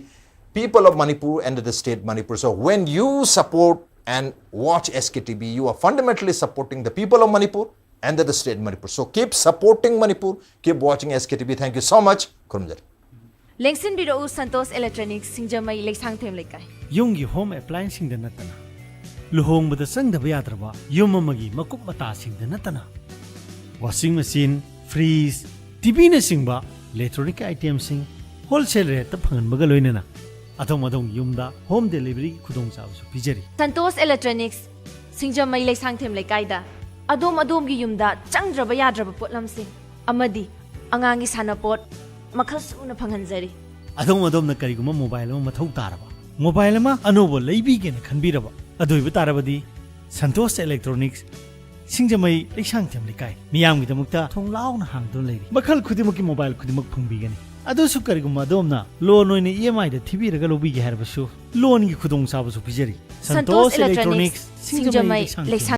people of Manipur and the state Manipur꯫ So when you support and watch S K T V, you are fundamentally supporting the people of Manipur and the state Manipur. So keep supporting Manipur, keep watching S K T V. Thank you so much꯫ ꯈꯨꯔꯨꯝꯖꯔꯤ꯫ ꯂꯦꯡꯁꯤꯟꯕꯤꯔꯛꯎ Santosh electronics, Singjamei, Leishangthem ꯂꯩꯀꯥꯏ꯫ ꯌꯨꯝꯒꯤ home applianceꯁꯤꯡꯗ ꯅꯠꯇꯅ, ꯂꯨꯍꯣꯡꯕꯗ ꯆꯪꯗꯕ ꯌꯥꯗ꯭ꯔꯕ ꯌꯨꯝ ꯑꯃꯒꯤ ꯃꯀꯨꯞ ꯃꯇꯥꯁꯤꯡꯗ ꯅꯠꯇꯅ, washing machine, fridge, T Vꯅꯆꯤꯡꯕ electronic itemꯁꯤꯡ wholesale rateꯇ ꯐꯪꯍꯟꯕꯒ ꯂꯣꯏꯅꯅ ꯑꯗꯣꯝ ꯑꯗꯣꯝꯒꯤ ꯌꯨꯝꯗ home deliveryꯒꯤ ꯈꯨꯗꯣꯡꯆꯥꯕꯁꯨ ꯄꯤꯖꯔꯤ꯫ ꯁꯟꯇꯣꯁ ꯏꯂꯦꯛꯇ꯭ꯔꯣꯅꯤꯛꯁ, ꯁꯤꯡꯖꯃꯩ, ꯂꯩꯁꯥꯡꯊꯦꯝ ꯂꯩꯀꯥꯏꯗ ꯑꯗꯣꯝ ꯑꯗꯣꯝꯒꯤ ꯌꯨꯝꯗ ꯆꯪꯗ꯭ꯔꯕ ꯌꯥꯗ꯭ꯔꯕ ꯄꯣꯠꯂꯝꯁꯤꯡ ꯑꯃꯗꯤ ꯑꯉꯥꯡꯒꯤ ꯁꯥꯟꯅꯄꯣꯠ ꯃꯈꯜ ꯁꯨꯅ ꯐꯪꯍꯟꯖꯔꯤ꯫ ꯑꯗꯣꯝ ꯑꯗꯣꯝꯅ ꯀꯔꯤꯒꯨꯝꯕ mobile ꯑꯃ ꯃꯊꯧ ꯇꯥꯔꯕ, mobile ꯑꯃ ꯑꯅꯧꯕ ꯂꯩꯕꯤꯒꯦꯅ ꯈꯟꯕꯤꯔꯕ, ꯑꯗꯨ ꯑꯣꯏꯕ ꯇꯥꯔꯕꯗꯤ ꯁꯟꯇꯣꯁ ꯏꯂꯦꯛꯇ꯭ꯔꯣꯅꯤꯛꯁ ꯁꯤꯡꯖꯃꯩ ꯂꯩꯁꯥꯡꯊꯦꯝ ꯂꯩꯀꯥꯏ ꯃꯤꯌꯥꯝꯒꯤꯗꯃꯛꯇ ꯊꯣꯡ ꯂꯥꯎꯅ ꯍꯥꯡꯗꯨꯅ ꯂꯩꯔꯤ꯫ ꯃꯈꯜ ꯈꯨꯗꯤꯡꯃꯛꯀꯤ ꯃꯣꯕꯥꯏꯜ ꯈꯨꯗꯤꯡꯃꯛ ꯐꯪꯕꯤꯒꯅꯤ꯫ ꯑꯗꯨꯁꯨ ꯀꯔꯤꯒꯨꯝꯕ ꯑꯗꯣꯝꯅ ꯂꯣꯟ ꯑꯣꯏꯅ ꯏ ꯑꯦꯝ ꯑꯥꯏꯗ ꯊꯤꯕꯤꯔꯒ ꯂꯧꯕꯤꯒꯦ ꯍꯥꯏꯔꯕꯁꯨ, ꯂꯣꯟꯒꯤ ꯈꯨꯗꯣꯡꯆꯥꯕꯁꯨ ꯄꯤꯖꯔꯤ꯫ ꯁꯟꯇꯣꯁ ꯁꯟꯇꯣꯁ ꯏꯂꯦꯛꯇ꯭ꯔꯣꯅꯤꯛꯁ, ꯏꯂꯦꯛꯇ꯭ꯔꯣꯅꯤꯛꯁ, ꯁꯤꯡꯖꯃꯩ ꯁꯤꯡꯖꯃꯩ ꯂꯩꯁꯥꯡꯊꯦꯝ꯫ ꯂꯩꯁꯥꯡꯊꯦꯝ꯫